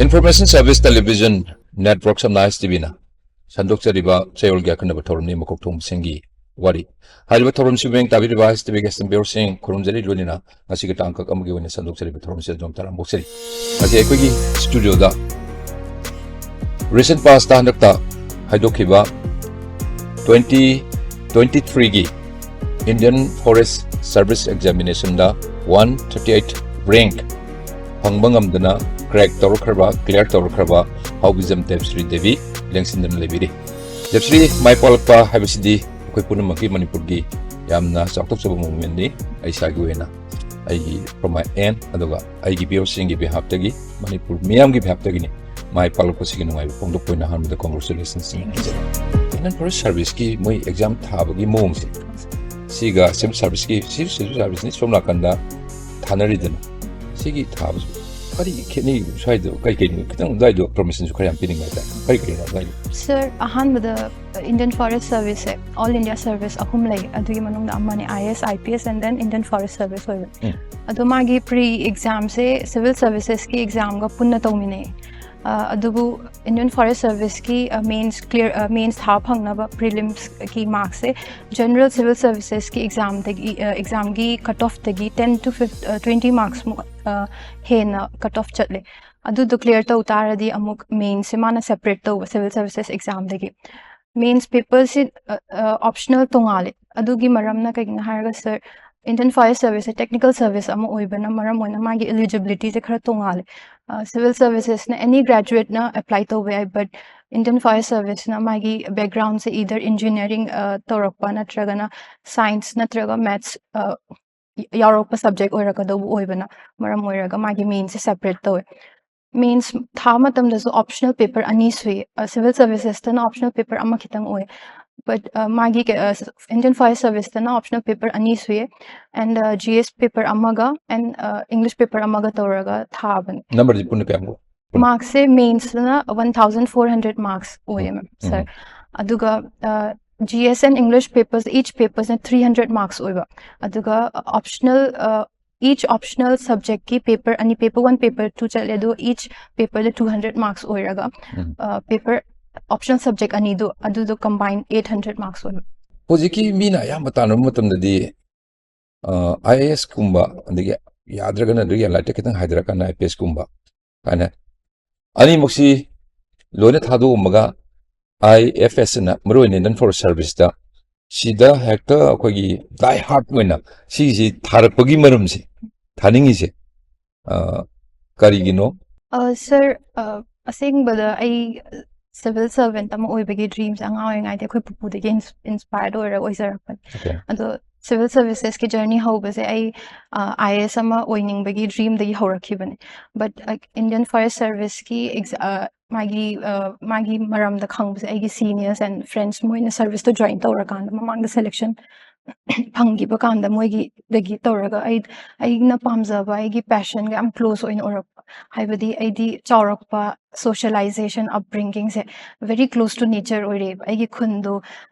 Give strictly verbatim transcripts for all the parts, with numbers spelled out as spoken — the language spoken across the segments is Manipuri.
Information Service Television Network ꯁꯝꯅ ꯑꯥꯏ ꯑꯦꯁ ꯇꯤ ꯚꯤꯅ ꯁꯟꯗꯣꯛꯆꯔꯤꯕ ꯆꯌꯣꯜꯒꯤ ꯑꯈꯟꯅꯕ ꯊꯧꯔꯝꯅꯤ ꯃꯀꯣꯛ ꯊꯣꯡꯕꯁꯤꯡꯒꯤ ꯋꯥꯔꯤ꯫ ꯍꯥꯏꯔꯤꯕ ꯊꯧꯔꯝꯁꯤꯕꯨ ꯃꯤꯠꯌꯦꯡ ꯇꯥꯕꯤꯔꯤꯕ ꯑꯥꯏ ꯑꯦꯁ ꯇꯤ ꯚꯤꯒꯤ ꯁ꯭ꯇꯨꯗꯤꯑꯣꯁꯤꯡ ꯈꯨꯔꯨꯝꯖꯔꯤ, ꯂꯣꯏꯅꯅ ꯉꯁꯤꯒꯤ ꯇꯥꯡꯀꯛ ꯑꯃꯒꯤ ꯑꯣꯏꯅ ꯁꯟꯗꯣꯛꯆꯔꯤꯕ ꯊꯧꯔꯝꯁꯤ ꯑꯗꯨꯝ ꯇꯔꯥꯝꯅ ꯑꯣꯛꯆꯔꯤ꯫ ꯉꯁꯤ ꯑꯩꯈꯣꯏꯒꯤ ꯁ꯭ꯇꯨꯗꯤꯑꯣꯗ recent past ꯍꯟꯗꯛꯇ ꯍꯥꯏꯗꯣꯛꯈꯤꯕ twenty twenty-threeꯒꯤ Indian Forest Service Examinationꯗ one thirty-eight rank ꯐꯪꯕ ꯉꯝꯗꯅ crack ꯇꯧꯔꯛꯈ꯭ꯔꯕ, clear ꯇꯧꯔꯛꯈ꯭ꯔꯕ ꯍꯥꯎꯕꯤꯖꯝ ꯗꯦꯕꯁ꯭ꯔꯤ ꯗꯦꯕꯤ ꯂꯦꯡꯁꯤꯟꯗꯨꯅ ꯂꯩꯕꯤꯔꯤ꯫ ꯗꯦꯕꯁ꯭ꯔꯤ, ꯃꯥꯏ ꯄꯥꯛꯂꯛꯄ ꯍꯥꯏꯕꯁꯤꯗꯤ ꯑꯩꯈꯣꯏ ꯄꯨꯝꯅꯃꯛꯀꯤ ꯃꯅꯤꯄꯨꯔꯒꯤ ꯌꯥꯝꯅ ꯆꯥꯎꯊꯣꯛꯆꯕ movementꯅꯤ꯫ ꯑꯩ ꯏꯁꯥꯒꯤ ꯑꯣꯏꯅ, ꯑꯩꯒꯤ, from my end, ꯑꯗꯨꯒ ꯑꯩꯒꯤ viewersꯁꯤꯡꯒꯤ behalfꯇꯒꯤ, ꯃꯅꯤꯄꯨꯔ ꯃꯤꯌꯥꯝꯒꯤ behalfꯇꯒꯤꯅꯤ꯫ ꯃꯥꯏ ꯄꯥꯛꯂꯛꯄꯁꯤꯒꯤ ꯅꯨꯡꯉꯥꯏꯕ ꯐꯣꯡꯗꯣꯛꯄ ꯑꯣꯏꯅ ꯑꯍꯥꯟꯕꯗ congratulations ꯍꯥꯏꯖꯔꯤ꯫ Indian Forest Serviceꯀꯤ ꯃꯣꯏ exam ꯊꯥꯕꯒꯤ ꯃꯑꯣꯡꯁꯦ, ꯁꯤꯒ civil serviceꯀꯤ, ꯁꯤ civil serviceꯅꯤ, ꯁꯣꯝ ꯅꯥꯀꯟꯗ ꯊꯥꯅꯔꯤꯗꯅ, ꯁꯤꯒꯤ ꯊꯥꯕꯁꯨ ꯀꯔꯤ ꯈꯦꯠꯅꯩ? ꯁ꯭ꯋꯥꯏꯗ ꯀꯩ ꯀꯩꯅꯣ? ꯈꯤꯇꯪ ꯑꯗꯨꯋꯥꯏꯗꯣ informationꯁꯨ ꯈꯔ ꯌꯥꯝ ꯄꯤꯅꯤꯡꯕ ꯍꯥꯏꯇꯥꯔꯦ꯫ ꯀꯔꯤ ꯀꯔꯤꯅꯣ ꯑꯗꯨꯋꯥꯏꯗꯣ? Sir, ꯑꯍꯥꯟꯕꯗ Indian Forest Serviceꯁꯦ all India service ꯑꯍꯨꯝ ꯂꯩ, ꯑꯗꯨꯒꯤ ꯃꯅꯨꯡꯗ ꯑꯃꯅꯤ I A S, I P S and then Indian Forest Service ꯑꯣꯏꯕ꯫ ꯎꯝ꯫ ꯑꯗꯣ ꯃꯥꯒꯤ pre examꯁꯦ civil servicesꯀꯤ examꯒ ꯄꯨꯟꯅ ꯇꯧꯃꯤꯟꯅꯩ꯫ ꯑ, ꯑꯗꯨꯕꯨ Indian Forest Serviceꯀꯤ, ꯑ, mains clear, ꯑ, mains ꯊꯥꯕ ꯐꯪꯅꯕ prelims ꯀꯤ marksꯁꯦ general civil servicesꯀꯤ examꯗꯒꯤ, ꯑ, examꯒꯤ cut offꯇꯒꯤ ten to fifteen, ꯑ, twenty marksꯃꯨꯛ, ꯑ, ꯍꯦꯟꯅ cut off ꯆꯠꯂꯦ꯫ ꯑꯗꯨꯗꯣ clear ꯇꯧ ꯇꯥꯔꯗꯤ ꯑꯃꯨꯛ mainsꯁꯦ ꯃꯥꯅ separate ꯇꯧꯕ civil services examꯗꯒꯤ꯫ Mains paperꯁꯤ, ꯑ, ꯑ, optional ꯇꯣꯉꯥꯜꯂꯦ꯫ ꯑꯗꯨꯒꯤ ꯃꯔꯝꯅ ꯀꯩꯒꯤꯅꯣ ꯍꯥꯏꯔꯒ, sir, Indian Forest Serviceꯁꯦ technical service ꯑꯃ ꯑꯣꯏꯕꯅ ꯃꯔꯝ ꯑꯣꯏꯅ ꯃꯥꯒꯤ eligibilityꯁꯦ ꯈꯔ ꯇꯣꯉꯥꯜꯂꯦ꯫ ꯑ, civil servicesꯅ any graduateꯅ apply ꯇꯧꯕ ꯌꯥꯏ, but Indian Forest Serviceꯅ ꯃꯥꯒꯤ backgroundꯁꯦ either engineering, ꯑ, ꯇꯧꯔꯛꯄ ꯅꯠꯇ꯭ꯔꯒꯅ science ꯅꯠꯇ꯭ꯔꯒ maths, ꯑ, ꯌꯥꯎꯔꯛꯄ subject ꯑꯣꯏꯔꯛꯀꯗꯧꯕ ꯑꯣꯏꯕꯅ ꯃꯔꯝ ꯑꯣꯏꯔꯒ ꯃꯥꯒꯤ mainsꯁꯦ separate ꯇꯧꯋꯦ꯫ Mains ꯊꯥꯕ ꯃꯇꯝꯗꯁꯨ optional paper ꯑꯅꯤ ꯁꯨꯏ꯫ ꯑ, civil servicesꯇꯅ optional paper ꯑꯃꯈꯛꯇꯪ ꯑꯣꯏ꯫ But, ꯑ, ꯃꯥꯒꯤ ꯀ-, ꯑ, Indian Forest Serviceꯇꯅ optional paper ꯑꯅꯤ ꯁꯨꯏ꯫ And, ꯑ, G S paper ꯑꯃꯒ and, ꯑ, English paper ꯑꯃꯒ ꯇꯧꯔꯒ ꯊꯥꯕꯅꯤ꯫ Numberꯗꯤ ꯄꯨꯟꯅ ꯀꯌꯥꯃꯨꯛ? Marksꯁꯦ mainsꯇꯅ one thousand four hundred marks ꯑꯣꯏꯌꯦ, ma'am, sir꯫ ꯑꯗꯨꯒ, ꯑ, G S and English papers, each papersꯅ three hundred marks ꯑꯣꯏꯕ꯫ ꯑꯗꯨꯒ, ꯑ, optional, ꯑ, each optional subject ꯀꯤ paper ꯑꯅꯤ, paper one, paper two ꯆꯠꯂꯦ, ꯑꯗꯣ each paper ꯗ two hundred marks ꯑꯣꯏꯔꯒ, ꯎꯝ. paper optional subject ꯑꯅꯤꯗꯣ, ꯑꯗꯨꯗꯣ combine eight hundred marks ꯑꯣꯏꯕ. ꯍꯧꯖꯤꯛꯀꯤ ꯃꯤꯅ ꯑꯌꯥꯝꯕ ꯇꯥꯟꯅꯕ ꯃꯇꯝꯗꯗꯤ ꯑꯥꯏ ꯑꯦ ꯑꯦꯁ ꯀꯨꯝꯕ, ꯑꯗꯒꯤ ꯌꯥꯗ꯭ꯔꯒꯅ ꯑꯗꯨꯒꯤ ꯂꯥꯏꯔꯤꯛꯇ ꯈꯤꯇꯪ ꯍꯥꯏꯊꯔꯀꯥꯟꯗ ꯑꯥꯏ ꯄꯤ ꯑꯦꯁ ꯀꯨꯝꯕ ꯀꯥꯏꯅ, ꯑꯅꯤꯃꯛꯁꯤ ꯂꯣꯏꯅ ꯊꯥꯗꯣꯛꯑꯝꯃꯒ, ꯑꯥꯏ ꯑꯦꯐ ꯑꯦꯁ ꯑꯅ ꯃꯔꯨ ꯑꯣꯏꯅ Indian Forest Service ꯇ, ꯁꯤꯗ ꯍꯦꯛꯇ ꯑꯩꯈꯣꯏꯒꯤ die hard ꯑꯣꯏꯅ ꯁꯤꯁꯤ ꯊꯥꯔꯛꯄꯒꯤ ꯃꯔꯝꯁꯦ, ꯊꯥꯅꯤꯡꯉꯤꯁꯦ, ꯑ, ꯀꯔꯤꯒꯤꯅꯣ? ꯁꯔ, ꯑꯁꯦꯡꯕꯗ ꯑꯩ civil servant ꯑꯃ ꯑꯣꯏꯕꯒꯤ dream ꯁꯦ ꯑꯉꯥꯡ ꯑꯣꯏꯔꯤꯉꯩꯗ ꯑꯩꯈꯣꯏ ꯄꯨꯄꯨꯗꯒꯤ inspired ꯑꯣꯏꯔꯒ ꯑꯣꯏꯖꯔꯛꯄꯅꯦ꯫ Okay. ꯑꯗꯣ civil services ꯀꯤ journey ꯍꯧꯕꯁꯦ ꯑꯩ ꯑꯥꯏ ꯑꯦ ꯑꯦꯁ ꯑꯃ ꯑꯣꯏꯅꯤꯡꯕꯒꯤ dream ꯗꯒꯤ ꯍꯧꯔꯛꯈꯤꯕꯅꯦ꯫ But Indian Forest Service ꯀꯤ ex- ꯑ, ꯃꯥꯒꯤ ꯑ, ꯃꯥꯒꯤ ꯃꯔꯝꯗ ꯈꯪꯕꯁꯦ ꯑꯩꯒꯤ seniors and friends ꯃꯣꯏꯅ service ꯇꯣ join ꯇꯧꯔꯀꯥꯟꯗ, ꯃꯃꯥꯡꯗ selection ꯐꯪꯈꯤꯕ ꯀꯥꯟꯗ, ꯃꯣꯏꯒꯤꯗꯒꯤ ꯇꯧꯔꯒ ꯑꯩ, ꯑꯩꯅ ꯄꯥꯝꯖꯕ, ꯑꯩꯒꯤ passion ꯒ ꯌꯥꯝ close ꯑꯣꯏꯅ ꯑꯣꯏꯔꯛꯄ꯫ ꯍꯥꯏꯕꯗꯤ ꯑꯩꯗꯤ ꯆꯥꯎꯔꯛꯄ, socialization, upbringing say very close to nature ꯑꯣꯏꯔꯛꯑꯦꯕ꯫ ꯑꯩꯒꯤ ꯈꯨꯟꯗꯣ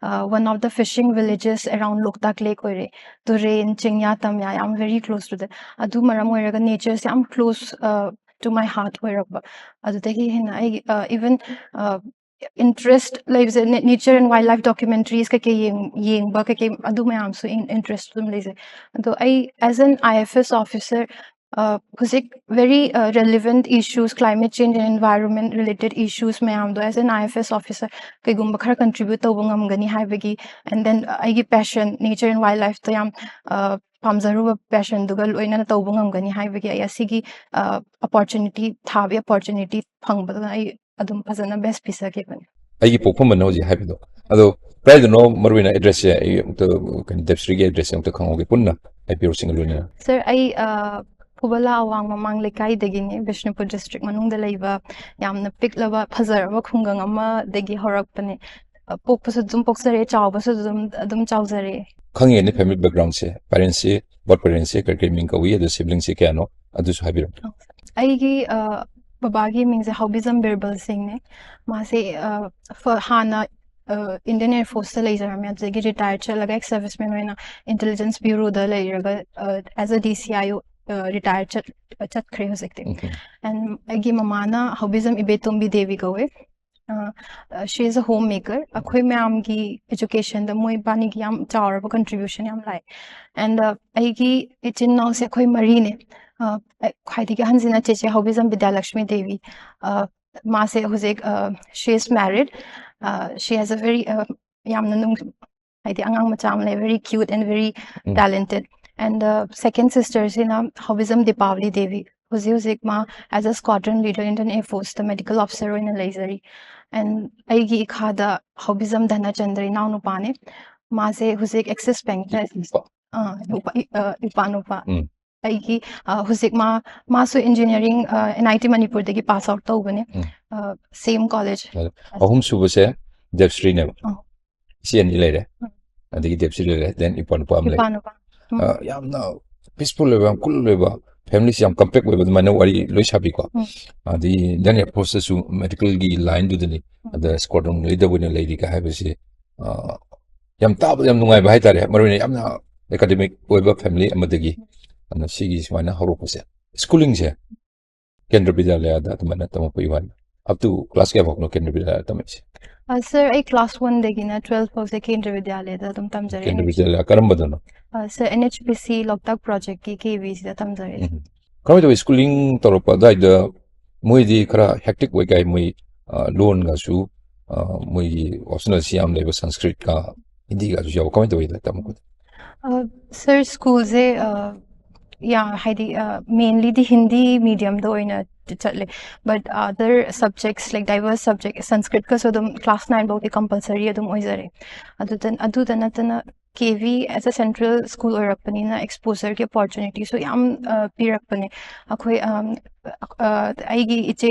one of the fishing villages around Loktak lake ꯑꯣꯏꯔꯦ꯫ ꯇꯨꯔꯦꯟ, ꯆꯤꯡꯌꯥ, ꯇꯝꯌꯥ ꯌꯥꯝ very close to the, ꯑꯗꯨ ꯃꯔꯝ ꯑꯣꯏꯔꯒ nature ꯁꯦ ꯌꯥꯝ close to my heart ꯑꯣꯏꯔꯛꯄ꯫ ꯑꯗꯨꯗꯒꯤ ꯍꯦꯟꯅ ꯑꯩ even interest ꯂꯩꯕꯁꯦ nature and wildlife documentaries ꯀꯩꯀꯩ ꯌꯦꯡꯕ, ꯀꯩꯀꯩ ꯑꯗꯨ ꯃꯌꯥꯝꯁꯨ interest ꯑꯗꯨꯝ ꯂꯩꯖꯩ꯫ ꯑꯗꯣ ꯑꯩ as an I F S officer, ꯍꯧꯖꯤꯛ very relevant issues, climate change and environment related issues ꯃꯌꯥꯝꯗꯣ as an I F S officer ꯀꯩꯒꯨꯝꯕ ꯈꯔ contribute ꯇꯧꯕ ꯉꯝꯒꯅꯤ ꯍꯥꯏꯕꯒꯤ, and then ꯑꯩꯒꯤ passion nature and wildlife ꯇ ꯌꯥꯝ ꯄꯥꯝꯖꯔꯨꯕ passion ꯗꯨꯒ ꯂꯣꯏꯅꯅ ꯇꯧꯕ ꯉꯝꯒꯅꯤ ꯍꯥꯏꯕꯒꯤ ꯑꯩ ꯑꯁꯤꯒꯤ opportunity, ꯊꯥꯕꯒꯤ opportunity ꯐꯪꯕꯗꯨꯅ ꯑꯩ ꯑꯗꯨꯝ ꯐꯖꯅ best ꯄꯤꯖꯈꯤꯕꯅꯤ꯫ ꯑꯩꯒꯤ ꯄꯣꯛꯐꯝ ꯑꯅ ꯍꯧꯖꯤꯛ ꯍꯥꯏꯕꯗꯣ, ꯑꯗꯣ ꯀꯗꯥꯏꯗꯅꯣ ꯃꯔꯨ ꯑꯣꯏꯅ address ꯁꯦ ꯑꯩ ꯑꯃꯨꯛꯇ, ꯀꯩꯅꯣ, Debshri ꯒꯤ address ꯁꯦ ꯑꯃꯨꯛꯇ ꯈꯪꯍꯧꯒꯦ, ꯄꯨꯟꯅ ꯍꯥꯏꯕꯤꯔꯣꯁꯤꯡꯒ ꯂꯣꯏꯅꯅ꯫ Sir, ꯑꯩ ꯐꯨꯕꯂꯥ ꯑꯋꯥꯡ ꯃꯃꯥꯡ ꯂꯩꯀꯥꯏꯗꯒꯤꯅꯤ, ꯕꯤꯁꯅꯨꯄꯨꯔ district ꯃꯅꯨꯡꯗ ꯂꯩꯕ ꯌꯥꯝꯅ ꯄꯤꯛꯂꯕ ꯐꯖꯔꯕ ꯈꯨꯡꯒꯪ ꯑꯃꯗꯒꯤ ꯍꯧꯔꯛꯄꯅꯦ꯫ ꯄꯣꯛꯄꯁꯨ ꯑꯗꯨꯝ ꯄꯣꯛꯆꯔꯦ, ꯆꯥꯎꯕꯁꯨ ꯑꯗꯨꯝ ꯑꯗꯨꯝ ꯆꯥꯎꯖꯔꯦ꯫ ꯈꯪꯉꯦꯅꯦ family background ꯁꯦ, parents ꯁꯦ, birth parents ꯁꯦ ꯀꯔꯤ ꯀꯔꯤ ꯃꯤꯡ ꯀꯧꯏ, ꯑꯗꯨ sibling ꯁꯦ ꯀꯌꯥꯅꯣ, ꯑꯗꯨꯁꯨ ꯍꯥꯏꯕꯤꯔꯝꯃꯨ꯫ ꯑꯩꯒꯤ ꯕꯕꯥꯒꯤ ꯃꯤꯡꯁꯦ ꯍꯥꯎꯕꯤꯖꯝ ꯕꯤꯔꯕꯜ ꯁꯤꯡꯅꯦ꯫ ꯃꯥꯁꯦ ꯍꯥꯟꯅ Indian Air Force ꯇ ꯂꯩꯖꯔꯝꯃꯦ꯫ ꯑꯗꯨꯗꯒꯤ retire ꯆꯠꯂꯒ ex serviceman ꯑꯣꯏꯅ intelligence bureau ꯗ ꯂꯩꯔꯒ, as a D C I O retire ꯆꯠꯈ꯭ꯔꯦ ꯍꯧꯖꯤꯛꯇꯤ꯫ And ꯑꯩꯒꯤ ꯃꯃꯥꯅ ꯍꯧꯕꯤꯖꯝ ꯏꯕꯦꯇꯣꯝꯕꯤ ꯗꯦꯕꯤ ꯀꯧꯋꯦ꯫ She is a home maker. ꯑꯩꯈꯣꯏ ꯃꯌꯥꯝꯒꯤ education ꯗ ꯃꯣꯏ ꯏꯕꯥꯅꯤꯒꯤ ꯌꯥꯝ ꯆꯥꯎꯔꯕ contribution ꯌꯥꯝ ꯂꯥꯛꯑꯦ꯫ And ꯑꯩꯒꯤ ꯏꯆꯤꯟ ꯏꯅꯥꯎꯁꯦ ꯑꯩꯈꯣꯏ ꯃꯔꯤꯅꯦ꯫ ꯈ꯭ꯋꯥꯏꯗꯒꯤ ꯑꯍꯟꯁꯤꯅ ꯆꯦꯆꯦ ꯍꯧꯕꯤꯖꯝ ꯕꯤꯗ꯭ꯌꯥꯂꯛꯁꯃꯤ ꯗꯦꯕꯤ꯫ ꯃꯥꯁꯦ ꯍꯧꯖꯤꯛ, she is married. She has a very, ꯌꯥꯝꯅ ꯅꯨꯡ ꯍꯥꯏꯗꯤ ꯑꯉꯥꯡ ꯃꯆꯥ ꯑꯃ ꯂꯩ, very cute and very talented. And the second sister ꯁꯤꯅ ꯍꯧꯕꯤꯖꯝ ꯗꯤꯄꯥꯋꯂꯤ ꯗꯦꯕꯤ꯫ ꯍꯧꯖꯤꯛ ꯍꯧꯖꯤꯛ ꯃꯥ as a squadron leader Indian Air Force ꯇ medical officer ꯑꯣꯏꯅ ꯂꯩꯖꯔꯤ꯫ And ꯑꯩꯒꯤ ꯏꯈꯥꯗ ꯍꯧꯕꯤꯖꯝ ꯙꯅꯆꯟꯗ꯭ꯔ ꯏꯅꯥꯎꯅꯨꯄꯥꯅꯦ꯫ ꯃꯥꯁꯦ ꯍꯧꯖꯤꯛ Axis Bank ꯇ, ꯏꯄꯥ ꯅꯨꯄꯥ꯫ ꯑꯩꯒꯤ ꯍꯧꯖꯤꯛ ꯃꯥ, ꯃꯥꯁꯨ engineering, N I T ꯃꯅꯤꯄꯨꯔꯗꯒꯤ pass out ꯇꯧꯕꯅꯦ꯫ Same college. ꯑꯍꯨꯝ ꯁꯨꯕꯁꯦ ꯗꯦꯕꯁ꯭ꯔꯤꯅꯦꯕ꯫ ꯏꯆꯦ ꯑꯅꯤ ꯂꯩꯔꯦ꯫ ꯑꯗꯒꯤ ꯗꯦꯕꯁ꯭ꯔꯤ ꯂꯩꯔꯦ, then ꯏꯄꯥ ꯅꯨꯄꯥ ꯑꯃ ꯂꯩ꯫ ꯌꯥꯝꯅ peaceful ꯑꯣꯏꯕ, ꯌꯥꯝ cool ꯑꯣꯏꯕ, family ꯁꯤ ꯌꯥꯝ compact ꯑꯣꯏꯕ ꯑꯗꯨꯃꯥꯏꯅ ꯋꯥꯔꯤ ꯂꯣꯏ ꯁꯥꯕꯤꯀꯣ꯫ ꯑꯗꯒꯤ Indian Air Force ꯇꯁꯨ medical ꯒꯤ line ꯗꯨꯗꯅꯤ꯫ ꯑꯗ squadron leader ꯑꯣꯏꯅ ꯂꯩꯔꯤꯒ ꯍꯥꯏꯕꯁꯤ, ꯌꯥꯝ ꯇꯥꯕꯗ ꯌꯥꯝ ꯅꯨꯡꯉꯥꯏꯕ ꯍꯥꯏꯇꯥꯔꯦ꯫ ꯃꯔꯨ ꯑꯣꯏꯅ ꯌꯥꯝꯅ academic ꯑꯣꯏꯕ family ꯑꯃꯗꯒꯤ꯫ ꯑꯗꯨꯅ ꯁꯤꯒꯤ ꯁꯨꯃꯥꯏꯅ ꯍꯧꯔꯛꯄꯁꯦ, schooling ꯁꯦ ꯀꯦꯟꯗ꯭ꯔ ꯕꯤꯗ꯭ꯌꯥꯂꯌꯥꯗ ꯑꯗꯨꯃꯥꯏꯅ ꯇꯝꯃꯛꯄꯒꯤ ꯋꯥꯅꯤ꯫ Up to class ꯀꯌꯥꯐꯥꯎꯅꯣ ꯀꯦꯟꯗ꯭ꯔ ꯕꯤꯗ꯭ꯌꯥꯂꯌꯥ ꯇꯝꯃꯛꯏꯁꯦ? Sir, ꯑꯩ class one ꯗꯒꯤꯅ twelve ꯐꯥꯎꯁꯦ ꯀꯦꯟꯗ꯭ꯔ ꯕꯤꯗ꯭ꯌꯥꯂꯌꯥꯗ ꯑꯗꯨꯝ ꯇꯝꯖꯔꯦ꯫ ꯀꯦꯟꯗ꯭ꯔ ꯕꯤꯗ꯭ꯌꯥꯂꯌꯥ ꯀꯔꯝꯕꯗꯅꯣ? Sir, N H P C ꯂꯣꯛꯇꯥꯛ project ꯀꯤ K V ꯁꯤꯗ ꯇꯝꯖꯔꯦ꯫ ꯀꯃꯥꯏꯅ ꯇꯧꯋꯤ, schooling ꯇꯧꯔꯛꯄ ꯑꯗꯨꯋꯥꯏꯗ ꯃꯣꯏꯗꯤ ꯈꯔ hectic ꯑꯣꯏ ꯀꯥꯏ, ꯃꯣꯏ ꯂꯣꯟꯒꯁꯨ, ꯃꯣꯏꯒꯤ optional ꯁꯤ ꯌꯥꯝ ꯂꯩꯕ, ꯁꯪꯁꯀ꯭ꯔꯤꯠꯀ ꯍꯤꯟꯗꯤꯒꯁꯨ ꯌꯥꯎꯕ, ꯀꯃꯥꯏꯅ ꯇꯧꯋꯤ ꯇꯝꯃꯛꯄꯗ? Sir, school ꯁꯦ ꯌꯥ ꯍꯥꯏꯗꯤ, mainly ꯗꯤ ꯍꯤꯟꯗꯤ medium ꯗ ꯑꯣꯏꯅ ꯆꯠꯂꯦ꯫ But other subjects, like diverse subject, ꯁꯪꯁꯀ꯭ꯔꯤꯠꯀꯁꯨ ꯑꯗꯨꯝ class nine ꯐꯥꯎꯗꯤ compulsory ꯑꯗꯨꯝ ꯑꯣꯏꯖꯔꯦ꯫ ꯑꯗꯨꯗ, ꯑꯗꯨꯗ ꯅꯠꯇꯅ K V as a central school ꯑꯣꯏꯔꯛꯄꯅꯤꯅ exposure ꯒꯤ opportunity ꯁꯨ ꯌꯥꯝ ꯄꯤꯔꯛꯄꯅꯦ꯫ ꯑꯩꯈꯣꯏ, ꯑꯩꯒꯤ ꯏꯆꯦ,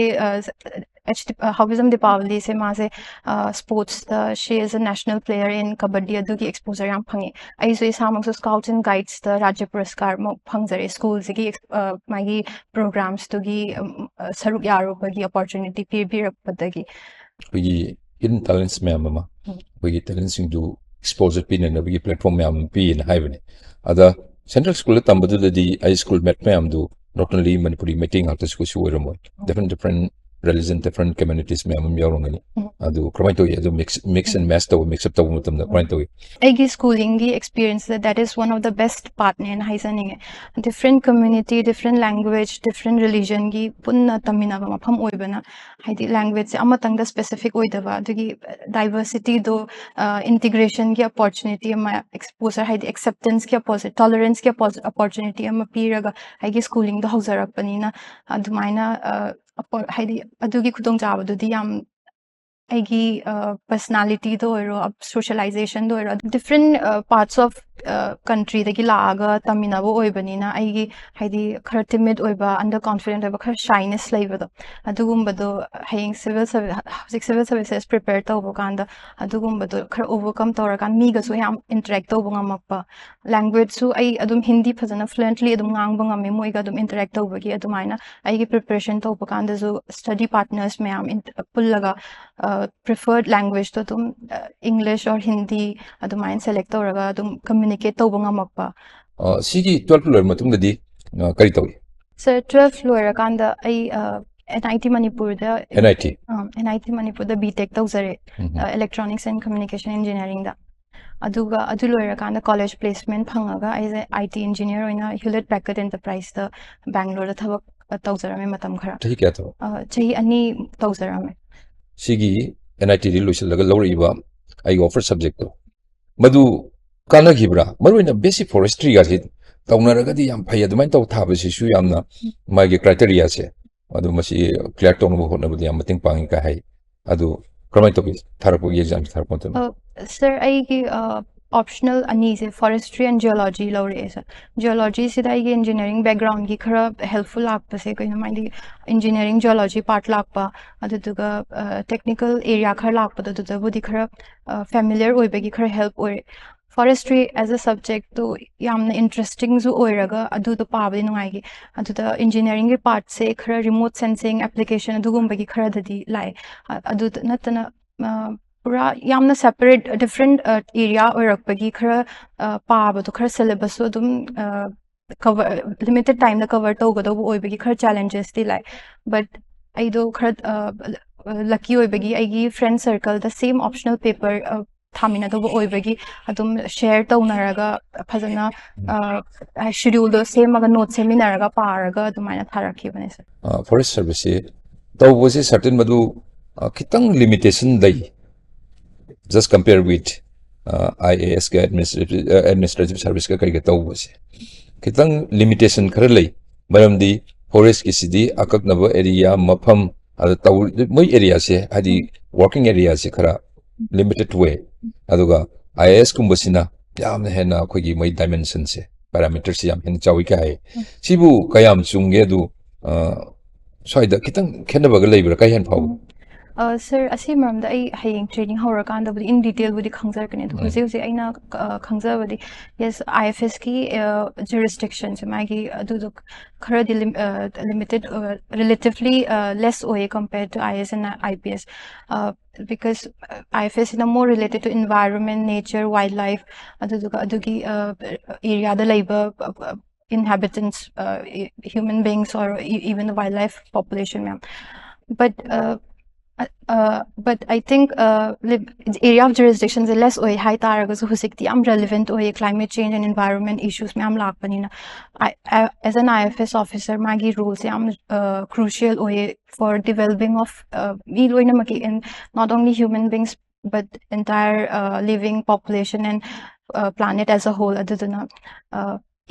ꯍꯧꯕꯤꯖꯝ ꯗꯤꯄꯥꯋꯂꯤꯁꯦ, ꯃꯥꯁꯦ sports ꯇ, she is a national player in ꯀꯕꯗꯤ, ꯑꯗꯨꯒꯤ exposure ꯌꯥꯝ ꯐꯪꯉꯦ꯫ ꯑꯩꯁꯨ ꯏꯁꯥꯃꯛꯁꯨ Scouts and Guides ꯇ ꯔꯥꯖ꯭ꯌ ꯄꯨꯔꯁꯀꯥꯔ ꯑꯃ ꯐꯪꯖꯔꯦ꯫ School ꯁꯤꯒꯤ ꯃꯥꯒꯤ programs ꯇꯨꯒꯤ ꯁꯔꯨꯛ ꯌꯥꯔꯨꯕꯒꯤ opportunity ꯄꯤꯕꯤꯔꯛꯄꯗꯒꯤ꯫ ꯑꯩꯈꯣꯏꯒꯤ ꯍꯤꯗꯟ ꯇꯦꯂꯦꯟꯁ ꯃꯌꯥꯝ ꯑꯃ, ꯑꯩꯈꯣꯏꯒꯤ ꯇꯦꯂꯦꯟꯁꯤꯡꯗꯨ ꯑꯦꯛꯁꯄꯣꯖꯔ ꯄꯤꯅꯅꯕꯒꯤ ꯄ꯭ꯂꯦꯠꯐꯣꯔꯝ ꯃꯌꯥꯝ ꯑꯃ ꯄꯤꯌꯦꯅ ꯍꯥꯏꯕꯅꯤ꯫ ꯑꯗ ꯁꯦꯟꯇ꯭ꯔꯦꯜ ꯁ꯭ꯀꯨꯜꯗ ꯇꯝꯕꯗꯨꯗꯗꯤ ꯑꯩ ꯁ꯭ꯀꯨꯜ ꯃꯦꯠ ꯃꯌꯥꯝꯗꯨ not only ꯃꯅꯤꯄꯨꯔꯤ ꯃꯩꯇꯩ ꯉꯥꯛꯇꯁꯨ ꯀꯩꯁꯨ ꯑꯣꯏꯔꯝꯃꯣꯏ, ꯗꯤꯐ꯭ꯔꯦꯟ ꯗꯤꯐ꯭ꯔꯦꯟ ꯔꯤꯂꯤꯖꯟ, ꯗꯤꯐ꯭ꯔꯦꯟ ꯀꯝꯃ꯭ꯌꯨꯅꯤꯇꯤꯁ ꯃꯌꯥꯝ ꯑꯃ ꯌꯥꯎꯔꯝꯒꯅꯤ꯫ ꯑꯗꯨ ꯀꯔꯝꯍꯥꯏꯅ ꯇꯧꯏ? ꯑꯗꯨ ꯃꯤꯛꯁ ꯃꯤꯛꯁ ꯑꯦꯟ ꯃꯦꯠꯆ ꯇꯧꯕ, ꯃꯤꯛꯁ ꯑꯞ ꯇꯧꯕ ꯃꯇꯝꯗ ꯀꯃꯥꯏꯅ ꯇꯧꯏ? ꯑꯩꯒꯤ ꯁ꯭ꯀꯨꯂꯤꯡꯒꯤ ꯑꯦꯛꯁꯄꯤꯔꯤꯌꯦꯟꯁꯇ that is one of the best ꯄꯥꯔꯠꯅꯦꯅ ꯍꯥꯏꯖꯅꯤꯡꯉꯦ꯫ Different community, different language, different ꯔꯤꯂꯤꯖꯟꯒꯤ ꯄꯨꯟꯅ ꯇꯝꯃꯤꯟꯅꯕ ꯃꯐꯝ ꯑꯣꯏꯕꯅ, ꯍꯥꯏꯗꯤ ꯂꯦꯡꯒ꯭ꯋꯦꯖꯁꯦ ꯑꯃꯇꯪꯗ ꯁ꯭ꯄꯦꯁꯤꯐꯤꯛ ꯑꯣꯏꯗꯕ, ꯑꯗꯨꯒꯤ ꯗꯥꯏꯕꯔꯁꯤꯇꯤꯗꯣ ꯏꯟꯇꯤꯒ꯭ꯔꯦꯁꯟꯒꯤ ꯑꯣꯄꯣꯔꯆꯨꯅꯤꯇꯤ ꯑꯃ, ꯑꯦꯛꯁꯄꯣꯖꯔ ꯍꯥꯏꯗꯤ ꯑꯦꯛꯁꯦꯞꯇꯦꯟꯁꯀꯤ ꯇꯣꯂꯔꯦꯟꯁꯀꯤ ꯑꯣꯄꯣꯔꯆꯨꯅꯤꯇꯤ ꯑꯃ ꯄꯤꯔꯒ ꯑꯩꯒꯤ ꯁ꯭ꯀꯨꯂꯤꯡꯗꯣ ꯍꯧꯖꯔꯛꯄꯅꯤꯅ, ꯑꯗꯨꯃꯥꯏꯅ ꯍꯥꯏꯗꯤ ꯑꯗꯨꯒꯤ ꯈꯨꯗꯣꯡꯆꯥꯕꯗꯨꯗꯤ ꯌꯥꯝ ꯑꯩꯒꯤ ꯄꯔꯁꯅꯥꯂꯤꯇꯤꯗ ꯑꯣꯏꯔꯣ, ꯁꯣꯁꯤꯌꯦꯂꯥꯏꯖꯦꯁꯟꯗ ꯑꯣꯏꯔꯣ, ꯗꯤꯐ꯭ꯔꯦꯟ ꯄꯥꯔꯠꯁ ꯑꯣꯐ ꯀꯟꯇ꯭ꯔꯤꯗꯒꯤ ꯂꯥꯛꯑꯒ ꯇꯝꯃꯤꯟꯅꯕ ꯑꯣꯏꯕꯅꯤꯅ, ꯑꯩꯒꯤ ꯍꯥꯏꯗꯤ ꯈꯔ ꯇꯤꯃꯤꯠ ꯑꯣꯏꯕ, ꯑꯟꯗꯔ ꯀꯣꯟꯐꯤꯗꯦꯟꯠ ꯑꯣꯏꯕ, ꯈꯔ ꯁꯥꯏꯅꯦꯁ ꯂꯩꯕꯗꯣ, ꯑꯗꯨꯒꯨꯝꯕꯗꯣ ꯍꯌꯦꯡ ꯁꯤꯚꯤꯜ ꯍꯧꯖꯤꯛ ꯁꯤꯚꯤꯜ ꯁꯥꯔꯚꯤꯁꯦꯁ ꯄ꯭ꯔꯤꯄꯦꯌꯔ ꯇꯧꯕ ꯀꯥꯟꯗ ꯑꯗꯨꯒꯨꯝꯕꯗꯣ ꯈꯔ ꯑꯣꯚꯔꯀꯝ ꯇꯧꯔꯀꯥꯟꯗ ꯃꯤꯒꯁꯨ ꯌꯥꯝ ꯏꯟꯇꯔꯦꯛ ꯇꯧꯕ ꯉꯝꯃꯛꯄ꯫ ꯂꯦꯡꯒ꯭ꯋꯦꯖꯁꯨ ꯑꯩ ꯑꯗꯨꯝ ꯍꯤꯟꯗꯤ ꯐꯖꯅ ꯐ꯭ꯂꯨꯌꯦꯟꯠꯂꯤ ꯑꯗꯨꯝ ꯉꯥꯡꯕ ꯉꯝꯃꯤ ꯃꯣꯏꯒ ꯑꯗꯨꯝ ꯏꯟꯇꯔꯦꯛ ꯇꯧꯕꯒꯤ꯫ ꯑꯗꯨꯃꯥꯏꯅ ꯑꯩꯒꯤ ꯄ꯭ꯔꯤꯄꯦꯔꯦꯁꯟ ꯇꯧꯕ ꯀꯥꯟꯗꯁꯨ ꯁ꯭ꯇꯗꯤ ꯄꯥꯔꯠꯅꯔꯁ ꯃꯌꯥꯝ ꯏꯟ- ꯄꯨꯜꯂꯒ ꯄ꯭ꯔꯤꯐꯔꯠ ꯂꯦꯡꯒ꯭ꯋꯦꯖꯇꯣ ꯑꯗꯨꯝ ꯏꯪꯂꯤꯁ ꯑꯣꯔ ꯍꯤꯟꯗꯤ ꯑꯗꯨꯃꯥꯏꯅ ꯁꯦꯂꯦꯛ ꯇꯧꯔꯒ ꯑꯗꯨꯝ ꯀꯝꯃ꯭ꯌꯨꯅꯤꯀꯦꯠ ꯇꯧꯕ ꯉꯝꯃꯛꯄ꯫ ꯑ, ꯁꯤꯒꯤ ꯇꯨꯋꯦꯜꯐ ꯂꯣꯏꯔ ꯃꯇꯨꯡꯗꯗꯤ, ꯑ, ꯀꯔꯤ ꯇꯧꯏ? ꯁꯥꯔ, ꯇꯨꯋꯦꯜꯐ ꯂꯣꯏꯔꯀꯥꯟꯗ ꯑꯩ ꯑꯦꯟ ꯑꯥꯏ ꯇꯤ ꯃꯅꯤꯄꯨꯔꯗ N I T? N I T ꯃꯅꯤꯄꯨꯔꯗ ꯕꯤ ꯇꯦꯛ ꯇꯧꯖꯔꯦ, ꯏꯂꯦꯛꯇ꯭ꯔꯣꯅꯤꯛꯁ ꯑꯦꯟ ꯀꯝꯃ꯭ꯌꯨꯅꯤꯀꯦꯁꯟ ꯏꯟꯖꯤꯅꯤꯌꯥꯔꯤꯡꯗ꯫ ꯑꯗꯨꯒ ꯑꯗꯨ ꯂꯣꯏꯔꯀꯥꯟꯗ ꯀꯣꯂꯦꯖ ꯄ꯭ꯂꯦꯁꯃꯦꯟ ꯐꯪꯉꯒ ꯑꯩꯁꯦ ꯑꯥꯏ ꯇꯤ ꯏꯟꯖꯤꯅꯤꯌꯥꯔ ꯑꯣꯏꯅ ꯍ꯭ꯌꯨꯂꯦꯠ ꯄꯦꯀꯔꯗ ꯑꯦꯟꯇꯔꯄ꯭ꯔꯥꯏꯖꯇ ꯕꯦꯡꯒ꯭ꯂꯣꯔꯗ ꯊꯕꯛ ꯑ, ꯇꯧꯖꯔꯝꯃꯦ ꯃꯇꯝ ꯈꯔ꯫ ꯆꯍꯤ ꯀꯌꯥ ꯊꯕꯛ? ꯑ, ꯆꯍꯤ ꯑꯅꯤ ꯇꯧꯖꯔꯝꯃꯦ꯫ ꯁꯤꯒꯤ ꯑꯦꯟ ꯑꯥꯏ ꯇꯤꯗꯤ ꯂꯣꯏꯁꯤꯜꯂꯒ ꯂꯧꯔꯛꯏꯕ ꯑꯩꯒꯤ ꯑꯣꯐꯔ ꯁꯕꯖꯦꯛꯇꯣ, ꯃꯗꯨ ꯀꯥꯟꯅꯈꯤꯕ꯭ꯔꯥ? ꯃꯔꯨꯑꯣꯏꯅ ꯕꯦꯁꯤꯛ ꯐꯣꯔꯦꯁꯇ꯭ꯔꯤꯒꯁꯤ ꯇꯧꯅꯔꯒꯗꯤ ꯌꯥꯝ ꯐꯩ, ꯑꯗꯨꯃꯥꯏꯅ ꯇꯧ ꯊꯥꯕꯁꯤꯁꯨ ꯌꯥꯝꯅ ꯃꯥꯒꯤ ꯀ꯭ꯔꯥꯏꯇꯦꯔꯤꯌꯥꯁꯦ ꯑꯗꯨ ꯃꯁꯤ ꯀ꯭ꯂꯤꯌꯥꯔ ꯇꯧꯅꯕ ꯍꯣꯠꯅꯕꯗ ꯌꯥꯝ ꯃꯇꯦꯡ ꯄꯥꯡꯉꯤ ꯀꯥꯏ ꯍꯥꯏ꯫ ꯑꯗꯨ ꯀꯔꯝꯍꯥꯏꯅ ꯇꯧꯒꯦ? ꯊꯥꯔꯛꯄꯒꯤ ꯑꯦꯛꯖꯥꯝꯁꯦ ꯊꯥꯔꯛꯄ ꯃꯇꯝꯗ? ꯑ, ꯁꯥꯔ, ꯑꯩꯒꯤ, ꯑ, ꯑꯣꯞꯁꯅꯦꯜ ꯑꯅꯤꯁꯦ ꯐꯣꯔꯦꯁꯇ꯭ꯔꯤ ꯑꯦꯟ ꯖꯤꯑꯣꯂꯣꯖꯤ ꯂꯧꯔꯛꯑꯦ, ꯁꯥꯔ꯫ ꯖꯤꯑꯣꯂꯣꯖꯤꯁꯤꯗ ꯑꯩꯒꯤ ꯏꯟꯖꯤꯅꯤꯌꯥꯔꯤꯡ ꯕꯦꯛꯒ꯭ꯔꯥꯎꯟꯒꯤ ꯈꯔ ꯍꯦꯜꯞꯐꯨꯜ ꯂꯥꯛꯄꯁꯦ ꯀꯩꯅꯣ ꯍꯥꯏꯗꯤ ꯏꯟꯖꯤꯅꯤꯌꯥꯔꯤꯡ ꯖꯤꯑꯣꯂꯣꯖꯤ ꯄꯥꯔꯠ ꯂꯥꯛꯄ, ꯑꯗꯨꯗꯨꯒ ꯇꯦꯛꯅꯤꯀꯦꯜ ꯑꯦꯔꯤꯌꯥ ꯈꯔ ꯂꯥꯛꯄꯗꯣ ꯑꯗꯨꯗꯕꯨꯗꯤ ꯈꯔ ꯐꯦꯃꯤꯂꯤꯌꯔ ꯑꯣꯏꯕꯒꯤ ꯈꯔ ꯍꯦꯜꯞ ꯑꯣꯏꯔꯦ꯫ ꯐꯣꯔꯦꯁꯇ꯭ꯔꯤ ꯑꯦꯁ ꯑ ꯁꯕꯖꯦꯛꯇꯨ ꯌꯥꯝꯅ ꯏꯟꯇꯔꯦꯁꯇꯤꯡꯁꯨ ꯑꯣꯏꯔꯒ ꯑꯗꯨꯗꯣ ꯄꯥꯕꯗꯤ ꯅꯨꯡꯉꯥꯏꯈꯤ꯫ ꯑꯗꯨꯗ ꯏꯟꯖꯤꯅꯤꯌꯥꯔꯤꯡꯒꯤ ꯄꯥꯔꯠꯁꯦ ꯈꯔ ꯔꯤꯃꯣꯠ ꯁꯦꯟꯁꯤꯡ ꯑꯦꯄ꯭ꯂꯤꯀꯦꯁꯟ ꯑꯗꯨꯒꯨꯝꯕꯒꯤ ꯈꯔꯗꯗꯤ ꯂꯥꯛꯑꯦ꯫ ꯑ- ꯑꯗꯨꯗ ꯅꯠꯇꯅ ꯄꯨꯔꯥ ꯌꯥꯝꯅ separate different area ꯑꯣꯏꯔꯛꯄꯒꯤ ꯈꯔ ꯄꯥꯕꯗꯣ ꯈꯔ syllabus ꯁꯨ ꯑꯗꯨꯝ cover limited time ꯗ cover ꯇꯧꯒꯗꯧꯕ ꯑꯣꯏꯕꯒꯤ ꯈꯔ challenges ꯇꯤ ꯂꯥꯛꯑꯦ꯫ But ꯑꯩꯗꯣ ꯈꯔ lucky ꯑꯣꯏꯕꯒꯤ ꯑꯩꯒꯤ friend circle ꯗ same optional paper ꯊꯥꯃꯤꯟꯅꯗꯧꯕ ꯑꯣꯏꯕꯒꯤ ꯑꯗꯨꯝ share ꯇꯧꯅꯔꯒ ꯐꯖꯅ schedule ꯗꯣ ꯁꯦꯝꯃꯒ note ꯁꯦꯝꯃꯤꯟꯅꯔꯒ ꯄꯥꯔꯒ ꯑꯗꯨꯃꯥꯏꯅ ꯊꯥꯔꯛꯈꯤꯕꯅꯦ sir꯫ Forest service ꯁꯤ ꯇꯧꯕꯁꯦ certain ꯃꯗꯨ ꯈꯤꯇꯪ limitation ꯂꯩ, just compare with IAS ꯀ administrative service ꯀ ꯀꯩꯒ ꯇꯧꯕꯁꯦ ꯈꯤꯇꯪ limitation ꯈꯔ ꯂꯩ꯫ ꯃꯔꯝꯗꯤ forest ꯀꯤꯁꯤꯗꯤ ꯑꯀꯛꯅꯕ area ꯃꯐꯝ ꯑꯗ ꯇꯧ ꯃꯣꯏ area ꯁꯦ ꯍꯥꯏꯗꯤ working area ꯁꯦ ꯈꯔ limited ꯑꯣꯏ꯫ ꯑꯗꯨꯒ IAS ꯀꯨꯝꯕꯁꯤꯅ ꯌꯥꯝꯅ ꯍꯦꯟꯅ ꯑꯩꯈꯣꯏꯒꯤ ꯃꯣꯏ dimension ꯁꯦ, parameter ꯁꯦ ꯌꯥꯝ ꯍꯦꯟꯅ ꯆꯥꯎꯏ ꯀꯥꯏ ꯍꯥꯏ꯫ ꯁꯤꯕꯨ ꯀꯌꯥꯝ ꯆꯨꯝꯒꯦ? ꯑꯗꯨ ꯁ꯭ꯋꯥꯏꯗ ꯈꯤꯇꯪ ꯈꯦꯠꯅꯕꯒ ꯂꯩꯕ꯭ꯔꯥ? ꯀꯩ ꯍꯦꯟꯅ ꯐꯥꯎꯏ? Sir, ꯑꯁꯤ ꯃꯔꯝꯗ ꯑꯩ ꯍꯌꯦꯡ training ꯍꯧꯔꯀꯥꯟꯗꯕꯨꯗꯤ in detail ꯕꯨꯗꯤ ꯈꯪꯖꯔꯛꯀꯅꯤ꯫ ꯑꯗꯣ ꯍꯧꯖꯤꯛ ꯍꯧꯖꯤꯛ ꯑꯩꯅ ꯈꯪꯖꯕꯗꯤ, yes, IFS ꯀꯤ jurisdiction ꯁꯦ ꯃꯥꯒꯤ ꯑꯗꯨꯗꯣ ꯈꯔꯗꯤ limited, relatively less ꯑꯣꯏꯌꯦ compared to IAS and IPS꯫ Because IFS ꯁꯤꯅ more related to environment, nature, wildlife, ꯑꯗꯨꯗꯨꯒ ꯑꯗꯨꯒꯤ area ꯗ ꯂꯩꯕ inhabitants, human beings or even the wildlife population ꯃꯌꯥꯝ꯫ But but I think area of jurisdiction say less ꯑꯣꯏ ꯍꯥꯏꯇꯥꯔꯒꯁꯨ ꯍꯧꯖꯤꯛꯇꯤ ꯌꯥꯝ relevant ꯑꯣꯏꯌꯦ, climate change and environment issues ꯃꯌꯥꯝ ꯂꯥꯛꯄꯅꯤꯅ꯫ As an IFS officer ꯃꯥꯒꯤ role ꯁꯦ ꯌꯥꯝ crucial ꯑꯣꯏꯌꯦ for developing of me ꯂꯣꯏꯅꯃꯛꯀꯤ, in not only human beings but entire living population and planet as a whole꯫ ꯑꯗꯨꯗꯨꯅ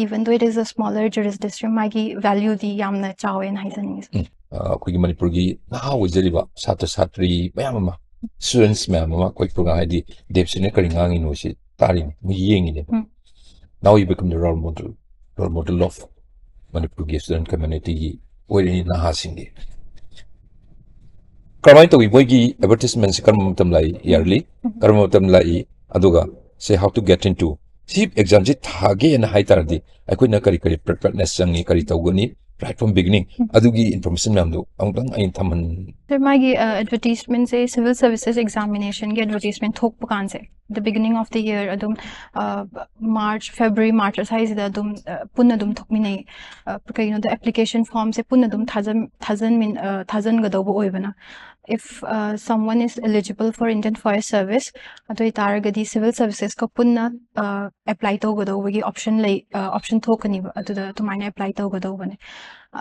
even though it is a smaller jurisdiction, ꯃꯥꯒꯤ value ꯗꯤ ꯌꯥꯝꯅ ꯆꯥꯎꯋꯦꯅ ꯍꯥꯏꯖꯅꯤꯡꯉꯤ꯫ ꯑꯩꯈꯣꯏꯒꯤ ꯃꯅꯤꯄꯨꯔꯒꯤ ꯅꯍꯥ ꯑꯣꯏꯖꯔꯤꯕ ꯁꯥꯇ꯭ꯔ ꯁꯥꯇ꯭ꯔꯤ ꯃꯌꯥꯝ ꯑꯃ, students ꯃꯌꯥꯝ ꯑꯃ ꯑꯩꯈꯣꯏ program ꯍꯥꯏꯗꯤ ꯗꯦꯕꯁꯤꯅ ꯀꯔꯤ ꯉꯥꯡꯉꯤꯅꯣ ꯁꯤ ꯇꯥꯔꯤꯅꯤ, ꯃꯣꯏ ꯌꯦꯡꯉꯤꯅꯦꯕ꯫ Now you become the role model, role model of ꯃꯅꯤꯄꯨꯔꯒꯤ student community ꯒꯤ ꯑꯣꯏꯔꯤꯅꯤ ꯅꯍꯥꯁꯤꯡꯒꯤ꯫ ꯀꯔꯝꯍꯥꯏꯅ ꯇꯧꯏ? ꯃꯣꯏꯒꯤ advertisement ꯁꯦ ꯀꯔꯝꯕ ꯃꯇꯝ ꯂꯥꯛꯏ? Yearly ꯀꯔꯝꯕ ꯃꯇꯝ ꯂꯥꯛꯏ? ꯑꯗꯨꯒ say how to get into ꯁꯤ exam ꯁꯤ ꯊꯥꯒꯦꯅ ꯍꯥꯏ ꯇꯥꯔꯗꯤ ꯑꯩꯈꯣꯏꯅ ꯀꯔꯤ ꯀꯔꯤ preparedness ꯆꯪꯉꯤ, ꯀꯔꯤ ꯇꯧꯒꯅꯤ? right from beginning, ꯑꯗꯨꯒꯤ information ꯃꯌꯥꯝꯗꯣ ꯑꯃꯨꯛꯇꯪ ꯑꯩ ꯊꯝꯍꯟ ꯁꯥꯔ, ꯃꯥꯒꯤ ꯑꯦꯗꯚꯔꯇꯤꯁꯃꯦꯟꯁꯦ ꯁꯤꯚꯤꯜ ꯁꯔꯚꯤꯁꯦꯁ ꯑꯦꯛꯖꯥꯃꯤꯅꯦꯁꯟꯒꯤ ꯑꯦꯗꯚꯔꯇꯤꯁꯃꯦꯟ ꯊꯣꯛꯄ ꯀꯥꯟꯁꯦ, the beginning of the year, ꯑꯗꯨꯝ ꯃꯥꯔꯆ, ꯐꯦꯕ꯭ꯔꯨꯋꯥꯔꯤ, ꯃꯥꯔꯆ ꯁ꯭ꯋꯥꯏꯁꯤꯗ ꯑꯗꯨꯝ ꯑ, ꯄꯨꯟꯅ ꯑꯗꯨꯝ ꯊꯣꯛꯃꯤꯟꯅꯩ꯫ ꯑ, ꯀꯩꯒꯤꯅꯣꯗ ꯑꯦꯄ꯭ꯂꯤꯀꯦꯁꯟ ꯐꯣꯔꯝꯁꯦ ꯄꯨꯟꯅ ꯑꯗꯨꯝ ꯊꯥꯖꯟ ꯊꯥꯖꯟꯃꯤꯟ ꯑ, ꯊꯥꯖꯟꯒꯗꯧꯕ ꯑꯣꯏꯕꯅ, if someone is eligible for Indian Forest Service, ꯑꯗꯨ ꯑꯣꯏꯇꯥꯔꯒꯗꯤ ꯁꯤꯚꯤꯜ ꯁꯔꯚꯤꯁꯦꯁꯀ ꯄꯨꯟꯅ ꯑꯦꯄ꯭ꯂꯥꯏ ꯇꯧꯒꯗꯧꯕꯒꯤ ꯑꯣꯞꯁꯟ ꯂꯩ, ꯑꯣꯞꯁꯟ ꯊꯣꯛꯀꯅꯤꯕ, ꯑꯗꯨꯗ ꯑꯗꯨꯃꯥꯏꯅ ꯑꯦꯄ꯭ꯂꯥꯏ ꯇꯧꯒꯗꯧꯕꯅꯦ꯫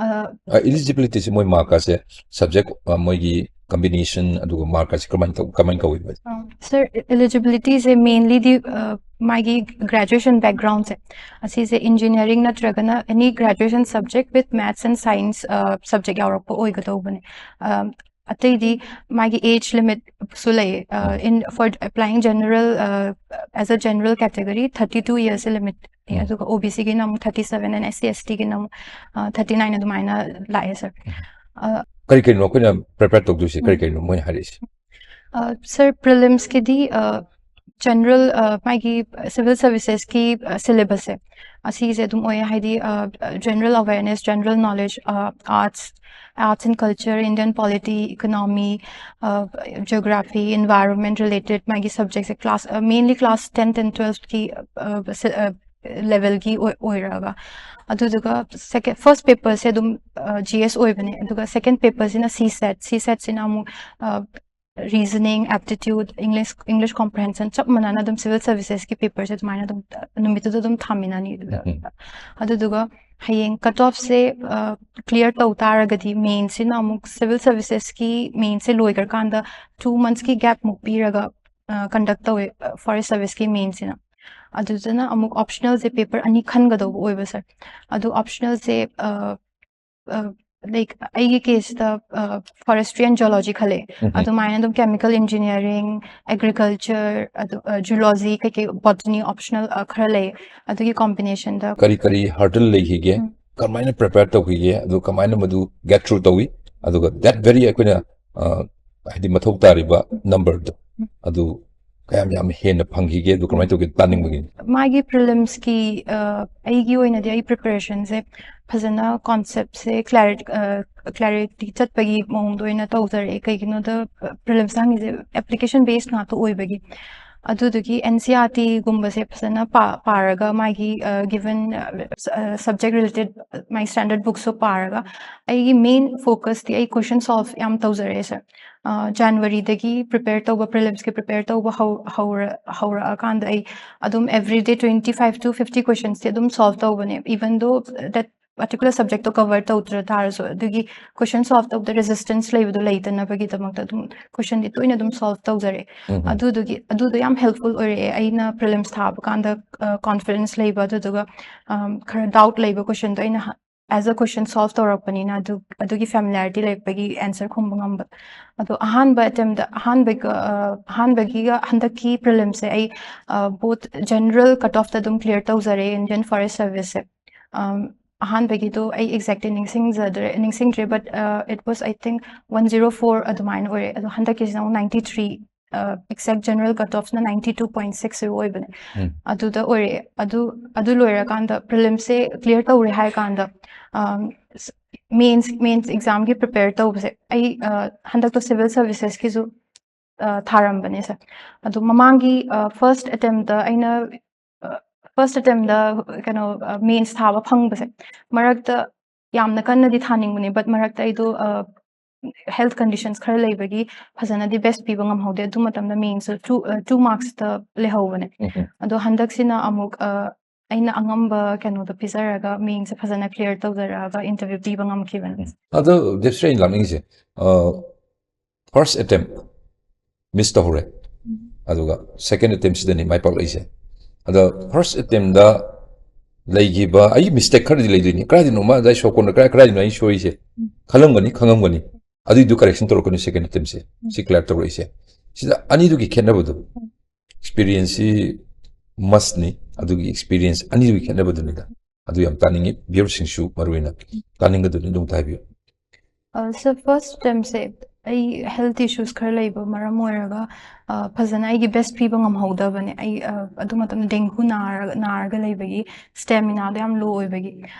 ꯑ, ꯏꯂꯤꯖꯤꯕꯤꯂꯤꯇꯤꯁꯦ ꯃꯣꯏ ꯃꯥꯔꯛꯀꯁꯦ ꯁꯕꯖꯦꯛ ꯃꯣꯏꯒꯤ ꯀꯝꯕꯤꯅꯦꯁꯟ ꯑꯗꯨꯒ ꯃꯥꯔꯛꯀꯁꯦ ꯀꯃꯥꯏꯅ ꯇꯧ ꯀꯃꯥꯏꯅ ꯀꯧꯏꯕ? ꯁꯥꯔ, ꯏꯂꯤꯖꯤꯕꯤꯂꯤꯇꯤꯁꯦ ꯃꯦꯟꯂꯤꯗꯤ ꯃꯥꯒꯤ ꯒ꯭ꯔꯦꯖꯨꯑꯦꯁꯟ ꯕꯦꯛꯒ꯭ꯔꯥꯎꯟꯁꯦ, ꯑꯁꯤꯁꯦ ꯏꯟꯖꯤꯅꯤꯌꯥꯔꯤꯡ ꯅꯠꯇ꯭ꯔꯒꯅ any graduation subject with maths and science subject ꯌꯥꯎꯔꯛꯄ ꯑꯣꯏꯒꯗꯧꯕꯅꯦ꯫ ꯑ, ꯑꯇꯩꯗꯤ ꯃꯥꯒꯤ age limitꯁꯨ ꯂꯩꯌꯦ꯫ In for applying general, as a general category, thirty two years limit, ꯑꯗꯨꯒ ꯑꯣ ꯕꯤ ꯁꯤꯒꯤꯅ ꯑꯃꯨꯛ thirty seven and S C S Tꯒꯤꯅ ꯑꯃꯨꯛ thirty nine ꯑꯗꯨꯃꯥꯏꯅ ꯂꯥꯛꯑꯦ, ꯁꯥꯔ꯫ ꯀꯔꯤ ꯀꯔꯤꯅꯣ ꯑꯩꯈꯣꯏꯅ ꯄ꯭ꯔꯤꯄꯦꯌꯔ ꯇꯧꯗꯣꯏꯁꯦ? ꯀꯔꯤ ꯀꯔꯤꯅꯣ ꯃꯣꯏꯅ ꯍꯥꯏꯔꯛꯏꯁꯦ? ꯁꯥꯔ, ꯄ꯭ꯔꯤꯂꯤꯝꯁꯀꯤꯗꯤ ꯖꯦꯅꯔꯦꯜ, ꯃꯥꯒꯤ ꯁꯤꯚꯤꯜ ꯁꯔꯚꯤꯁꯦꯁꯀꯤ ꯁꯤꯂꯦꯕꯁꯁꯦ ꯑꯁꯤꯁꯦ ꯑꯗꯨꯝ ꯑꯣꯏꯌꯦ, ꯍꯥꯏꯗꯤ general awareness, general knowledge, arts, arts and culture, Indian polity, economy, geography, environment related ꯃꯥꯒꯤ ꯁꯕꯖꯦꯛꯁꯦ ꯀ꯭ꯂꯥꯁ, ꯃꯦꯟꯂꯤ ꯀ꯭ꯂꯥꯁ ꯇꯦꯟ ꯑꯦꯟ ꯇꯨꯋꯦꯜꯐꯀꯤ ꯂꯦꯚꯦꯜꯒꯤ ꯑꯣꯏꯔꯛꯑꯒ, ꯑꯗꯨꯗꯨꯒ ꯁꯦꯀꯦꯟ ꯐꯥꯔꯁ ꯄꯦꯄꯔꯁꯦ ꯑꯗꯨꯝ ꯖꯤ ꯑꯦꯁ ꯑꯣꯏꯕꯅꯦ, ꯑꯗꯨꯒ ꯁꯦꯀꯦꯟ ꯄꯦꯄꯔꯁꯤꯅ ꯁꯤ ꯁꯦꯠ, ꯁꯤ ꯁꯦꯠꯁꯤꯅ ꯑꯃꯨꯛ ꯔꯤꯖꯅꯤꯡ, ꯑꯦꯞꯇꯤꯇ꯭ꯌꯨꯠ, ꯏꯪꯂꯤꯁ, ꯏꯪꯂꯤꯁ ꯀꯣꯝꯄ꯭ꯔꯤꯍꯦꯟꯁꯟ ꯆꯞ ꯃꯥꯟꯅꯅ ꯑꯗꯨꯝ ꯁꯤꯚꯤꯜ ꯁꯔꯚꯤꯁꯦꯁꯀꯤ ꯄꯦꯄꯔꯁꯦ ꯑꯗꯨꯃꯥꯏꯅ ꯑꯗꯨꯝ ꯅꯨꯃꯤꯠꯇꯨꯗ ꯑꯗꯨꯝ ꯊꯥꯃꯤꯟꯅꯅꯤ꯫ ꯑꯗꯨꯗꯨꯒ ꯍꯌꯦꯡ ꯀꯠ ꯑꯣꯐꯁꯦ ꯀ꯭ꯂꯤꯌꯥꯔ ꯇꯧ ꯇꯥꯔꯒꯗꯤ ꯃꯦꯟꯁꯤꯅ ꯑꯃꯨꯛ ꯁꯤꯚꯤꯜ ꯁꯔꯚꯤꯁꯦꯁꯀꯤ ꯃꯦꯟꯁꯦ ꯂꯣꯏꯈ꯭ꯔꯀꯥꯟꯗ ꯇꯨ ꯃꯟꯊꯁꯀꯤ ꯒꯦꯞꯃꯨꯛ ꯄꯤꯔꯒ ꯀꯟꯗꯛ ꯇꯧꯋꯦ ꯐꯣꯔꯦꯁ ꯁꯔꯚꯤꯁꯀꯤ ꯃꯦꯟꯁꯤꯅ꯫ ꯑꯗꯨꯗꯨꯅ ꯑꯃꯨꯛ ꯑꯣꯞꯁꯅꯦꯜꯁꯦ ꯄꯦꯄꯔ ꯑꯅꯤ ꯈꯟꯒꯗꯧꯕ ꯑꯣꯏꯕ, ꯁꯥꯔ꯫ ꯑꯗꯨ ꯑꯣꯞꯁꯅꯦꯜꯁꯦ ꯂꯥꯏꯛ ꯑꯩꯒꯤ ꯀꯦꯁꯇ ꯐꯣꯔꯦꯁꯇ꯭ꯔꯤ ꯑꯦꯟ ꯖꯨꯑꯣꯂꯣꯖꯤ ꯈꯜꯂꯦ꯫ ꯑꯗꯨꯃꯥꯏꯅ ꯑꯗꯨꯝ ꯀꯦꯃꯤꯀꯦꯜ ꯏꯟꯖꯤꯅꯤꯌꯥꯔꯤꯡ, ꯑꯦꯒ꯭ꯔꯤꯀꯜꯆꯔ, ꯑꯗꯨ ꯖꯨꯂꯣꯖꯤ, ꯀꯩꯀꯩ, ꯕꯣꯇꯅꯤ ꯑꯣꯞꯁꯅꯦꯜ ꯈꯔ ꯂꯩ꯫ ꯑꯗꯨꯒꯤ ꯀꯣꯝꯕꯤꯅꯦꯁꯟꯗ ꯀꯔꯤ ꯀꯔꯤ ꯍꯔꯗꯜ ꯂꯩꯈꯤꯒꯦ? ꯀꯃꯥꯏꯅ ꯄ꯭ꯔꯤꯄꯦꯌꯔ ꯇꯧꯈꯤꯒꯦ? ꯑꯗꯨ ꯀꯃꯥꯏꯅ ꯃꯗꯨ ꯒꯦꯠ ꯊ꯭ꯔꯨ ꯇꯧꯏ? ꯑꯗꯨꯒ that very ꯑꯩꯈꯣꯏꯅ ꯍꯥꯏꯗꯤ ꯃꯊꯧ ꯇꯥꯔꯤꯕ ꯅꯝꯕꯔꯗꯣ ꯑꯗꯨ ꯀꯌꯥꯝ ꯌꯥꯝ ꯍꯦꯟꯅ ꯐꯪꯈꯤꯒꯦ? ꯑꯗꯨ ꯀꯃꯥꯏꯅ ꯇꯧꯒꯦ ꯇꯥꯅꯤꯡꯕꯒꯤꯅꯤ꯫ ꯃꯥꯒꯤ ꯄ꯭ꯔꯤꯂꯤꯝꯁꯀꯤ ꯑꯩꯒꯤ ꯑꯣꯏꯅꯗꯤ ꯑꯩ ꯄ꯭ꯔꯤꯄꯦꯔꯦꯁꯟꯁꯦ ꯐꯖꯅ ꯀꯣꯟꯁꯦꯞꯁꯦ ꯀ꯭ꯂꯥꯔꯤꯇꯤ ꯆꯠꯄꯒꯤ ꯃꯑꯣꯡꯗ ꯑꯣꯏꯅ ꯇꯧꯖꯔꯛꯑꯦ꯫ ꯀꯩꯒꯤꯅꯣꯗ ꯄ꯭ꯔꯤꯂꯤꯝꯁ ꯍꯪꯉꯤꯁꯦ ꯑꯦꯄ꯭ꯂꯤꯀꯦꯁꯟ ꯕꯦꯁ ꯉꯥꯛꯇ ꯑꯣꯏꯕꯒꯤ꯫ ꯑꯗꯨꯗꯨꯒꯤ ꯑꯦꯟ ꯁꯤ ꯑꯥꯔ ꯇꯤꯒꯨꯝꯕꯁꯦ ꯐꯖꯅ ꯄꯥꯔꯒ, ꯃꯥꯒꯤ ꯒꯤꯚꯟ ꯁꯕꯖꯦꯛ ꯔꯤꯂꯦꯇꯦꯠ ꯃꯥꯒꯤ ꯁ꯭ꯇꯦꯟꯗꯔꯠ ꯕꯨꯛꯁꯨ ꯄꯥꯔꯒ, ꯑꯩꯒꯤ ꯃꯦꯟ ꯐꯣꯀꯁꯇꯤ ꯑꯩ ꯀꯣꯏꯁꯟ ꯁꯣꯜꯕ ꯌꯥꯝ ꯇꯧꯖꯔꯛꯑꯦ ꯁꯥꯔ꯫ ꯖꯅꯋꯥꯔꯤꯗꯒꯤ ꯄ꯭ꯔꯤꯄꯦꯌꯔ ꯇꯧꯕ, ꯄ꯭ꯔꯤꯂꯤꯝꯁꯀꯤ ꯄ꯭ꯔꯤꯄꯦꯌꯔ ꯇꯧꯕ ꯍꯧꯔꯛꯑꯀꯥꯟꯗ ꯑꯩ ꯑꯗꯨꯝ every day twenty five to fifty ꯀꯣꯏꯁꯟꯁꯇꯤ ꯑꯗꯨꯝ ꯁꯣꯜꯕ ꯇꯧꯕꯅꯦ꯫ Even though that particular subjectꯇꯣ ꯀꯚꯔ ꯇꯧꯗ꯭ꯔ ꯇꯥꯔꯁꯨ, ꯑꯗꯨꯒꯤ ꯀꯣꯏꯁꯟ ꯁꯣꯜꯕ ꯇꯧꯕꯗ ꯔꯦꯖꯤꯁꯇꯦꯟꯁ ꯂꯩꯕꯗꯣ ꯂꯩꯇꯅꯕꯒꯤꯗꯃꯛꯇ ꯑꯗꯨꯝ ꯀꯣꯏꯁꯟꯗꯤ ꯇꯣꯏꯅ ꯑꯗꯨꯝ ꯁꯣꯜꯕ ꯇꯧꯖꯔꯛꯑꯦ꯫ ꯑꯗꯨꯗꯨꯒꯤ ꯑꯗꯨꯗꯣ ꯌꯥꯝ ꯍꯦꯜꯞꯐꯨꯜ ꯑꯣꯏꯔꯛꯑꯦ꯫ ꯑꯩꯅ ꯄ꯭ꯔꯤꯂꯤꯝꯁ ꯊꯥꯕ ꯀꯥꯟꯗ ꯀꯣꯟꯐꯤꯗꯦꯟꯁ ꯂꯩꯕ, ꯑꯗꯨꯗꯨꯒ ꯈꯔ ꯗꯥꯎꯠ ꯂꯩꯕ ꯀꯣꯏꯁꯟꯗꯣ ꯑꯩꯅ ꯑꯦꯁ ꯑ ꯀꯣꯏꯁꯟ ꯁꯣꯜꯕ ꯇꯧꯔꯛꯄꯅꯤꯅ ꯑꯗꯨ ꯑꯗꯨꯒꯤ ꯐꯦꯃꯤꯂꯤꯌꯥꯔꯤꯇꯤ ꯂꯩꯔꯛꯄꯒꯤ ꯑꯦꯟꯁꯔ ꯈꯨꯝꯕ ꯉꯝꯕ꯫ ꯑꯗꯣ ꯑꯍꯥꯟꯕ ꯑꯦꯇꯦꯝꯗ, ꯑꯍꯥꯟꯕꯒ ꯑꯍꯥꯟꯕꯒꯤꯒ ꯍꯟꯗꯛꯀꯤ ꯄ꯭ꯔꯤꯂꯤꯝꯁꯦ ꯑꯩ ꯕꯣꯠ ꯖꯦꯅꯔꯦꯜ ꯀꯠ ꯑꯣꯐꯇ ꯑꯗꯨꯝ ꯀ꯭ꯂꯤꯌꯥꯔ ꯇꯧꯖꯔꯦ ꯏꯟꯗꯤꯌꯟ ꯐꯣꯔꯦꯁ ꯁꯔꯚꯤꯁꯁꯦ꯫ ꯑꯍꯥꯟꯕꯒꯤꯗꯣ ꯑꯩ ꯑꯦꯛꯖꯦꯛꯇꯤ ꯅꯤꯡꯁꯤꯡꯖꯗ꯭ꯔꯦ, ꯅꯤꯡꯁꯤꯡꯗ꯭ꯔꯦ, but it was, I think, one zero four ꯑꯗꯨꯃꯥꯏꯅ ꯑꯣꯏꯔꯦ꯫ ꯑꯗꯣ ꯍꯟꯗꯛꯀꯤꯁꯤꯅ ꯑꯃꯨꯛ ꯅꯥꯏꯟꯇꯤ ꯊ꯭ꯔꯤ, ꯑꯦꯛꯖꯦꯛ ꯖꯦꯅꯔꯦꯜ ꯀꯠ ꯑꯣꯐꯅ ꯅꯥꯏꯟꯇꯤ ꯇꯨ ꯄꯣꯏꯟ ꯁꯤꯛꯁ ꯑꯣꯏꯕꯅꯦ꯫ ꯑꯗꯨꯗ ꯑꯣꯏꯔꯛꯑꯦ꯫ ꯑꯗꯨ ꯑꯗꯨ ꯂꯣꯏꯔꯀꯥꯟꯗ ꯄ꯭ꯔꯤꯂꯤꯝꯁꯦ ꯀ꯭ꯂꯤꯌꯥꯔ ꯇꯧꯔꯦ ꯍꯥꯏꯔ ꯀꯥꯟꯗ ꯃꯦꯟꯁ ꯃꯦꯟꯁ ꯑꯦꯛꯖꯥꯝꯒꯤ ꯄ꯭ꯔꯤꯄꯦꯌꯔ ꯇꯧꯕꯁꯦ ꯑꯩ ꯍꯟꯗꯛꯇꯣ ꯁꯤꯚꯤꯜ ꯁꯔꯚꯤꯁꯦꯁꯀꯤꯁꯨ ꯊꯥꯔꯝꯕꯅꯦ ꯁꯥꯔ꯫ ꯑꯗꯣ ꯃꯃꯥꯡꯒꯤ ꯐꯥꯔꯁ ꯑꯦꯇꯦꯝꯗ ꯑꯩꯅ ꯐꯥꯔꯁ ꯑꯦꯇꯦꯝꯗ ꯀꯩꯅꯣ ꯃꯦꯟꯁ ꯊꯥꯕ ꯐꯪꯕꯁꯦ, ꯃꯔꯛꯇ ꯌꯥꯝꯅ ꯀꯟꯅꯗꯤ ꯊꯥꯅꯤꯡꯕꯅꯦ, ꯕꯠ ꯃꯔꯛꯇ ꯑꯩꯗꯣ ꯍꯦꯜꯊ ꯀꯟꯗꯤꯁꯟꯁ ꯈꯔ ꯂꯩꯕꯒꯤ ꯐꯖꯅꯗꯤ ꯕꯦꯁ ꯄꯤꯕ ꯉꯝꯍꯧꯗꯦ꯫ ꯑꯗꯨ ꯃꯇꯝꯗ ꯃꯦꯟꯁꯁꯨ ꯇꯨ ꯇꯨ ꯃꯥꯔꯛꯁꯇ ꯂꯩꯍꯧꯕꯅꯦ꯫ ꯑꯗꯣ ꯍꯟꯗꯛꯁꯤꯅ ꯑꯃꯨꯛ ꯑꯩꯅ ꯑꯉꯝꯕ ꯀꯩꯅꯣꯗꯣ ꯄꯤꯖꯔꯒ ꯃꯦꯟꯁꯦ ꯐꯖꯅ ꯀ꯭ꯂꯤꯌꯥꯔ ꯇꯧꯖꯔꯛꯑꯒ ꯏꯟꯇꯔꯚ꯭ꯌꯨ ꯄꯤꯕ ꯉꯝꯈꯤꯕꯅꯦ꯫ ꯑꯗꯣ ꯗꯤꯞꯁ꯭ꯔꯤ, ꯑꯩꯅ ꯂꯥꯛꯅꯤꯡꯉꯤꯁꯦ, ꯐꯥꯔꯁ ꯑꯦꯇꯦꯝ ꯃꯤꯁ ꯇꯧꯍꯧꯔꯦ, ꯑꯗꯨꯒ ꯁꯦꯀꯦꯟ ꯑꯦꯇꯦꯝꯁꯤꯗꯅꯤ ꯃꯥꯏ ꯄꯥꯛꯂꯛꯏꯁꯦ꯫ ꯑꯗ ꯐꯥꯔꯁ ꯑꯦꯇꯦꯝꯗ ꯂꯩꯈꯤꯕ ꯑꯩꯒꯤ ꯃꯤꯁꯇꯦꯛ ꯈꯔꯗꯤ ꯂꯩꯗꯣꯏꯅꯤ꯫ ꯀꯗꯥꯏꯗꯅꯣ ꯃꯥ ꯉꯁꯥꯏ ꯁꯣꯛ ꯀꯣꯟꯅ ꯀꯗꯥꯏ ꯀꯗꯥꯏꯗꯅꯣ ꯑꯩꯅ ꯁꯣꯏꯔꯤꯁꯦ ꯈꯜꯂꯝꯒꯅꯤ, ꯈꯪꯉꯝꯒꯅꯤ꯫ ꯑꯗꯨꯏꯗꯨ ꯀꯔꯦꯛꯁꯟ ꯇꯧꯔꯛꯀꯅꯤ ꯁꯦꯀꯦꯟ ꯑꯦꯇꯦꯝꯁꯦ, ꯁꯤ ꯀ꯭ꯂꯤꯌꯥꯔ ꯇꯧꯔꯛꯏꯁꯦ꯫ ꯁꯤꯗ ꯑꯅꯤꯗꯨꯒꯤ ꯈꯦꯠꯅꯕꯗꯣ, ꯑꯦꯛꯁꯄꯤꯔꯤꯌꯦꯟꯁꯁꯤ ꯃꯁꯅꯤ, ꯑꯗꯨꯒꯤ ꯑꯦꯛꯁꯄꯤꯔꯤꯌꯦꯟꯁ ꯑꯅꯤꯗꯨꯒꯤ ꯈꯦꯠꯅꯕꯗꯨꯅꯤꯗ꯫ ꯑꯗꯨ ꯌꯥꯝ ꯇꯥꯅꯤꯡꯉꯤ, ꯚ꯭ꯌꯨꯔꯁꯤꯡꯁꯨ ꯃꯔꯨ ꯑꯣꯏꯅ ꯇꯥꯅꯤꯡꯒꯗꯣꯏꯅꯤ, ꯑꯗꯨꯝꯇ ꯍꯥꯏꯕꯤꯌꯨ꯫ ꯁꯥꯔ, ꯐꯥꯔꯁ ꯑꯦꯇꯦꯝꯁꯦ ꯑꯩ health issues ꯈꯔ ꯂꯩꯕ ꯃꯔꯝ ꯑꯣꯏꯔꯒ ꯑ, ꯐꯖꯅ ꯑꯩꯒꯤ best ꯄꯤꯕ ꯉꯝꯍꯧꯗꯕꯅꯦ꯫ ꯑꯩ ꯑ, ꯑꯗꯨ ꯃꯇꯝꯗ dengue ꯅꯥꯔꯒ ꯅꯥꯔꯒ ꯂꯩꯕꯒꯤ, staminaꯗꯣ ꯌꯥꯝ low ꯑꯣꯏꯕꯒꯤ꯫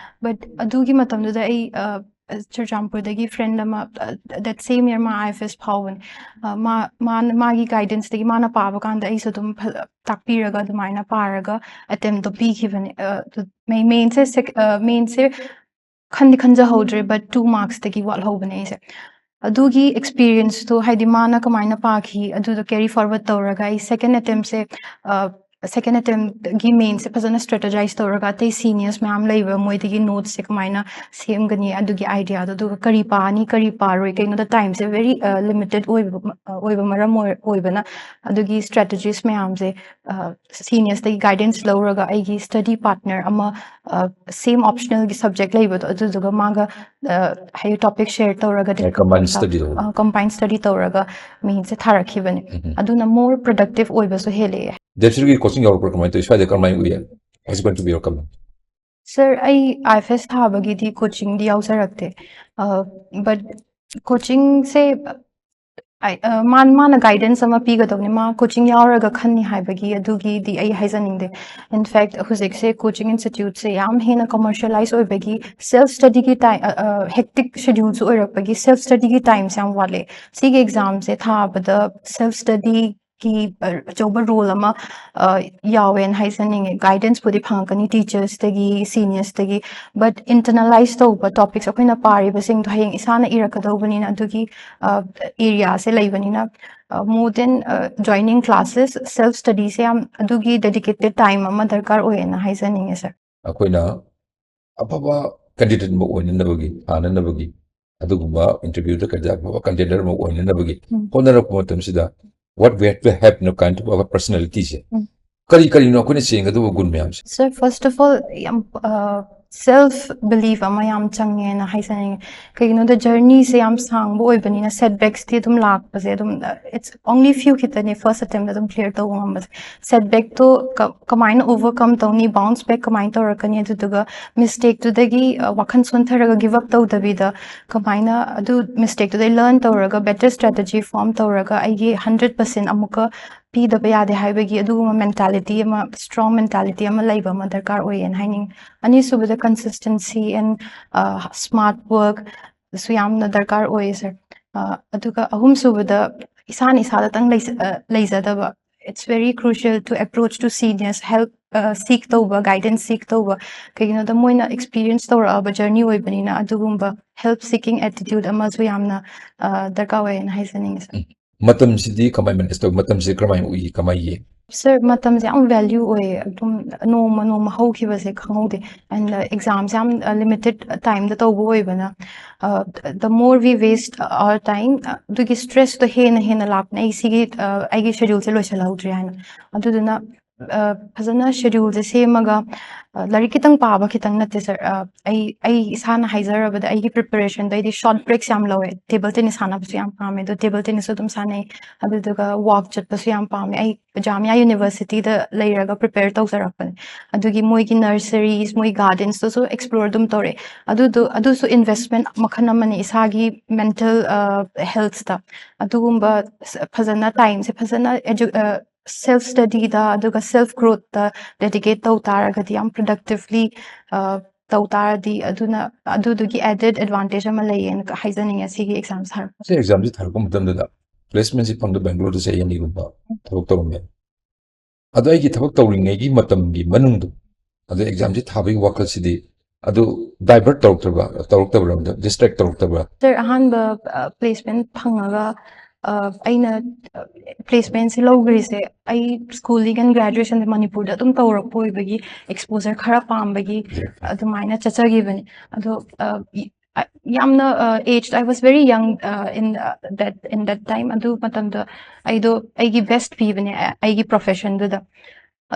But ꯑꯗꯨꯒꯤ ꯃꯇꯝꯗꯨꯗ ꯑꯩ ꯑ, ꯆꯨꯔꯆꯥꯟꯄꯨꯔꯗꯒꯤ friend ꯑꯃ, ꯑ, that same year ꯃꯥ I F S ꯐꯥꯎꯕꯅꯦ꯫ ꯑ, ꯃꯥ ꯃꯥꯅ ꯃꯥꯒꯤ guidanceꯇꯒꯤ ꯃꯥꯅ ꯄꯥꯕ ꯀꯥꯟꯗ ꯑꯩꯁꯨ ꯑꯗꯨꯝ ꯐ- ꯇꯥꯛꯄꯤꯔꯒ ꯑꯗꯨꯃꯥꯏꯅ ꯄꯥꯔꯒ attemptꯇꯣ ꯄꯤꯈꯤꯕꯅꯦ꯫ ꯑ, ꯑꯗꯨ ꯃꯦ- mainꯁꯦ sec- ꯑ, mainꯁꯦ ꯈꯟꯗꯤ ꯈꯟꯖꯍꯧꯗ꯭ꯔꯦ, but two marksꯇꯒꯤ ꯋꯥꯠꯍꯧꯕꯅꯦ ꯑꯩꯁꯦ꯫ ꯑꯗꯨꯒꯤ experienceꯇꯣ, ꯍꯥꯏꯗꯤ ꯃꯥꯅ ꯀꯃꯥꯏꯅ ꯄꯥꯈꯤ, ꯑꯗꯨꯗꯣ carry forward ꯇꯧꯔꯒ ꯑꯩ second attemptꯁꯦ, ꯑ, second attemptꯒꯤ mainꯁꯦ ꯐꯖꯅ strategize ꯇꯧꯔꯒ, ꯑꯇꯩ seniors ꯃꯌꯥꯝ ꯂꯩꯕ, ꯃꯣꯏꯗꯒꯤ notesꯁꯦ ꯀꯃꯥꯏꯅ ꯁꯦꯝꯒꯅꯤ, ꯑꯗꯨꯒꯤ ideaꯗꯣ, ꯑꯗꯨꯒ ꯀꯔꯤ ꯄꯥꯅꯤ, ꯀꯔꯤ ꯄꯥꯔꯣꯏ, ꯀꯩꯅꯣꯗ timeꯁꯦ very, ꯑ, limited ꯑꯣꯏꯕ ꯑ, ꯑꯣꯏꯕ ꯃꯔꯝ ꯑꯣꯏ- ꯑꯣꯏꯕꯅ, ꯑꯗꯨꯒꯤ strategies ꯃꯌꯥꯝꯁꯦ, ꯑ, seniors ꯇꯒꯤ guidance ꯂꯧꯔꯒ, ꯑꯩꯒꯤ study partner ꯑꯃ, ꯑ, same optional ꯒꯤ subject ꯂꯩꯕꯗꯣ, ꯑꯗꯨꯗꯨꯒ ꯃꯥꯒ, ꯑ, ꯍꯥꯏꯗꯤ topic share ꯇꯧꯔꯒ Combined study ꯇꯧꯕ꯫ ꯑ, combined study ꯇꯧꯔꯒ mainꯁꯦ ꯊꯥꯔꯛꯈꯤꯕꯅꯦ꯫ ꯎꯝ꯫ ꯑꯗꯨꯅ more productive ꯑꯣꯏꯕꯁꯨ ꯍꯦꯜꯂꯛꯑꯦ꯫ ꯗꯦꯕꯁ꯭ꯔꯤꯒꯤ coaching ꯌꯥꯎꯔꯛꯄ꯭ꯔꯥ? ꯀꯃꯥꯏꯅ ꯇꯧꯋꯤ? ꯁ꯭ꯋꯥꯏꯗ ꯀꯔꯝꯍꯥꯏꯅ ꯎꯏ? What's going to be your comment? Sir, ꯑꯩ I F S ꯊꯥꯕꯒꯤꯗꯤ coachingꯗꯤ ꯌꯥꯎꯖꯔꯛꯇꯦ꯫ ꯑ, but coachingꯁꯦ, ꯑ, ꯑ, ꯃꯥ- ꯃꯥꯅ guidance ꯑꯃ ꯄꯤꯒꯗꯕꯅꯤ꯫ ꯃꯥ coaching ꯌꯥꯎꯔꯒ ꯈꯟꯅꯤ ꯍꯥꯏꯕꯒꯤ ꯑꯗꯨꯒꯤꯗꯤ ꯑꯩ ꯍꯥꯏꯖꯅꯤꯡꯗꯦ꯫ In fact, ꯍꯧꯖꯤꯛꯁꯦ coaching instituteꯁꯦ ꯌꯥꯝ ꯍꯦꯟꯅ commercialize ꯑꯣꯏꯕꯒꯤ, self studyꯒꯤ time, ꯑ, ꯑ, hectic scheduleꯁꯨ ꯑꯣꯏꯔꯛꯄꯒꯤ self studyꯒꯤ timeꯁꯦ ꯌꯥꯝ ꯋꯥꯠꯂꯦ꯫ ꯁꯤꯒꯤ examꯁꯦ ꯊꯥꯕꯗ self study ꯒꯤ, ꯑ, ꯑꯆꯧꯕ role ꯑꯃ, ꯑ, ꯌꯥꯎꯋꯦꯅ ꯍꯥꯏꯖꯅꯤꯡꯉꯦ꯫ Guidanceꯄꯨꯗꯤ ꯐꯪꯉꯛꯀꯅꯤ teachersꯇꯒꯤ, seniors ꯇꯒꯤ, but internalize ꯇꯧꯕ topics, ꯑꯩꯈꯣꯏꯅ ꯄꯥꯔꯤꯕꯁꯤꯡꯗꯣ ꯍꯌꯦꯡ ꯏꯁꯥꯅ ꯏꯔꯛꯀꯗꯧꯕꯅꯤꯅ, ꯑꯗꯨꯒꯤ, ꯑ, areaꯁꯦ ꯂꯩꯕꯅꯤꯅ, ꯑ, more than, ꯑ, joining classes, self studyꯁꯦ ꯌꯥꯝ, ꯑꯗꯨꯒꯤ dedicated time ꯑꯃ ꯗꯔꯀꯥꯔ ꯑꯣꯏꯌꯦꯅ ꯍꯥꯏꯖꯅꯤꯡꯉꯦ, sir꯫ ꯑꯩꯈꯣꯏꯅ ꯑꯐꯕ candidate ꯑꯃ ꯑꯣꯏꯅꯅꯕꯒꯤ, ꯊꯥꯅꯅꯕꯒꯤ, ꯑꯗꯨꯒꯨꯝꯕ interviewꯗ ꯀꯩꯗ ꯑꯐꯕ candidate ꯑꯃ ꯑꯣꯏꯅꯅꯕꯒꯤ ꯎꯝ꯫ ꯍꯣꯠꯅꯔꯛꯄ ꯃꯇꯝꯁꯤꯗ, what we have to have in a kind of our personalityꯁꯦ, ꯎꯝ꯫ ꯀꯔꯤ ꯀꯔꯤꯅꯣ ꯑꯩꯈꯣꯏꯅ ꯆꯦꯟꯒꯗꯧꯕ ꯒꯨꯟ ꯃꯌꯥꯝꯁꯦ? Sir, first of all, ꯌꯥꯝ, ꯑ, self belief ꯑꯃ ꯌꯥꯝ ꯆꯪꯉꯦꯅ ꯍꯥꯏꯖꯅꯤꯡꯉꯦ꯫ ꯀꯩꯒꯤꯅꯣꯗ journeyꯁꯦ ꯌꯥꯝ ꯁꯥꯡꯕ ꯑꯣꯏꯕꯅꯤꯅ setbacksꯇꯤ ꯑꯗꯨꯝ ꯂꯥꯛꯄꯁꯦ ꯑꯗꯨꯝ, it's only few ꯈꯤꯇꯅꯦ first attempt ꯑꯗꯨꯝ clear ꯇꯧꯕ ꯉꯝꯕꯁꯦ꯫ Setbackꯇꯣ ꯀꯃꯥꯏꯅ overcome ꯇꯧꯅꯤ, bounce back ꯀꯃꯥꯏꯅ ꯇꯧꯔꯛꯀꯅꯤ, ꯑꯗꯨꯗꯨꯒ mistakeꯇꯨꯗꯒꯤ ꯋꯥꯈꯜ ꯁꯣꯟꯊꯔꯒ give up ꯇꯧꯗꯕꯤꯗ ꯀꯃꯥꯏꯅ ꯑꯗꯨ mistakeꯇꯨꯗꯩ learn ꯇꯧꯔꯒ better strategy form ꯇꯧꯔꯒ ꯑꯩꯒꯤ hundred percent ꯑꯃꯨꯛꯀ ꯄꯤꯗꯕ ꯌꯥꯗꯦ ꯍꯥꯏꯕꯒꯤ ꯑꯗꯨꯒꯨꯝꯕ mentality ꯑꯃ, strong mentality ꯑꯃ ꯂꯩꯕ ꯑꯃ ꯗꯔꯀꯥꯔ ꯑꯣꯏꯌꯦꯅ ꯍꯥꯏꯅꯤꯡꯉꯤ꯫ ꯑꯅꯤꯁꯨꯕꯗ consistency and smart work ꯁꯨ ꯌꯥꯝꯅ ꯗꯔꯀꯥꯔ ꯑꯣꯏꯌꯦ sir꯫ ꯑꯗꯨꯒ ꯑꯍꯨꯝꯁꯨꯕꯗ ꯏꯁꯥꯅ ꯏꯁꯥꯗꯇꯪ ꯂꯩꯖꯗꯕ, it's very crucial to approach to seniors, help seek ꯇꯧꯕ, guidance seek ꯇꯧꯕ꯫ ꯀꯩꯒꯤꯅꯣꯗ ꯃꯣꯏꯅ experience ꯇꯧꯔꯛꯑꯕ journey ꯑꯣꯏꯕꯅꯤꯅ ꯑꯗꯨꯒꯨꯝꯕ help seeking attitude ꯑꯃꯁꯨ ꯌꯥꯝꯅ ꯗꯔꯀꯥꯔ ꯑꯣꯏꯌꯦꯅ ꯍꯥꯏꯖꯅꯤꯡꯉꯤ sir꯫ ꯃꯇꯝꯁꯤꯗꯤ ꯀꯃꯥꯏ manage ꯇꯧꯏ? ꯃꯇꯝꯁꯤ ꯀꯔꯝꯍꯥꯏꯅ ꯎꯏ? ꯀꯃꯥꯏ ꯌꯦꯡ? Sir, ꯃꯇꯝꯁꯦ ꯌꯥꯝ value ꯑꯣꯏꯌꯦ꯫ ꯑꯗꯨꯝ ꯅꯣꯡꯃ ꯅꯣꯡꯃ ꯍꯧꯈꯤꯕꯁꯦ ꯈꯪꯍꯧꯗꯦ꯫ And examꯁꯦ ꯌꯥꯝ limited timeꯗ ꯇꯧꯕ ꯑꯣꯏꯕꯅ, the more we waste our time, ꯑꯗꯨꯒꯤ stressꯇꯣ ꯍꯦꯟꯅ ꯍꯦꯟꯅ ꯂꯥꯛꯄꯅꯦ꯫ ꯑꯩ ꯁꯤꯒꯤ ꯑꯩꯒꯤ scheduleꯁꯦ ꯂꯣꯏꯁꯤꯜꯍꯧꯗ꯭ꯔꯦ ꯍꯥꯏꯅ꯫ ꯑꯗꯨꯗꯨꯅ ꯐꯖꯅ scheduleꯁꯦ ꯁꯦꯝꯃꯒ, ꯂꯥꯏꯔꯤꯛ ꯈꯤꯇꯪ ꯄꯥꯕ ꯈꯤꯇꯪ ꯅꯠꯇꯦ sir꯫ ꯑꯩ ꯑꯩ ꯏꯁꯥꯅ ꯍꯥꯏꯖꯔꯕꯗ ꯑꯩꯒꯤ preparationꯗ ꯑꯩꯗꯤ short breaks ꯌꯥꯝ ꯂꯧꯋꯦ꯫ Table tennis ꯁꯥꯟꯅꯕꯁꯨ ꯌꯥꯝ ꯄꯥꯝꯃꯦ, ꯑꯗꯣ table tennisꯁꯨ ꯑꯗꯨꯝ ꯁꯥꯟꯅꯩ꯫ ꯑꯗꯨꯗꯨꯒ walk ꯆꯠꯄꯁꯨ ꯌꯥꯝ ꯄꯥꯝꯃꯦ꯫ ꯑꯩ Jamia Universityꯗ ꯂꯩꯔꯒ prepare ꯇꯧꯖꯔꯛꯄꯅꯦ꯫ ꯑꯗꯨꯒꯤ ꯃꯣꯏꯒꯤ nurseries, ꯃꯣꯏ gardensꯇꯁꯨ explore ꯑꯗꯨꯝ ꯇꯧꯔꯛꯑꯦ꯫ ꯑꯗꯨꯗꯣ ꯑꯗꯨꯁꯨ investment ꯃꯈꯜ ꯑꯃꯅꯤ ꯏꯁꯥꯒꯤ mental healthꯇ꯫ ꯑꯗꯨꯒꯨꯝꯕ ꯐꯖꯅ timeꯁꯦ ꯐꯖꯅ self studyꯗ ꯑꯗꯨꯒ self growthꯇ dedicate ꯇꯧ ꯇꯥꯔꯒꯗꯤ ꯌꯥꯝ productively ꯇꯧ ꯇꯥꯔꯗꯤ ꯑꯗꯨꯅ ꯑꯗꯨꯗꯨꯒꯤ added advantage ꯑꯃ ꯂꯩꯌꯦꯅ ꯍꯥꯏꯖꯅꯤꯡꯉꯦ ꯁꯤꯒꯤ examꯁꯦ ꯊꯥꯔꯛꯄ꯫ ꯁꯤ examꯁꯤ ꯊꯥꯔꯛꯄ ꯃꯇꯝꯗꯨꯗ placementꯁꯤ ꯐꯪꯗ Bangaloreꯗ ꯆꯍꯤ ꯑꯅꯤꯒꯨꯝꯕ ꯊꯕꯛ ꯇꯧꯔꯝꯃꯦ꯫ ꯑꯗꯣ ꯑꯩꯒꯤ ꯊꯕꯛ ꯇꯧꯔꯤꯉꯩꯒꯤ ꯃꯇꯝꯒꯤ ꯃꯅꯨꯡꯗ, ꯑꯗꯣ examꯁꯤ ꯊꯥꯕꯒꯤ ꯋꯥꯈꯜꯁꯤꯗꯤ ꯑꯗꯨ divert ꯇꯧꯔꯛꯇꯕ꯭ꯔꯥ, ꯇꯧꯔꯛꯇꯕ꯭ꯔꯥ, distract ꯇꯧꯔꯛꯇꯕ꯭ꯔꯥ? Sir, ꯑꯍꯥꯟꯕ placement ꯐꯪꯉꯒ ꯑꯩꯅ placementꯁꯤ ꯂꯧꯈ꯭ꯔꯤꯁꯦ ꯑꯩ schooling and graduationꯁꯦ ꯃꯅꯤꯄꯨꯔꯗ ꯑꯗꯨꯝ ꯇꯧꯔꯛꯄ ꯑꯣꯏꯕꯒꯤ exposure ꯈꯔ ꯄꯥꯝꯕꯒꯤ ꯑꯗꯨꯃꯥꯏꯅ ꯆꯠꯆꯈꯤꯕꯅꯤ꯫ ꯑꯗꯣ ꯌꯥꯝꯅ aged, I was very young in that in that time꯫ ꯑꯗꯨ ꯃꯇꯝꯗ ꯑꯩꯗꯣ ꯑꯩꯒꯤ best ꯄꯤꯕꯅꯦ ꯑꯩꯒꯤ professionꯗꯨꯗ꯫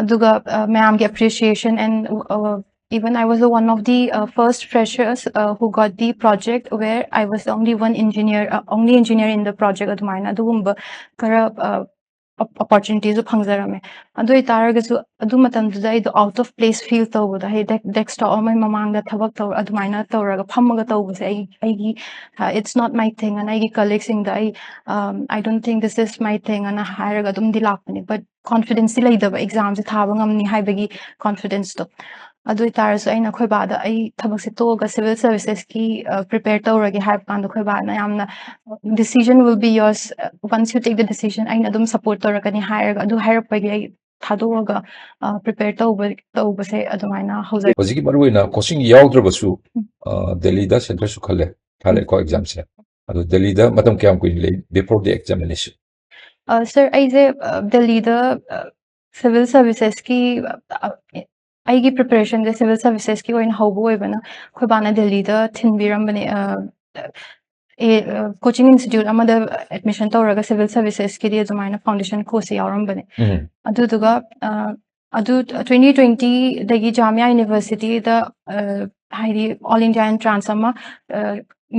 ꯑꯗꯨꯒ ꯃꯌꯥꯝꯒꯤ appreciation and Even I was the one of the uh, first freshers uh, who got the project, where I was the only one engineer, uh, only engineer in the project. ꯑꯗꯨꯃꯥꯏꯅ ꯑꯗꯨꯒꯨꯝꯕ ꯈꯔ ꯑꯣꯄꯣꯔꯆꯨꯅꯤꯇꯤꯁꯨ ꯐꯪꯖꯔꯝꯃꯦ꯫ ꯑꯗꯨ ꯑꯣꯏꯇꯥꯔꯒꯁꯨ ꯑꯗꯨ ꯃꯇꯝꯗꯨꯗ ꯑꯩꯗꯣ out of place feel ꯇꯧꯕꯗꯣ, ꯍꯥꯏꯗꯤ desktop ꯑꯃꯒꯤ ꯃꯃꯥꯡꯗ ꯊꯕꯛ ꯇꯧ, ꯑꯗꯨꯃꯥꯏꯅ ꯇꯧꯔꯒ ꯐꯝꯃꯒ ꯇꯧꯕꯁꯦ ꯑꯩ ꯑꯩꯒꯤ it's not my thing ꯑꯅ ꯑꯩꯒꯤ ꯀꯂꯤꯛꯁꯤꯡꯗ ꯑꯩ I don't think this is my thing ꯑꯅ ꯍꯥꯏꯔꯒ ꯑꯗꯨꯝꯗꯤ ꯂꯥꯛꯄꯅꯦ꯫ But ꯀꯣꯟꯐꯤꯗꯦꯟꯁꯇꯤ ꯂꯩꯇꯕ, ꯑꯦꯛꯖꯥꯝꯁꯦ ꯊꯥꯕ ꯉꯝꯅꯤ ꯍꯥꯏꯕꯒꯤ ꯀꯣꯟꯐꯤꯗꯦꯟꯁꯇꯣ꯫ ꯑꯗꯨ ꯑꯣꯏꯇꯥꯔꯁꯨ ꯑꯩꯅ ꯑꯩꯈꯣꯏ ꯕꯥꯗ ꯑꯩ ꯊꯕꯛꯁꯦ ꯇꯣꯛꯑꯒ ꯁꯤꯚꯤꯜ ꯁꯔꯚꯤꯁꯦꯁꯀꯤ ꯄ꯭ꯔꯤꯄꯦꯌꯔ ꯇꯧꯔꯒꯦ ꯍꯥꯏꯕ ꯀꯥꯟꯗ ꯑꯩꯈꯣꯏ ꯕꯥꯅ ꯌꯥꯝꯅ decision will be yours, once you take the decision ꯑꯩꯅ ꯑꯗꯨꯝ ꯁꯞꯄꯣꯔꯠ ꯇꯧꯔꯛꯀꯅꯤ ꯍꯥꯏꯔꯒ, ꯑꯗꯨ ꯍꯥꯏꯔꯛꯄꯒꯤ ꯑꯩ ꯊꯥꯗꯣꯛꯑꯒ ꯄ꯭ꯔꯤꯄꯦꯌꯔ ꯇꯧꯕ ꯇꯧꯕꯁꯦ ꯑꯗꯨꯃꯥꯏꯅ ꯍꯧꯖꯔꯛꯑꯦ꯫ ꯍꯧꯖꯤꯛꯀꯤ ꯃꯔꯨꯑꯣꯏꯅ ꯀꯣꯆꯤꯡ ꯌꯥꯎꯗ꯭ꯔꯕꯁꯨ ꯗꯦꯜꯂꯤꯗ ꯁꯦꯟꯇꯔꯁꯨ ꯈꯜꯂꯦ, ꯊꯥꯔꯦꯀꯣ ꯑꯦꯛꯖꯥꯝꯁꯦ꯫ ꯑꯗꯣ ꯗꯦꯜꯂꯤꯗ ꯃꯇꯝ ꯀꯌꯥꯝ ꯀꯨꯏꯅ ꯂꯩ before the examination? ꯁꯥꯔ, ꯑꯩꯁꯦ ꯗꯦꯜꯂꯤꯗ ꯁꯤꯚꯤꯜ ꯁꯔꯚꯤꯁꯦꯁꯀꯤ ꯑꯩꯒꯤ ꯄ꯭ꯔꯤꯄꯦꯔꯦꯁꯟꯁꯦ ꯁꯤꯚꯤꯜ ꯁꯔꯚꯤꯁꯦꯁꯀꯤ ꯑꯣꯏꯅ ꯍꯧꯕ ꯑꯣꯏꯕꯅ ꯑꯩꯈꯣꯏ ꯕꯥꯅ ꯗꯦꯜꯂꯤꯗ ꯊꯤꯟꯕꯤꯔꯝꯕꯅꯦ꯫ ꯀꯣꯆꯤꯡ ꯏꯟꯁꯇꯤꯇ꯭ꯌꯨꯠ ꯑꯃꯗ ꯑꯦꯗꯃꯤꯁꯟ ꯇꯧꯔꯒ ꯁꯤꯚꯤꯜ ꯁꯔꯚꯤꯁꯦꯁꯀꯤꯗꯤ ꯑꯗꯨꯃꯥꯏꯅ ꯐꯥꯎꯟꯗꯦꯁꯟ ꯀꯣꯔꯁꯁꯦ ꯌꯥꯎꯔꯝꯕꯅꯦ꯫ ꯎꯝ. ꯑꯗꯨꯗꯨꯒ ꯑ, ꯑꯗꯨ twenty twentyꯗꯒꯤ ꯖꯥꯃꯤꯌꯥ ꯌꯨꯅꯤꯚꯔꯁꯤꯇꯤꯗ ꯍꯥꯏꯗꯤ all India entrance ꯑꯃ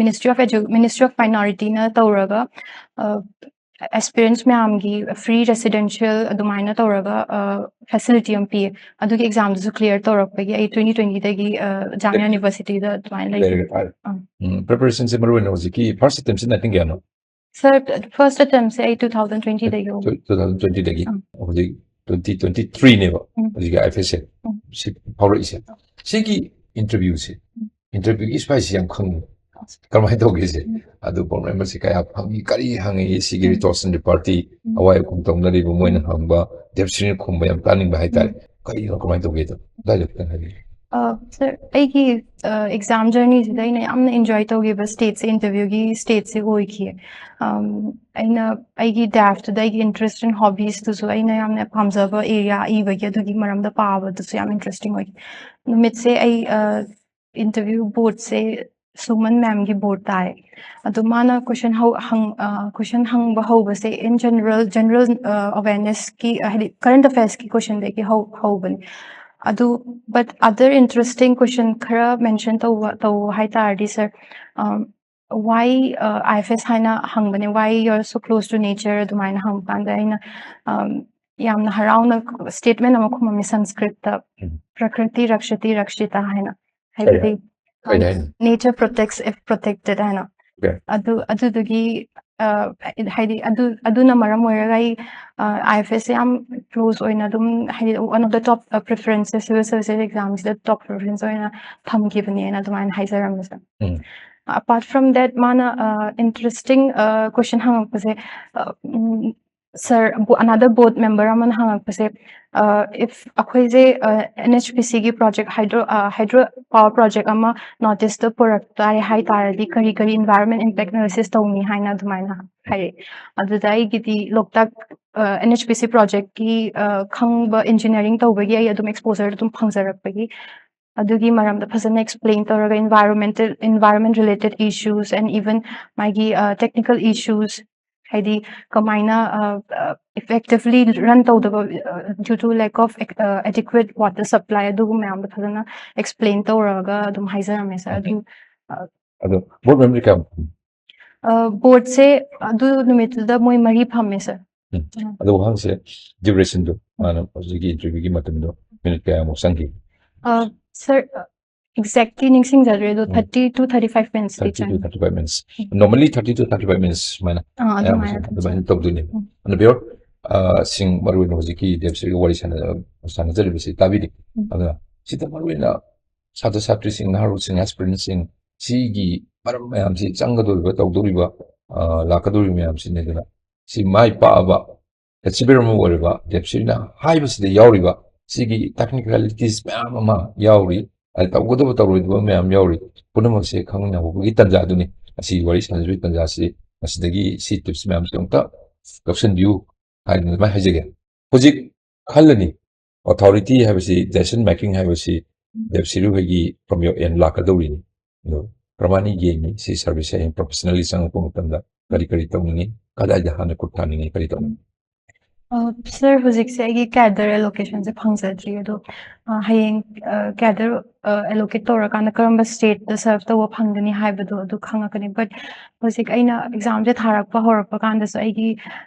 Ministry of Edu Ministry of Minorityꯅ ꯇꯧꯔꯒ ꯑꯦꯁꯄꯤꯔꯦꯟꯁ ꯃꯌꯥꯝꯒꯤ ꯐ꯭ꯔꯤ ꯔꯦꯁꯤꯗꯦꯟꯁꯤꯌꯦꯜ ꯑꯗꯨꯃꯥꯏꯅ ꯇꯧꯔꯒ ꯐꯦꯁꯤꯂꯤꯇꯤ ꯑꯃ ꯄꯤꯌꯦ꯫ ꯑꯗꯨꯒꯤ ꯑꯦꯛꯖꯥꯝꯗꯨꯁꯨ ꯀ꯭ꯂꯤꯌꯥꯔ ꯇꯧꯔꯛꯄꯒꯤ ꯑꯩ twenty twentyꯗꯒꯤ ꯖꯥꯃꯤꯌꯥ ꯌꯨꯅꯤꯚꯔꯁꯤꯇꯤꯗ ꯑꯗꯨꯃꯥꯏꯅ ꯂꯩ꯫ ꯂꯩꯔꯦ, ꯐꯔꯦ. ꯎꯝ, ꯄ꯭ꯔꯤꯄꯦꯔꯦꯁꯟꯁꯦ ꯃꯔꯨ ꯑꯣꯏꯅ ꯍꯧꯖꯤꯛꯀꯤ ꯐꯥꯔꯁ ꯑꯦꯇꯦꯝꯁꯦ ꯅꯥꯏꯟꯇꯤꯟ ꯀꯌꯥꯅꯣ? ꯁꯥꯔ, ꯐꯥꯔꯁ ꯑꯦꯇꯦꯝꯁꯦ ꯑꯩ two thousand twentyꯗꯒꯤ ꯍꯧꯕ꯫ Two thousand twentyꯗꯒꯤ ꯎꯝ. ꯍꯧꯖꯤꯛ twenty twenty-threeꯅꯦꯕ ꯎꯝ. ꯍꯧꯖꯤꯛꯀꯤ IFSꯁꯦ ꯎꯝ. ꯁꯤ ꯐꯥꯎꯔꯛꯏꯁꯦ꯫ ꯁꯤꯒꯤ ꯏꯟꯇꯔꯚ꯭ꯌꯨꯁꯦ, ꯎꯝ. ꯏꯟꯇꯔꯚ꯭ꯌꯨꯒꯤ ꯏꯁꯄꯥꯏꯁꯤ ꯌꯥꯝ ꯈꯪꯉꯤ, ꯀꯃꯥꯏꯅ ꯇꯧꯒꯦꯁꯦ? ꯎꯝ. ꯑꯗꯨ ꯄ꯭ꯔꯣꯕ꯭ꯂꯦꯝ ꯑꯁꯤ ꯀꯌꯥ ꯐꯪꯉꯤ, ꯀꯔꯤ ꯍꯪꯉꯤ, ꯁꯤꯒꯤ ꯎꯝ. ꯔꯤꯇꯣꯔꯁꯟ ꯄꯥꯔꯇꯤ ꯎꯝ. ꯑꯋꯥꯏ ꯑꯈꯨꯝ ꯇꯧꯅꯔꯤꯕ ꯃꯣꯏꯅ ꯎꯝ. ꯍꯪꯕ ꯗꯦꯞꯁꯤꯅ ꯈꯨꯝꯕ ꯌꯥꯝ ꯇꯥꯅꯤꯡꯕ ꯍꯥꯏꯇꯥꯔꯦ꯫ ꯎꯝ. ꯀꯔꯤꯅꯣ, ꯀꯃꯥꯏꯅ ꯇꯧꯒꯦꯗꯣ ꯑꯗꯨꯗꯥꯏꯗꯣ ꯈꯤꯇꯪ ꯍꯥꯏꯕꯤꯌꯨ꯫ ꯁꯥꯔ, ꯑꯩꯒꯤ ꯑꯦꯛꯖꯥꯝ ꯖꯔꯅꯤꯁꯤꯗ ꯑꯩꯅ ꯌꯥꯝꯅ ꯏꯟꯖꯣꯏ ꯇꯧꯈꯤꯕ ꯁ꯭ꯇꯦꯠꯁꯦ, ꯏꯟꯇꯔꯚ꯭ꯌꯨꯒꯤ ꯁ꯭ꯇꯦꯠꯁꯦ ꯑꯣꯏꯈꯤ꯫ ꯑꯩꯅ ꯑꯩꯒꯤ ꯗꯦꯐꯇꯨꯗ ꯑꯩꯒꯤ ꯏꯟꯇꯔꯦꯁ ꯑꯦꯟ ꯍꯣꯕꯤꯁꯇꯨꯁꯨ ꯑꯩꯅ ꯌꯥꯝꯅ ꯄꯥꯝꯖꯕ ꯑꯦꯔꯤꯌꯥ, ꯏꯕꯒꯤ ꯑꯗꯨꯒꯤ ꯃꯔꯝꯗ ꯄꯥꯕꯗꯨꯁꯨ ꯌꯥꯝ ꯏꯟꯇꯔꯦꯁꯇꯤꯡ ꯑꯣꯏꯈꯤ꯫ ꯅꯨꯃꯤꯠꯁꯦ ꯑꯩ ꯏꯟꯇꯔꯚ꯭ꯌꯨ ꯕꯣꯔꯗꯁꯦ ꯁꯨꯃꯟ ꯃꯦꯝꯒꯤ ꯕꯣꯔꯗ ꯇꯥꯏ꯫ ꯑꯗꯣ ꯃꯥꯅ ꯀꯣꯏꯁꯟ ꯍꯪ ꯀꯣꯏꯁꯟ ꯍꯪꯕ ꯍꯧꯕꯁꯦ in general general awarenessꯀꯤ, ꯍꯥꯏꯗꯤ ꯀꯔꯦꯟꯠ ꯑꯦꯐꯤꯌꯔꯁꯀꯤ ꯀꯣꯏꯁꯟꯗꯒꯤ ꯍꯧꯕꯅꯦ꯫ ꯑꯗꯨ, but other interesting question ꯈꯔ mention ꯇꯧꯕ, ꯇꯧ ꯍꯥꯏ ꯇꯥꯔꯗꯤ, sir, um, why, uh, I F S ꯍꯥꯏꯅ ꯍꯪꯕꯅꯦ, "Why you're so close to nature?" ꯑꯗꯨꯃꯥꯏꯅ ꯍꯪꯕ ꯀꯥꯟꯗ ꯑꯩꯅ, um, ꯌꯥꯝꯅ ꯍꯔꯥꯎꯅ statement ꯑꯃ ꯈꯨꯝꯃꯝꯃꯤ ꯁꯪꯁꯀ꯭ꯔꯤꯠꯇ, ꯎꯝ. "Prakriti rakshati rakshita" ꯍꯥꯏꯅ, ꯍꯥꯏꯕꯗꯤ, ꯀꯩ um, ꯍꯥꯏꯅꯣ? "Nature protects if protected" ꯍꯥꯏꯅ꯫ Okay. ꯑꯗꯨ, ꯑꯗꯨꯗꯨꯒꯤ, uh, ꯍꯥꯏꯗꯤ ꯑꯗꯨ, ꯑꯗꯨꯅ ꯃꯔꯝ ꯑꯣꯏꯔꯒ ꯑꯩ, uh, I F S ꯁꯦ ꯌꯥꯝ close ꯑꯣꯏꯅ ꯑꯗꯨꯝ, ꯍꯥꯏꯗꯤ one of the top, uh, preferences, civil services exam ꯁꯤꯗ top preference ꯑꯣꯏꯅ ꯊꯝꯈꯤꯕꯅꯦꯅ ꯑꯗꯨꯃꯥꯏꯅ ꯍꯥꯏꯖꯔꯝꯃꯦ, sir꯫ Um. Apart from that, ꯃꯥꯅ, uh, interesting, uh, question ꯍꯪꯉꯛꯄꯁꯦ, uh, ꯎꯝ, sir, bo-, another board member ꯑꯃꯅ ꯍꯪꯉꯛꯄꯁꯦ, uh, if ꯑꯩꯈꯣꯏꯁꯦ, uh, N H P C ꯒꯤ project, hydro, uh, hydro power project ꯑꯃ North East ꯇ ꯄꯨꯔꯛ ꯇꯥꯔꯦ ꯍꯥꯏ ꯇꯥꯔꯗꯤ ꯀꯔꯤ ꯀꯔꯤ environment impact analysis ꯇꯧꯅꯤ ꯍꯥꯏꯅ ꯑꯗꯨꯃꯥꯏꯅ ꯍꯥꯏꯔꯛꯑꯦ꯫ ꯑꯗꯨꯗ ꯑꯩꯒꯤꯗꯤ ꯂꯣꯛꯇꯥꯛ, uh, N H P C project ꯀꯤ, uh, ꯈꯪꯕ, engineering ꯇꯧꯕꯒꯤ ꯑꯩ ꯑꯗꯨꯝ exposure ꯑꯗꯨꯝ ꯐꯪꯖꯔꯛꯄꯒꯤ, ꯑꯗꯨꯒꯤ ꯃꯔꯝꯗ ꯐꯖꯅ explain ꯇꯧꯔꯒ environmental, environment related issues and even ꯃꯥꯒꯤ, uh, technical issues, ꯍꯥꯏꯗꯤ ꯀꯃꯥꯏꯅ, uh, uh, effectively run ꯇꯧꯗꯕ, uh, due to lack of, uh, adequate water supply, ꯑꯗꯨꯒꯨꯝꯕ ꯃꯌꯥꯝꯗꯣ ꯐꯖꯅ explain ꯇꯧꯔꯒ ꯑꯗꯨꯝ ꯍꯥꯏꯖꯔꯝꯃꯦ, sir꯫ Okay. ꯑꯗꯨ, uh, ꯑꯗꯣ board member ꯀꯌꯥꯝ? Uh, board ꯁꯦ ꯑꯗꯨ ꯅꯨꯃꯤꯠꯇꯨꯗ ꯃꯣꯏ ꯃꯔꯤ ꯐꯝꯃꯦ, sir꯫ ꯎꯝ꯫ ꯑꯗꯣ ꯋꯥꯍꯪꯁꯦ, duration ꯗꯣ, ꯃꯥꯅ ꯍꯧꯖꯤꯛꯀꯤ interview ꯒꯤ ꯃꯇꯝꯗꯣ minute ꯀꯌꯥꯃꯨꯛ ꯆꯪꯈꯤ? Uh, sir, uh, exactly ꯅꯤꯡꯁꯤꯡꯖꯗ꯭ꯔꯦ, ꯑꯗꯣ ꯎꯝ. Thirty to thirty five minutes T Thirty to ꯆꯪꯉꯦ꯫ thirty five minutes. Um. Normally thirty to thirty five minutes ꯁꯨꯃꯥꯏꯅ ꯑꯥ, ꯑꯌꯥꯝꯕꯁꯨ ꯑꯗꯨꯃꯥꯏꯅ ꯑꯗꯨꯃꯥꯏꯅ ꯆꯪꯉꯦ꯫ ꯇꯧꯗꯣꯏꯅꯦꯕ꯫ ꯎꯝ. ꯑꯗꯣ ꯕꯤꯌꯣꯔ, ꯑ, ꯁꯤꯡ ꯃꯔꯨꯑꯣꯏꯅ ꯍꯧꯖꯤꯛꯀꯤ ꯗꯦꯕꯁꯤꯔꯤꯒ ꯋꯥꯔꯤ ꯁꯥꯟꯅ-, ꯁꯥꯟꯅꯖꯔꯤꯕꯁꯤ ꯇꯥꯕꯤꯔꯤ꯫ ꯎꯝ. ꯑꯗꯨꯅ ꯁꯤꯗ ꯃꯔꯨꯑꯣꯏꯅ ꯁꯥꯇ꯭ꯔ ꯁꯥꯇ꯭ꯔꯤꯁꯤꯡ, ꯅꯍꯥꯔꯣꯜꯁꯤꯡ, aspirant ꯁꯤꯡ ꯁꯤꯒꯤ ꯃꯔꯝ ꯃꯌꯥꯝꯁꯤ ꯆꯪꯒꯗꯧꯔꯤꯕ, ꯇꯧꯗꯧꯔꯤꯕ, ꯑ, ꯂꯥꯛꯀꯗꯧꯔꯤꯕ ꯃꯌꯥꯝꯁꯤꯅꯤ꯫ ꯑꯗꯨꯅ ꯁꯤ ꯃꯥꯏ ꯄꯥꯛꯑꯕ achievement ꯑꯃ ꯑꯣꯏꯔꯤꯕ ꯗꯦꯕꯁꯤꯔꯤꯅ ꯍꯥꯏꯕꯁꯤꯗ ꯌꯥꯎꯔꯤꯕ ꯁꯤꯒꯤ technicalities ꯃꯌꯥꯝ ꯑꯃ ꯌꯥꯎꯔꯤ, ꯑꯗ ꯇꯧꯒꯗꯕ ꯇꯧꯔꯣꯏꯗꯕ ꯃꯌꯥꯝ ꯌꯥꯎꯔꯤ, ꯄꯨꯝꯅꯃꯛꯁꯦ ꯈꯪꯅꯍꯧꯕꯒꯤ ꯇꯥꯟꯖꯥꯗꯨꯅꯤ꯫ ꯉꯁꯤ ꯋꯥꯔꯤ ꯁꯥꯟꯅꯖꯕꯒꯤ ꯇꯥꯟꯖꯥꯁꯤ, ꯃꯁꯤꯗꯒꯤ ꯁꯤ tips ꯃꯌꯥꯝꯁꯦ ꯑꯃꯨꯛꯇ ꯂꯧꯁꯤꯟꯕꯤꯌꯨ ꯍꯥꯏꯗꯅ ꯑꯗꯨꯃꯥꯏꯅ ꯍꯥꯏꯖꯒꯦ꯫ ꯍꯧꯖꯤꯛ ꯈꯜꯂꯅꯤ, authority ꯍꯥꯏꯕꯁꯤ, decision making ꯍꯥꯏꯕꯁꯤ ꯗꯦꯕꯁꯤꯔꯤ ꯍꯣꯏꯒꯤ from your end ꯂꯥꯛꯀꯗꯧꯔꯤꯅꯤ꯫ ꯑꯗꯣ ꯀꯔꯝꯍꯥꯏꯅ ꯌꯦꯡꯉꯤ ꯁꯤ service ꯍꯌꯦꯡ professionally ꯆꯪꯉꯛꯄ ꯃꯇꯝꯗ? ꯀꯔꯤ ꯀꯔꯤ ꯇꯧꯅꯤꯡꯉꯤ? ꯀꯗꯥꯏꯗ ꯍꯥꯟꯅ ꯈꯨꯠ ꯊꯥꯅꯤꯡꯉꯤ? ꯀꯔꯤ ꯇꯧꯅꯤꯡꯉꯤ? ꯁꯥꯔ, ꯍꯧꯖꯤꯛꯁꯦ ꯑꯩꯒꯤ ꯀꯦꯗꯔ ꯑꯦꯂꯣꯀꯦꯁꯟꯁꯦ ꯐꯪꯖꯗ꯭ꯔꯤ꯫ ꯑꯗꯣ ꯑ, ꯍꯌꯦꯡ ꯀꯦꯗꯔ ꯑꯦꯂꯣꯀꯦꯠ ꯇꯧꯔꯀꯥꯟꯗ ꯀꯔꯝꯕ ꯁ꯭ꯇꯦꯠꯇ ꯁꯔꯚ ꯇꯧꯕ ꯐꯪꯒꯅꯤ ꯍꯥꯏꯕꯗꯣ ꯑꯗꯨ ꯈꯪꯉꯛꯀꯅꯤ꯫ ꯕꯠ ꯍꯧꯖꯤꯛ ꯑꯩꯅ ꯑꯦꯛꯖꯥꯝꯁꯦ ꯊꯥꯔꯛꯄ ꯍꯧꯔꯛꯄ ꯀꯥꯟꯗꯁꯨ ꯑꯩꯒꯤ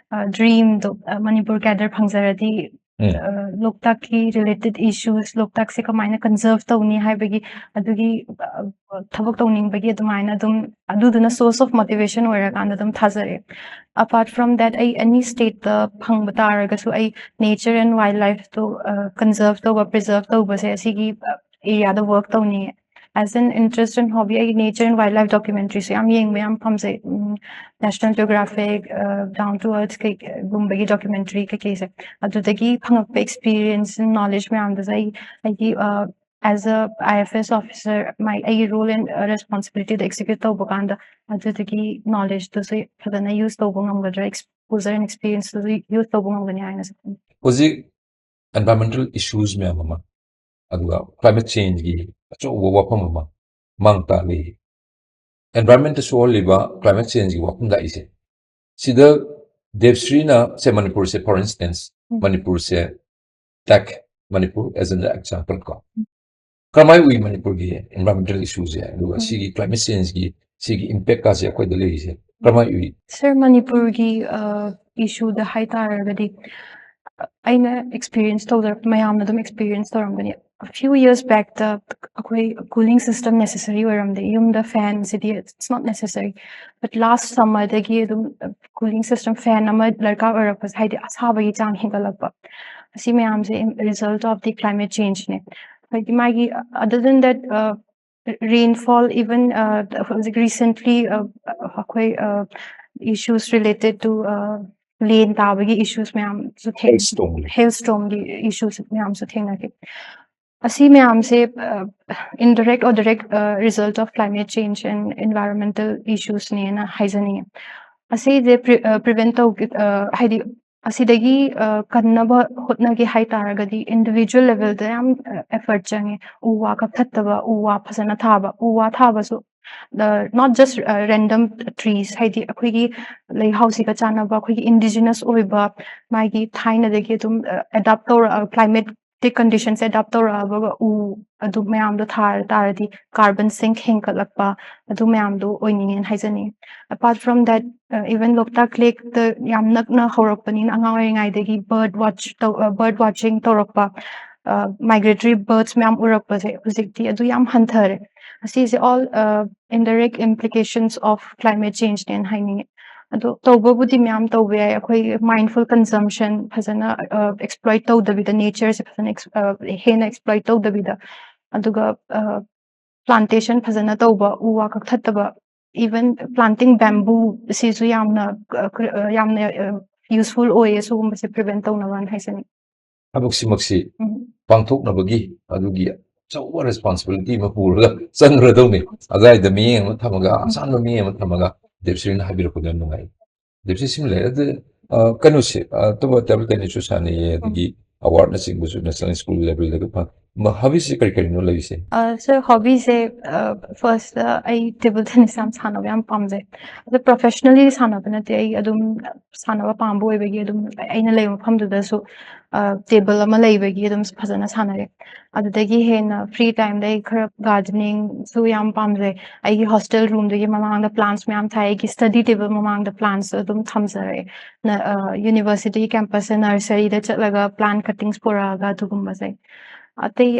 ꯗ꯭ꯔꯤꯝꯗꯣ, ꯃꯅꯤꯄꯨꯔ ꯀꯦꯗꯔ ꯐꯪꯖꯔꯗꯤ, ꯎꯝ꯫ ꯂꯣꯛꯇꯥꯛꯀꯤ ꯔꯤꯂꯦꯇꯦꯠ ꯏꯁꯨꯁ, ꯂꯣꯛꯇꯥꯛꯁꯦ ꯀꯃꯥꯏꯅ ꯀꯟꯖꯔꯚ ꯇꯧꯅꯤ ꯍꯥꯏꯕꯒꯤ, ꯑꯗꯨꯒꯤ ꯑ, ꯊꯕꯛ ꯇꯧꯅꯤꯡꯕꯒꯤ ꯑꯗꯨꯃꯥꯏꯅ ꯑꯗꯨꯝ, ꯑꯗꯨꯗꯨꯅ ꯁꯣꯔꯁ ꯑꯣꯐ ꯃꯣꯇꯤꯚꯦꯁꯟ ꯑꯣꯏꯔꯀꯥꯟꯗ ꯑꯗꯨꯝ ꯊꯥꯖꯔꯛꯑꯦ꯫ ꯑꯄꯥꯔꯠ ꯐ꯭ꯔꯣꯝ ꯗꯦꯠ, ꯑꯩ ꯑꯦꯅꯤ ꯁ꯭ꯇꯦꯠꯇ ꯐꯪꯕ ꯇꯥꯔꯒꯁꯨ ꯑꯩ ꯅꯦꯆꯔ ꯑꯦꯟ ꯋꯥꯏꯜ ꯂꯥꯏꯐꯇꯣ ꯀꯟꯖꯔꯚ ꯇꯧꯕ, ꯄ꯭ꯔꯤꯖꯔꯚ ꯇꯧꯕꯁꯦ ꯑꯁꯤꯒꯤ ꯑꯦꯔꯤꯌꯥꯗ ꯋꯔꯛ ꯇꯧꯅꯤꯡꯉꯦ꯫ ꯑꯦꯁ ꯑꯦꯟ ꯏꯟꯇꯔꯦꯁ ꯑꯦꯟ ꯍꯣꯕꯤ ꯑꯩ ꯅꯦꯆꯔ ꯑꯦꯟ ꯋꯥꯏꯜ ꯂꯥꯏꯐ ꯗꯣꯀ꯭ꯌꯨꯃꯦꯟꯇ꯭ꯔꯤꯁꯦ ꯌꯥꯝ ꯌꯦꯡꯕ ꯌꯥꯝ ꯄꯥꯝꯖꯩ꯫ ꯅꯦꯁꯅꯦꯜ ꯖꯤꯑꯣꯒ꯭ꯔꯥꯐꯤꯛ, ꯗꯥꯎꯟ ꯇꯨ ꯑꯔꯊ ꯀꯩꯒꯨꯝꯕꯒꯤ ꯗꯣꯀ꯭ꯌꯨꯃꯦꯟꯇ꯭ꯔꯤ ꯀꯩꯀꯩꯁꯦ, ꯑꯗꯨꯗꯒꯤ ꯐꯪꯉꯛꯄ ꯑꯦꯛꯁꯄꯤꯔꯤꯌꯦꯟꯁ, ꯅꯣꯂꯦꯖ ꯃꯌꯥꯝꯗꯨꯁꯨ ꯑꯩ ꯑꯩꯒꯤ ꯑꯦꯁ ꯑ ꯑꯥꯏ ꯑꯦꯐ ꯑꯦꯁ ꯑꯣꯐꯤꯁꯔ, ꯃꯥꯏ ꯑꯩꯒꯤ ꯔꯣꯜ ꯑꯦꯟ ꯔꯦꯁꯄꯣꯟꯁꯤꯕꯤꯂꯤꯇꯤꯗꯣ ꯑꯦꯛꯁꯤꯀ꯭ꯌꯨꯠ ꯇꯧꯕ ꯀꯥꯟꯗ ꯑꯗꯨꯗꯒꯤ ꯅꯣꯂꯦꯖꯇꯨꯁꯨ ꯐꯖꯅ ꯌꯨꯁ ꯇꯧꯕ ꯉꯝꯒꯗ꯭ꯔꯥ, ꯑꯦꯛꯁꯄꯣꯖꯔ ꯑꯦꯟ ꯑꯦꯛꯁꯄꯤꯔꯤꯌꯦꯟꯁꯇꯨꯁꯨ ꯌꯨꯁ ꯇꯧꯕ ꯉꯝꯒꯅꯤ ꯍꯥꯏꯅꯁꯨ ꯈꯜꯂꯤ꯫ ꯍꯧꯖꯤꯛ ꯑꯦꯟꯚꯥꯏꯔꯣꯟꯃꯦꯟꯇꯦꯜ ꯏꯁꯨꯁ ꯃꯌꯥꯝ ꯑꯃ, ꯑꯗꯨꯒ ꯀ꯭ꯂꯥꯏꯃꯦꯠ ꯆꯦꯟꯖꯒꯤ ꯑꯆꯧꯕ ꯋꯥꯐꯝ ꯑꯃ ꯃꯥꯡ ꯇꯥꯛꯂꯤ꯫ ꯑꯦꯟꯚꯥꯏꯔꯣꯟꯃꯦꯟꯇ ꯁꯣꯛꯍꯜꯂꯤꯕ ꯀ꯭ꯂꯥꯏꯃꯦꯠ ꯆꯦꯟꯖꯒꯤ ꯋꯥꯐꯝ ꯂꯥꯛꯏꯁꯦ, ꯁꯤꯗ ꯗꯦꯕꯁ꯭ꯔꯤꯅ, ꯁꯦ, ꯃꯅꯤꯄꯨꯔꯁꯦ, ꯐꯣꯔ ꯏꯟꯁꯇꯦꯟꯁ, ꯎꯝ꯫ ꯃꯅꯤꯄꯨꯔꯁꯦ, ꯇꯦꯛ ꯃꯅꯤꯄꯨꯔ as an example ꯀꯣ, ꯀꯔꯝꯍꯥꯏ ꯎꯏ ꯃꯅꯤꯄꯨꯔꯒꯤ ꯑꯦꯟꯚꯥꯏꯔꯣꯟꯃꯦꯟꯇꯦꯜ ꯏꯁꯨꯁꯦ, ꯑꯗꯨꯒ ꯎꯝ꯫ ꯁꯤꯒꯤ ꯀ꯭ꯂꯥꯏꯃꯦꯠ ꯆꯦꯟꯖꯒꯤ ꯁꯤꯒꯤ ꯏꯝꯄꯦꯛꯀꯥꯁꯦ ꯑꯩꯈꯣꯏꯗ ꯂꯩꯔꯤꯁꯦ ꯀꯔꯝꯍꯥꯏ ꯎꯏ? ꯁꯥꯔ, ꯃꯅꯤꯄꯨꯔꯒꯤ ꯏꯁꯨꯗ ꯍꯥꯏ ꯇꯥꯔꯒꯗꯤ, ꯑꯩꯅ ꯑꯦꯛꯁꯄꯤꯔꯤꯌꯦꯟꯁ ꯇꯧꯖꯔꯛꯄ ꯃꯌꯥꯝꯅ ꯑꯗꯨꯝ ꯑꯦꯛꯁꯄꯤꯔꯤꯌꯟꯁ ꯇꯧꯔꯝꯒꯅꯤ꯫ ꯐ꯭ꯌꯨ ꯌꯔꯁ ꯕꯦꯛꯇ ꯑꯩꯈꯣꯏ ꯀꯨꯂꯤꯡ ꯁꯤꯁꯇꯝ ꯅꯦꯁꯦꯁꯔꯤ ꯑꯣꯏꯔꯝꯗꯦ꯫ ꯌꯨꯝꯗ ꯐꯦꯟꯁꯤꯗꯤ it's not necessary, but ꯂꯥꯁ ꯁꯝꯃꯔꯗꯒꯤ ꯑꯗꯨꯝ ꯀꯨꯂꯤꯡ ꯁꯤꯁꯇꯝ, ꯐꯦꯟ ꯑꯃ ꯗꯔꯀꯥꯔ ꯑꯣꯏꯔꯛꯄꯁꯦ, ꯍꯥꯏꯗꯤ ꯑꯁꯥꯕꯒꯤ ꯆꯥꯡ ꯍꯦꯟꯒꯠꯂꯛꯄ, ꯑꯁꯤ ꯃꯌꯥꯝꯁꯦ ꯔꯤꯖꯜꯠ ꯑꯣꯐ ꯗꯤ ꯀ꯭ꯂꯥꯏꯃꯦꯠ ꯆꯦꯟꯖꯅꯦ꯫ ꯍꯥꯏꯗꯤ ꯃꯥꯒꯤ, other than that, rainfall, even ꯍꯧꯖꯤꯛ ꯔꯤꯁꯦꯟꯠꯂꯤ ꯑꯩꯈꯣꯏ ꯏꯁꯨꯁ ꯔꯤꯂꯦꯇꯦꯠ ꯇꯨ ꯂꯦꯟ ꯇꯥꯕꯒꯤ ꯏꯁꯨꯁ ꯃꯌꯥꯝꯁꯨ ꯊꯦꯡ Hailstorm. ꯍꯦꯜ ꯁ꯭ꯇꯣꯝꯒꯤ ꯏꯁꯨꯁ ꯃꯌꯥꯝꯁꯨ ꯊꯦꯡꯅꯈꯤ꯫ ꯑꯁꯤ ꯃꯌꯥꯝꯁꯦ indirect or direct result of climate change and environmental issuesꯅꯦꯅ ꯍꯥꯏꯖꯅꯤꯡꯉꯦ꯫ ꯑꯁꯤꯁꯦ ꯄ꯭ꯔꯤꯚꯦꯟ ꯇꯧꯒꯦ, ꯍꯥꯏꯗꯤ ꯑꯁꯤꯗꯒꯤ ꯀꯟꯅꯕ ꯍꯣꯠꯅꯒꯦ ꯍꯥꯏ ꯇꯥꯔꯒꯗꯤ ꯏꯟꯗꯤꯕꯤꯖꯨꯋꯦꯜ ꯂꯦꯚꯦꯜꯗ ꯌꯥꯝ ꯑꯦꯐꯔꯠ ꯆꯪꯉꯦ꯫ ꯎ ꯋꯥ ꯀꯛꯊꯠꯇꯕ, ꯎ ꯋꯥ ꯐꯖꯅ ꯊꯥꯕ, ꯎ ꯋꯥ ꯊꯥꯕꯁꯨ not just random trees, ꯍꯥꯏꯗꯤ ꯑꯩꯈꯣꯏꯒꯤ ꯂꯩꯍꯥꯎꯁꯤꯒ ꯆꯥꯟꯅꯕ, ꯑꯩꯈꯣꯏꯒꯤ indigenous ꯑꯣꯏꯕ, ꯃꯥꯒꯤ ꯊꯥꯏꯅꯗꯒꯤ ꯑꯗꯨꯝ ꯑꯦꯗꯥꯞ ꯇꯧꯔꯛꯑ, climatic conditions ꯑꯦꯗꯥꯞ ꯇꯧꯔꯛꯑꯕ ꯎ ꯑꯗꯨ ꯃꯌꯥꯝꯗꯣ ꯊꯥꯔ ꯇꯥꯔꯗꯤ carbon sink ꯍꯦꯟꯒꯠꯂꯛꯄ, ꯑꯗꯨ ꯃꯌꯥꯝꯗꯣ ꯑꯣꯏꯅꯤꯡꯉꯦꯅ ꯍꯥꯏꯖꯅꯤꯡꯉꯤ꯫ Apart from that, even ꯂꯣꯛꯇꯥꯛ ꯂꯦꯛꯇ ꯌꯥꯝ ꯅꯛꯅ ꯍꯧꯔꯛꯄꯅꯤꯅ, ꯑꯉꯥꯡ ꯑꯣꯏꯔꯤꯉꯩꯗꯒꯤ bird watch ꯇꯧ bird watching ꯇꯧꯔꯛꯄ, migratory birds ꯃꯌꯥꯝ ꯎꯔꯛꯄꯁꯦ ꯍꯧꯖꯤꯛꯇꯤ ꯑꯗꯨ ꯌꯥꯝ ꯍꯟꯊꯔꯦ꯫ ꯑꯁꯤꯁꯦ all indirect implications of climate change ꯅꯦꯅ ꯍꯥꯏꯅꯤꯡꯉꯦ꯫ ꯑꯗꯣ ꯇꯧꯕꯕꯨꯗꯤ ꯃꯌꯥꯝ ꯇꯧꯕ ꯌꯥꯏ, ꯑꯩꯈꯣꯏ mindful consumption ꯐꯖꯅ exploit ꯇꯧꯗꯕꯤꯗ, natureꯁꯦ ꯐꯖꯅ ex- ꯍꯦꯟꯅ exploit ꯇꯧꯗꯕꯤꯗ, ꯑꯗꯨꯒ plantation ꯐꯖꯅ ꯇꯧꯕ, ꯎ ꯋꯥ ꯀꯛꯊꯠꯇꯕ, even planting bamboo ꯁꯤꯁꯨ ꯌꯥꯝꯅ ꯌꯥꯝꯅ useful ꯑꯣꯏꯌꯦ꯫ ꯁꯤꯒꯨꯝꯕꯁꯦ prevent ꯇꯧꯅꯕꯅ ꯍꯥꯏꯖꯅꯤꯡꯉꯤ꯫ ꯊꯕꯛꯁꯤꯃꯛꯁꯤ ꯄꯥꯡꯊꯣꯛꯅꯕꯒꯤ ꯑꯗꯨꯒꯤ ꯑꯆꯧꯕ responsibility ꯑꯃ ꯄꯨꯔꯒ ꯆꯪꯈ꯭ꯔꯗꯧꯅꯤ꯫ ꯑꯗꯨꯋꯥꯏꯗ ꯃꯤꯠꯌꯦꯡ ꯑꯃ ꯊꯝꯃꯒ, ꯑꯁꯥꯟꯕ ꯃꯤꯠꯌꯦꯡ ꯑꯃ ꯊꯝꯃꯒ ꯗꯦꯕꯁ꯭ꯔꯤꯅ ꯍꯥꯏꯕꯤꯔꯛꯄꯗꯣ ꯌꯥꯝ ꯅꯨꯡꯉꯥꯏ꯫ ꯗꯦꯕꯁ꯭ꯔꯤ, ꯁꯤꯃ ꯂꯩꯔꯦ꯫ ꯑꯗꯨ ꯀꯩꯅꯣꯁꯦ, ꯑꯇꯣꯞꯄ table tennisꯁꯨ ꯁꯥꯟꯅꯩꯌꯦ, ꯑꯗꯒꯤ awardꯅꯆꯤꯡꯕꯁꯨ national school levelꯗꯒ ꯐꯪ ꯍꯣꯕꯤꯁꯦ ꯀꯔꯤ ꯀꯔꯤꯅꯣ ꯂꯩꯔꯤꯁꯦ? ꯁꯥꯔ, ꯍꯣꯕꯤꯁꯦ, ꯐꯥꯔꯁꯇ ꯑꯩ table tennis ꯌꯥꯝ ꯁꯥꯟꯅꯕ ꯌꯥꯝ ꯄꯥꯝꯖꯩ꯫ ꯑꯗꯣ professionally ꯁꯥꯟꯅꯕ ꯅꯠꯇꯦ, ꯑꯩ ꯑꯗꯨꯝ ꯁꯥꯟꯅꯕ ꯄꯥꯝꯕ ꯑꯣꯏꯕꯒꯤ ꯑꯗꯨꯝ ꯑꯩꯅ ꯂꯩꯕ ꯃꯐꯝꯗꯨꯗꯁꯨ table ꯑꯃ ꯂꯩꯕꯒꯤ ꯑꯗꯨꯝ ꯐꯖꯅ ꯁꯥꯟꯅꯔꯦ꯫ ꯑꯗꯨꯗꯒꯤ ꯍꯦꯟꯅ free timeꯗ ꯑꯩ ꯈꯔ gardeningꯁꯨ ꯌꯥꯝ ꯄꯥꯝꯖꯩ꯫ ꯑꯩꯒꯤ hostel roomꯗꯨꯒꯤ ꯃꯃꯥꯡꯗ plants ꯃꯌꯥꯝ ꯊꯥꯏ, ꯑꯩꯒꯤ study table ꯃꯃꯥꯡꯗ plants ꯑꯗꯨꯝ ꯊꯝꯖꯔꯦ꯫ university campusꯇ nurseryꯗ ꯆꯠꯂꯒ plant cuttings ꯄꯨꯔꯛꯑꯒ ꯑꯗꯨꯒꯨꯝꯕꯁꯦ꯫ ꯑꯇꯩ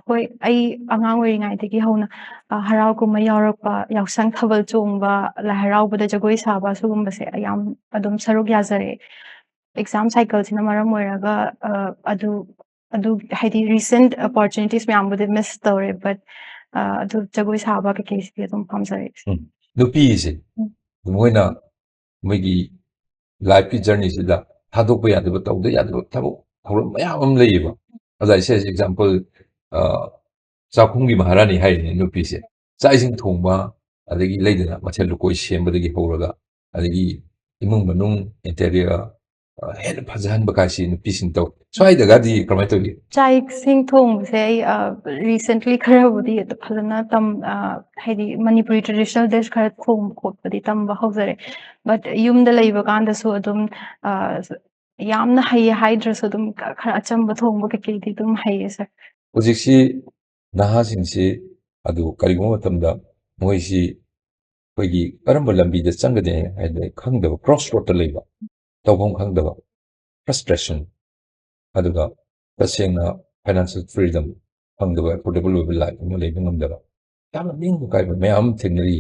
ꯍꯣꯏ, ꯑꯩ ꯑꯉꯥꯡ ꯑꯣꯏꯔꯤꯉꯩꯗꯒꯤ ꯍꯧꯅ ꯍꯔꯥꯎ ꯀꯨꯝꯍꯩ ꯌꯥꯎꯔꯛꯄ, ꯌꯥꯎꯁꯪ ꯊꯥꯕꯜ ꯆꯣꯡꯕ, ꯂꯥꯏ ꯍꯔꯥꯎꯕꯗ ꯖꯒꯣꯏ ꯁꯥꯕ, ꯁꯤꯒꯨꯝꯕꯁꯦ ꯑꯩ ꯌꯥꯝ ꯑꯗꯨꯝ ꯁꯔꯨꯛ ꯌꯥꯖꯔꯛꯑꯦ꯫ Exam cycleꯁꯤꯅ ꯃꯔꯝ ꯑꯣꯏꯔꯒ ꯑꯗꯨ ꯑꯗꯨ ꯍꯥꯏꯗꯤ recent opportunities ꯃꯌꯥꯝꯕꯨꯗꯤ miss ꯇꯧꯔꯦ, but ꯑꯗꯨ ꯖꯒꯣꯏ ꯁꯥꯕ ꯀꯩꯀꯩꯁꯤꯗꯤ ꯑꯗꯨꯝ ꯄꯥꯝꯖꯔꯛꯑꯦ꯫ ꯅꯨꯄꯤꯁꯦ ꯃꯣꯏꯅ ꯃꯣꯏꯒꯤ lifeꯀꯤ journeyꯁꯤꯗ ꯊꯥꯗꯣꯛꯄ ꯌꯥꯗꯕ, ꯇꯧꯗ ꯌꯥꯗꯕ ꯊꯕꯛ ꯊꯧꯔꯝ ꯃꯌꯥꯝ ꯑꯃ ꯂꯩꯌꯦꯕ꯫ ꯑꯗ I say example, ꯆꯥꯛꯈꯨꯝꯒꯤ ꯃꯍꯥꯔꯥꯅꯤ ꯍꯥꯏꯔꯤꯅꯦ ꯅꯨꯄꯤꯁꯦ꯫ ꯆꯥꯛ ꯏꯁꯤꯡ ꯊꯣꯡꯕ, ꯑꯗꯒꯤ ꯂꯩꯗꯅ ꯃꯊꯦꯜ ꯂꯨꯀꯣꯏ ꯁꯦꯝꯕꯗꯒꯤ ꯍꯧꯔꯒ, ꯑꯗꯒꯤ ꯏꯃꯨꯡ ꯃꯅꯨꯡ interior, ꯑ, ꯍꯦꯟꯅ ꯐꯖꯍꯟꯕ ꯀꯥꯏꯁꯤ ꯅꯨꯄꯤꯁꯤꯡ ꯇꯧ꯫ ꯁ꯭ꯋꯥꯏꯗꯒꯗꯤ ꯀꯃꯥꯏꯅ ꯇꯧꯒꯦ? ꯆꯥꯛ ꯏꯁꯤꯡ ꯊꯣꯡꯕꯁꯦ ꯑꯩ ꯔꯤꯁꯦꯟꯠꯂꯤ ꯈꯔꯕꯨꯗꯤ ꯐꯖꯅ ꯇꯝ ꯑ, ꯍꯥꯏꯗꯤ ꯃꯅꯤꯄꯨꯔꯤ ꯇ꯭ꯔꯦꯗꯤꯁꯅꯦꯜ ꯗꯤꯁ ꯈꯔ ꯊꯣꯡꯕ ꯈꯣꯠꯄꯗꯤ ꯇꯝꯕ ꯍꯧꯖꯔꯦ꯫ ꯕꯠ ꯌꯨꯝꯗ ꯂꯩꯕ ꯀꯥꯟꯗꯁꯨ ꯑꯗꯨꯝ ꯑ, ꯌꯥꯝꯅ ꯍꯩꯌꯦ ꯍꯥꯏꯗ꯭ꯔꯁꯨ ꯑꯗꯨꯝ ꯈꯔ ꯑꯆꯝꯕ ꯊꯣꯡꯕ ꯀꯩꯀꯩꯗꯤ ꯑꯗꯨꯝ ꯍꯩꯌꯦ ꯁꯥꯔ꯫ ꯍꯧꯖꯤꯛꯁꯤ ꯅꯍꯥꯁꯤꯡꯁꯤ ꯑꯗꯨ ꯀꯔꯤꯒꯨꯝꯕ ꯃꯇꯝꯗ ꯃꯣꯏꯁꯤ ꯑꯩꯈꯣꯏꯒꯤ ꯀꯔꯝꯕ ꯂꯝꯕꯤꯗ ꯆꯪꯒꯅꯤ ꯍꯥꯏꯅ ꯈꯪꯗꯕ, ꯀ꯭ꯔꯣꯁ ꯔꯣꯗꯇ ꯂꯩꯕ, ꯇꯧꯐꯝ ꯈꯪꯗꯕ, ꯐ꯭ꯔꯁꯇ꯭ꯔꯦꯁꯟ, ꯑꯗꯨꯒ ꯇꯁꯦꯡꯅ ꯐꯥꯏꯅꯥꯟꯁꯤꯌꯦꯜ ꯐ꯭ꯔꯤꯗꯝ ꯐꯪꯗꯕ, ꯑꯦꯐꯣꯔꯗꯦꯕꯜ ꯑꯣꯏꯕ ꯂꯥꯏꯐ ꯑꯃ ꯂꯩꯕ ꯉꯝꯗꯕ, ꯌꯥꯝꯅ ꯅꯤꯡꯕ ꯀꯥꯏꯕ ꯃꯌꯥꯝ ꯑꯃ ꯊꯦꯡꯅꯔꯤ꯫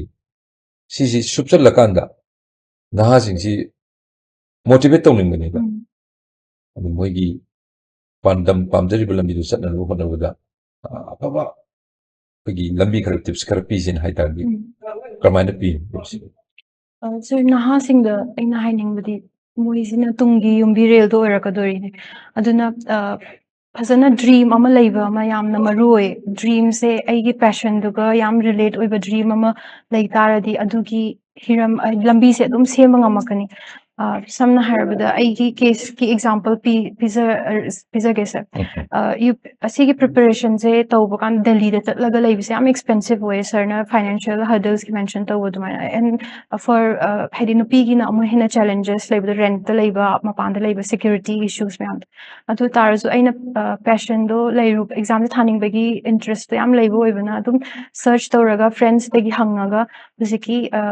ꯁꯤꯁꯤ ꯁꯨꯞꯆꯜꯂꯀꯥꯟꯗ ꯅꯍꯥꯁꯤꯡꯁꯤ ꯃꯣꯇꯤꯚꯦꯠ ꯇꯧꯅꯤꯡꯕꯅꯦꯕ꯫ ꯎꯝ꯫ ꯑꯗꯨ ꯃꯣꯏꯒꯤ ꯄꯥꯟꯗꯝ, ꯄꯥꯝꯖꯔꯤꯕ ꯂꯝꯕꯤꯗꯨ ꯆꯠꯅꯅꯕ ꯍꯣꯠꯅꯕꯗ, ꯑ, ꯑꯐꯕ ꯑꯩꯈꯣꯏꯒꯤ ꯂꯝꯕꯤ ꯈꯔ, ꯇꯤꯞꯁ ꯈꯔ ꯄꯤꯁꯤꯅ ꯍꯥꯏ ꯇꯥꯔꯗꯤ ꯎꯝ꯫ ꯀꯔꯝꯍꯥꯏꯅ ꯄꯤꯅꯤ? ꯑ, ꯁꯥꯔ, ꯅꯍꯥꯁꯤꯡꯗ ꯑꯩꯅ ꯍꯥꯏꯅꯤꯡꯕꯗꯤ ꯃꯣꯏꯁꯤꯅ ꯇꯨꯡꯒꯤ ꯌꯨꯝꯕꯤꯔꯦꯜꯗꯣ ꯑꯣꯏꯔꯛꯀꯗꯣꯔꯤꯅꯦ꯫ ꯑꯗꯨꯅ, ꯑ, ꯐꯖꯅ ꯗ꯭ꯔꯤꯝ ꯑꯃ ꯂꯩꯕ ꯑꯃ ꯌꯥꯝꯅ ꯃꯔꯨ ꯑꯣꯏ꯫ ꯗ꯭ꯔꯤꯝꯁꯦ ꯑꯩꯒꯤ ꯄꯦꯁꯟꯗꯨꯒ ꯌꯥꯝ ꯔꯤꯂꯦꯠ ꯑꯣꯏꯕ ꯗ꯭ꯔꯤꯝ ꯑꯃ ꯂꯩ ꯇꯥꯔꯗꯤ ꯑꯗꯨꯒꯤ ꯍꯤꯔꯝ, ꯑ, ꯂꯝꯕꯤꯁꯦ ꯑꯗꯨꯝ ꯁꯦꯝꯕ ꯉꯝꯃꯛꯀꯅꯤ꯫ ꯑ, ꯁꯝꯅ ꯍꯥꯏꯔꯕꯗ ꯑꯩꯒꯤ ꯀꯦꯁꯀꯤ ꯑꯦꯛꯖꯥꯝꯄꯜ ꯄꯤ-, ꯄꯤꯖ-, ꯑ, ꯄꯤꯖꯒꯦ ꯁꯥꯔ꯫ ꯎꯝ, ꯎꯝ꯫ ꯑ, ꯌꯨ-, ꯑꯁꯤꯒꯤ ꯄ꯭ꯔꯤꯄꯦꯔꯦꯁꯟꯁꯦ ꯇꯧꯕ ꯀꯥꯟꯗ ꯗꯦꯜꯂꯤꯗ ꯆꯠꯂꯒ ꯂꯩꯕꯁꯦ ꯌꯥꯝ ꯑꯦꯛꯁꯄꯦꯟꯁꯤꯞ ꯑꯣꯏꯌꯦ, ꯁꯥꯔꯅ ꯐꯥꯏꯅꯥꯟꯁꯤꯌꯦꯜ ꯍꯔꯗꯜꯁꯀꯤ ꯃꯦꯟꯁꯟ ꯇꯧꯕ ꯑꯗꯨꯃꯥꯏꯅ꯫ ꯑꯦꯟ ꯐꯣꯔ, ꯑ, ꯍꯥꯏꯗꯤ ꯅꯨꯄꯤꯒꯤꯅ ꯑꯃꯨꯛ ꯍꯦꯟꯅ ꯆꯦꯂꯦꯟꯖꯦꯁ ꯂꯩꯕꯗꯣ, ꯔꯦꯟꯠꯇ ꯂꯩꯕ, ꯃꯄꯥꯟꯗ ꯂꯩꯕ, ꯁꯦꯀ꯭ꯌꯨꯔꯤꯇꯤ ꯏꯁꯨꯁ ꯃꯌꯥꯝꯗꯣ꯫ ꯑꯗꯨ ꯇꯥꯔꯁꯨ ꯑꯩꯅ, ꯑ, ꯄꯦꯁꯟꯗꯣ ꯂꯩꯔꯨ-, ꯑꯦꯛꯖꯥꯝꯁꯦ ꯊꯥꯅꯤꯡꯕꯒꯤ ꯏꯟꯇꯔꯦꯁꯇꯣ ꯌꯥꯝ ꯂꯩꯕ ꯑꯣꯏꯕꯅ ꯑꯗꯨꯝ ꯁꯔꯆ ꯇꯧꯔꯒ ꯐ꯭ꯔꯦꯟꯁꯇꯒꯤ ꯍꯪꯉꯒ ꯍꯧꯖꯤꯛꯀꯤ, ꯑ,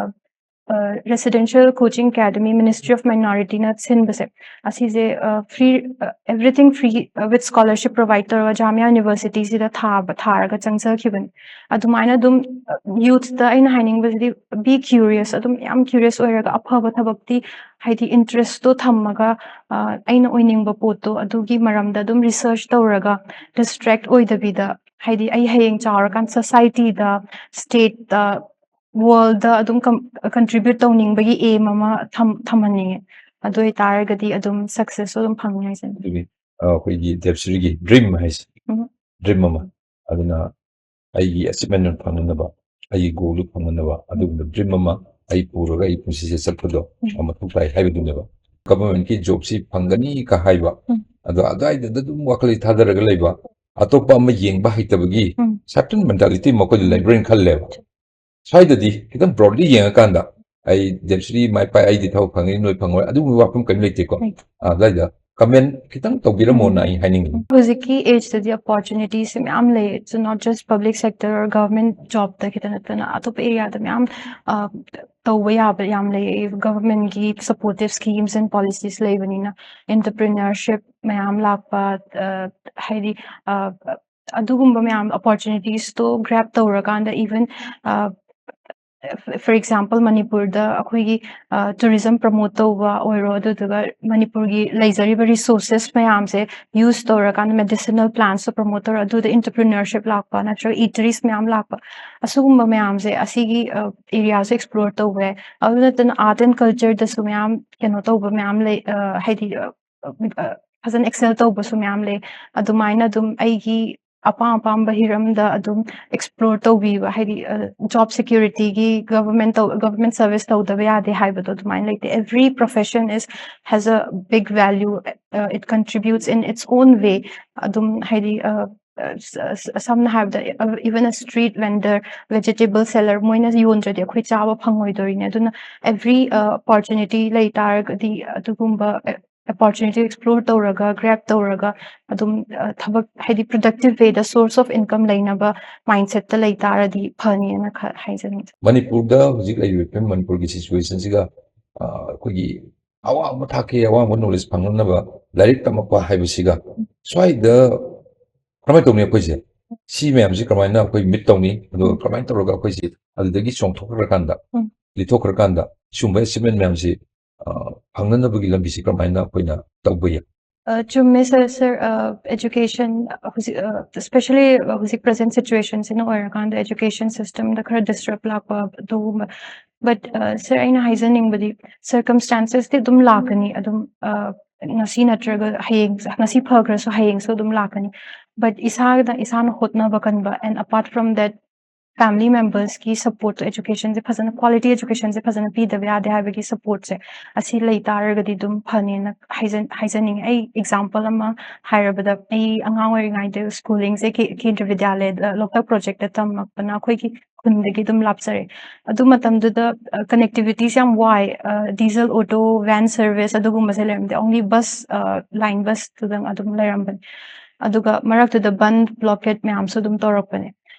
ꯑ, Residential Coaching Academy, Ministry of Minorityꯅ ꯁꯤꯟꯕꯁꯦ, ꯑꯁꯤꯁꯦ, ꯑ, ꯐ꯭ꯔꯤ, ꯑ, ꯑꯦꯚ꯭ꯔꯤꯊꯤꯡ ꯐ꯭ꯔꯤ, ꯑ, ꯋꯤꯠ ꯁ꯭ꯀꯣꯂꯔꯁꯤꯞ ꯄ꯭ꯔꯣꯚꯥꯏꯗ ꯇꯧꯔꯒ ꯖꯥꯃꯤꯌꯥ ꯌꯨꯅꯤꯚꯔꯁꯤꯇꯤꯁꯤꯗ ꯊꯥꯕ, ꯊꯥꯔꯒ ꯆꯪꯖꯈꯤꯕꯅꯤ꯫ ꯑꯗꯨꯃꯥꯏꯅ ꯑꯗꯨꯝ, ꯑ, ꯌꯨꯠꯁꯇ ꯑꯩꯅ ꯍꯥꯏꯅꯤꯡꯕꯁꯤꯗꯤ be curious, ꯑꯗꯨꯝ ꯌꯥꯝ ꯀ꯭ꯌꯨꯔꯤꯌꯁ ꯑꯣꯏꯔꯒ ꯑꯐꯕ ꯊꯕꯛꯇꯤ ꯍꯥꯏꯗꯤ ꯏꯟꯇꯔꯦꯁꯇꯣ ꯊꯝꯃꯒ, ꯑ, ꯑꯩꯅ ꯑꯣꯏꯅꯤꯡꯕ ꯄꯣꯠꯇꯣ ꯑꯗꯨꯒꯤ ꯃꯔꯝꯗ ꯑꯗꯨꯝ ꯔꯤꯁꯔꯆ ꯇꯧꯔꯒ ꯗꯤꯁꯇ꯭ꯔꯦꯛ ꯑꯣꯏꯗꯕꯤꯗ, ꯍꯥꯏꯗꯤ ꯑꯩ ꯍꯌꯦꯡ ꯆꯥꯎꯔꯀꯥꯟꯗ ꯁꯣꯁꯥꯏꯇꯤꯗ, ꯁ꯭ꯇꯦꯠꯇ, ꯋꯥꯔꯜꯗ ꯑꯗꯨꯝ ꯀꯝ-, ꯀꯟꯇ꯭ꯔꯤꯕ꯭ꯌꯨꯠ ꯇꯧꯅꯤꯡꯕꯒꯤ ꯑꯦꯝ ꯑꯃ ꯊꯝ-, ꯊꯝꯍꯟꯅꯤꯡꯉꯦ꯫ ꯑꯗꯨ ꯑꯣꯏꯇꯥꯔꯒꯗꯤ ꯑꯗꯨꯝ ꯁꯛꯁꯦꯁꯁꯨ ꯑꯗꯨꯝ ꯐꯪꯅꯤ ꯍꯥꯏꯖꯅꯤꯡꯉꯤ꯫ ꯑꯗꯨꯒꯤ, ꯑ, ꯑꯩꯈꯣꯏꯒꯤ ꯗꯦꯕꯁ꯭ꯔꯤꯒꯤ ꯗ꯭ꯔꯤꯝ ꯍꯥꯏꯁꯦ, ꯎꯝ꯫ ꯗ꯭ꯔꯤꯝ ꯑꯃ, ꯑꯗꯨꯅ ꯑꯩꯒꯤ ꯑꯦꯆꯤꯞꯃꯦꯟ ꯐꯪꯅꯅꯕ, ꯑꯩꯒꯤ ꯒꯣꯜꯗꯨ ꯐꯪꯅꯅꯕ ꯑꯗꯨꯒꯨꯝꯕ ꯗ꯭ꯔꯤꯝ ꯑꯃ ꯑꯩ ꯄꯨꯔꯒ ꯑꯩ ꯄꯨꯟꯁꯤꯁꯦ ꯆꯠꯄꯗꯣ ꯎꯝ꯫ ꯌꯥꯝ ꯃꯊꯧ ꯇꯥꯏ ꯍꯥꯏꯕꯗꯨꯅꯦꯕ꯫ ꯒꯚꯔꯟꯃꯦꯟꯠꯀꯤ ꯖꯣꯕꯁꯤ ꯐꯪꯒꯅꯤ ꯀ ꯍꯥꯏꯕ, ꯎꯝ. ꯑꯗꯣ ꯑꯗꯨꯋꯥꯏꯗꯨꯗ ꯑꯗꯨꯝ ꯋꯥꯈꯜꯁꯤ ꯊꯥꯗꯔꯒ ꯂꯩꯕ, ꯑꯇꯣꯞꯄ ꯑꯃ ꯌꯦꯡꯕ ꯍꯩꯇꯕꯒꯤ ꯎꯝ. ꯁꯥꯔꯇꯟ ꯃꯦꯟꯇꯥꯂꯤꯇꯤ ꯃꯈꯣꯏꯗ ꯂꯩꯕ꯭ꯔꯅ ꯈꯜꯂꯦꯕ꯫ ꯁ꯭ꯋꯥꯏꯗꯗꯤ ꯈꯤꯇꯪ ꯕ꯭ꯔꯣꯗꯂꯤ ꯌꯦꯡꯉꯀꯥꯟꯗ ꯑꯩ ꯗꯦꯕꯁ꯭ꯔꯤ ꯃꯥꯏ ꯄꯥꯛ ꯑꯩꯗꯤ ꯊꯕꯛ ꯐꯪꯒꯅꯤ, ꯅꯣꯏ ꯐꯪꯉꯣꯏ, ꯑꯗꯨꯒꯨꯝꯕ ꯋꯥꯐꯝ ꯀꯔꯤꯝ ꯂꯩꯇꯦꯀꯣ꯫ ꯂꯩꯇꯦ. ꯑꯗꯨꯋꯥꯏꯗ ꯀꯃꯦꯟ ꯈꯤꯇꯪ ꯇꯧꯕꯤꯔꯝꯃꯣꯅ ꯑꯩ ꯍꯥꯏꯅꯤꯡꯉꯤ꯫ ꯍꯧꯖꯤꯛꯀꯤ ꯑꯦꯖꯇꯗꯤ ꯑꯣꯄꯣꯔꯆꯨꯅꯤꯇꯤꯁꯦ ꯃꯌꯥꯝ ꯂꯩ. It's not just public sector or government ꯖꯣꯕꯇ ꯈꯤꯇ ꯅꯠꯇꯅ ꯑꯇꯣꯞꯄ ꯑꯦꯔꯤꯌꯥꯗ ꯃꯌꯥꯝ ꯑ, ꯇꯧꯕ ꯌꯥꯕ ꯌꯥꯝ ꯂꯩ. ꯒꯚꯔꯟꯃꯦꯟꯠꯀꯤ supportive schemes and policies ꯂꯩꯕꯅꯤꯅ entrepreneurship ꯃꯌꯥꯝ ꯂꯥꯛꯄ, ꯑ, ꯍꯥꯏꯗꯤ ꯑ, ꯑꯗꯨꯒꯨꯝꯕ ꯃꯌꯥꯝ ꯑꯣꯄꯣꯔꯆꯨꯅꯤꯇꯤꯁꯇꯣ ꯒ꯭ꯔꯦꯞ ꯇꯧꯔꯀꯥꯟꯗ even for example ꯃꯅꯤꯄꯨꯔꯗ ꯑꯩꯈꯣꯏꯒꯤ ꯇꯨꯔꯤꯖꯝ ꯄ꯭ꯔꯃꯣꯠ ꯇꯧꯕ ꯑꯣꯏꯔꯣ, ꯑꯗꯨꯗꯨꯒ ꯃꯅꯤꯄꯨꯔꯒꯤ ꯂꯩꯖꯔꯤꯕ ꯔꯤꯁꯣꯔꯁꯦꯁ ꯃꯌꯥꯝꯁꯦ ꯌꯨꯁ ꯇꯧꯔꯀꯥꯟꯗ ꯃꯦꯗꯤꯁꯤꯅꯦꯜ ꯄ꯭ꯂꯥꯟꯠꯁꯇꯣ ꯄ꯭ꯔꯃꯣꯠ ꯇꯧꯔ ꯑꯗꯨꯗ entrepreneurship ꯂꯥꯛꯄ ꯅꯠꯇ꯭ꯔꯒ ꯏꯇꯔꯤꯁ ꯃꯌꯥꯝ ꯂꯥꯛꯄ, ꯑꯁꯤꯒꯨꯝꯕ ꯃꯌꯥꯝꯁꯦ ꯑꯁꯤꯒꯤ ꯑꯦꯔꯤꯌꯥꯁꯦ ꯑꯦꯛꯁꯄ꯭ꯂꯣꯔ ꯇꯧꯕ ꯌꯥꯏ. ꯑꯗꯨ ꯅꯠꯇꯅ ꯑꯥꯔꯠ ꯑꯦꯟ ꯀꯜꯆꯔꯗꯁꯨ ꯃꯌꯥꯝ ꯀꯩꯅꯣ ꯇꯧꯕ ꯃꯌꯥꯝ ꯂꯩ, ꯑ, ꯍꯥꯏꯗꯤ ꯑ, ꯑ, ꯐꯖꯅ ꯑꯦꯛꯁꯦꯜ ꯇꯧꯕꯁꯨ ꯃꯌꯥꯝ ꯂꯩ. ꯑꯗꯨꯃꯥꯏꯅ ꯑꯗꯨꯝ ꯑꯩꯒꯤ ꯑꯄꯥꯝ ꯑꯄꯥꯝꯕ ꯍꯤꯔꯝꯗ ꯑꯗꯨꯝ ꯑꯦꯛꯁꯄ꯭ꯂꯣꯔ ꯇꯧꯕꯤꯕ, ꯍꯥꯏꯗꯤ ꯖꯣꯕ ꯁꯦꯀ꯭ꯌꯨꯔꯤꯇꯤꯒꯤ ꯒꯚꯔꯟꯃꯦꯟꯠ ꯇꯧ ꯒꯚꯔꯟꯃꯦꯟꯠ ꯁꯔꯚꯤꯁ ꯇꯧꯗꯕ ꯌꯥꯗꯦ ꯍꯥꯏꯕꯗꯣ ꯑꯗꯨꯃꯥꯏꯅ ꯂꯩꯇꯦ. Every profession is has a big value, it contributes in its own way. ꯑꯗꯨꯝ ꯍꯥꯏꯗꯤ ꯑ, ꯑ, ꯁ- ꯁ- ꯁꯝꯅ ꯍꯥꯏꯔꯕꯗ even a street vendor, vegetable seller, ꯃꯣꯏꯅ ꯌꯣꯟꯗ꯭ꯔꯗꯤ ꯑꯩꯈꯣꯏ ꯆꯥꯕ ꯐꯪꯉꯣꯏꯗꯣꯔꯤꯅꯦ. ꯑꯗꯨꯅ every opportunity ꯂꯩ ꯇꯥꯔꯒꯗꯤ ꯑꯗꯨꯒꯨꯝꯕ ꯑꯣꯄꯣꯔꯆꯨꯅꯤꯇꯤ ꯑꯦꯛꯁꯄ꯭ꯂꯣꯔ ꯇꯧꯔꯒ ꯒ꯭ꯔꯦꯞ ꯇꯧꯔꯒ ꯑꯗꯨꯝ ꯑ, ꯊꯕꯛ ꯍꯥꯏꯗꯤ ꯄ꯭ꯔꯗꯛꯇꯤꯞ ꯋꯦꯗ ꯁꯣꯔꯁ ꯑꯣꯐ ꯏꯟꯀꯝ ꯂꯩꯅꯕ ꯃꯥꯏꯟꯁꯦꯠꯇ ꯂꯩ ꯇꯥꯔꯗꯤ ꯐꯅꯤꯅ ꯈ- ꯍꯥꯏꯖꯅꯤꯡꯉꯤ. ꯃꯅꯤꯄꯨꯔꯗ ꯍꯧꯖꯤꯛ ꯂꯩꯔꯤꯕ ꯐꯤꯕꯝ, ꯃꯅꯤꯄꯨꯔꯒꯤ ꯁꯤꯆꯨꯋꯦꯁꯟꯁꯤꯒ ꯑꯩꯈꯣꯏꯒꯤ ꯑꯋꯥꯡꯕ ꯊꯥꯛꯀꯤ ꯑꯋꯥꯡꯕ ꯅꯣꯂꯦꯖ ꯐꯪꯅꯅꯕ ꯂꯥꯏꯔꯤꯛ ꯇꯝꯃꯛꯄ ꯍꯥꯏꯕꯁꯤꯒ ꯁ꯭ꯋꯥꯏꯗ ꯀꯃꯥꯏꯅ ꯇꯧꯅꯤ? ꯑꯩꯈꯣꯏꯁꯦ ꯁꯤ ꯃꯌꯥꯝꯁꯤ ꯀꯃꯥꯏꯅ ꯑꯩꯈꯣꯏ ꯃꯤꯠ ꯇꯧꯅꯤ? ꯑꯗꯨꯒ ꯀꯃꯥꯏꯅ ꯇꯧꯔꯒ ꯑꯩꯈꯣꯏꯁꯤ ꯑꯗꯨꯗꯒꯤ ꯆꯣꯡꯊꯣꯛꯈ꯭ꯔꯀꯥꯟꯗ, ꯎꯝ. ꯂꯤꯊꯣꯛꯈ꯭ꯔꯀꯥꯟꯗ ꯁꯤꯒꯨꯝꯕ ꯑꯦꯆꯤꯞꯃꯦꯟ ꯃꯌꯥꯝꯁꯤ ꯑ, ꯐꯪꯅꯅꯕꯒꯤ ꯂꯝꯕꯤꯁꯤ ꯀꯃꯥꯏꯅ ꯑꯩꯈꯣꯏꯅ ꯇꯧꯕ ꯌꯥꯏ? ꯑ, ꯆꯨꯝꯃꯦ ꯁꯔ. ꯁꯔ, ꯑ, ꯑꯦꯖꯨꯀꯦꯁꯟ ꯍꯧꯖꯤꯛ, especially ꯍꯧꯖꯤꯛ ꯄ꯭ꯔꯖꯦꯟ ꯁꯤꯆꯨꯋꯦꯁꯟꯁꯤꯅ ꯑꯣꯏꯔꯀꯥꯟꯗ ꯑꯦꯖꯨꯀꯦꯁꯟ ꯁꯤꯁꯇꯦꯝꯗ ꯈꯔ ꯗꯤꯁꯔꯞ ꯂꯥꯛꯄ ꯑꯗꯨꯒꯨꯝꯕ. ꯕꯠ ꯁꯔ, ꯑꯩꯅ ꯍꯥꯏꯖꯅꯤꯡꯕꯗꯤ ꯁꯔꯀꯝꯁ꯭ꯇꯥꯟꯁꯦꯁꯇꯤ ꯑꯗꯨꯝ ꯂꯥꯛꯀꯅꯤ, ꯑꯗꯨꯝ ꯑ, ꯉꯁꯤ ꯅꯠꯇ꯭ꯔꯒ ꯍꯌꯦꯡ, ꯉꯁꯤ ꯐꯈ꯭ꯔꯁꯨ ꯍꯌꯦꯡꯁꯨ ꯑꯗꯨꯝ ꯂꯥꯛꯀꯅꯤ. ꯕꯠ ꯏꯁꯥꯗ ꯏꯁꯥꯅ ꯍꯣꯠꯅꯕ ꯀꯟꯕ, and apart from that family members ꯀꯤ support ꯇꯣ, education ꯁꯦ ꯐꯖꯅ, quality education ꯁꯦ ꯐꯖꯅ ꯄꯤꯗꯕ ꯌꯥꯗꯦ ꯍꯥꯏꯕꯒꯤ support ꯁꯦ, ꯑꯁꯤ ꯂꯩ ꯇꯥꯔꯒꯗꯤ ꯑꯗꯨꯝ ꯐꯅꯦꯅ ꯍꯥꯏꯖꯟ-, ꯍꯥꯏꯖꯅꯤꯡꯉꯤ꯫ ꯑꯩ example ꯑꯃ ꯍꯥꯏꯔꯕꯗ, ꯑꯩ ꯑꯉꯥꯡ ꯑꯣꯏꯔꯤꯉꯩꯗ schooling ꯁꯦ ꯀꯦ-, ꯀꯦꯟꯗ꯭ꯔ ꯕꯤꯗ꯭ꯌꯥꯂꯌꯗ, ꯂꯣꯛꯇꯥꯛ project ꯇ ꯇꯝꯃꯛꯄꯅ ꯑꯩꯈꯣꯏꯒꯤ ꯈꯨꯟꯗꯒꯤ ꯑꯗꯨꯝ ꯂꯥꯞꯆꯔꯦ꯫ ꯑꯗꯨ ꯃꯇꯝꯗꯨꯗ, ꯑ, connectivity ꯁꯦ ꯌꯥꯝ ꯋꯥꯏ꯫ ꯑ, diesel auto, van service ꯑꯗꯨꯒꯨꯝꯕꯁꯦ ꯂꯩꯔꯝꯗꯦ꯫ Only bus, ꯑ, line bus ꯇꯨꯗꯪ ꯑꯗꯨꯝ ꯂꯩꯔꯝꯕꯅꯦ꯫ ꯑꯗꯨꯒ ꯃꯔꯛꯇꯨꯗ ꯕꯟ, blockade ꯃꯌꯥꯝꯁꯨ ꯑꯗꯨꯝ ꯇꯧꯔꯛꯄꯅꯦ꯫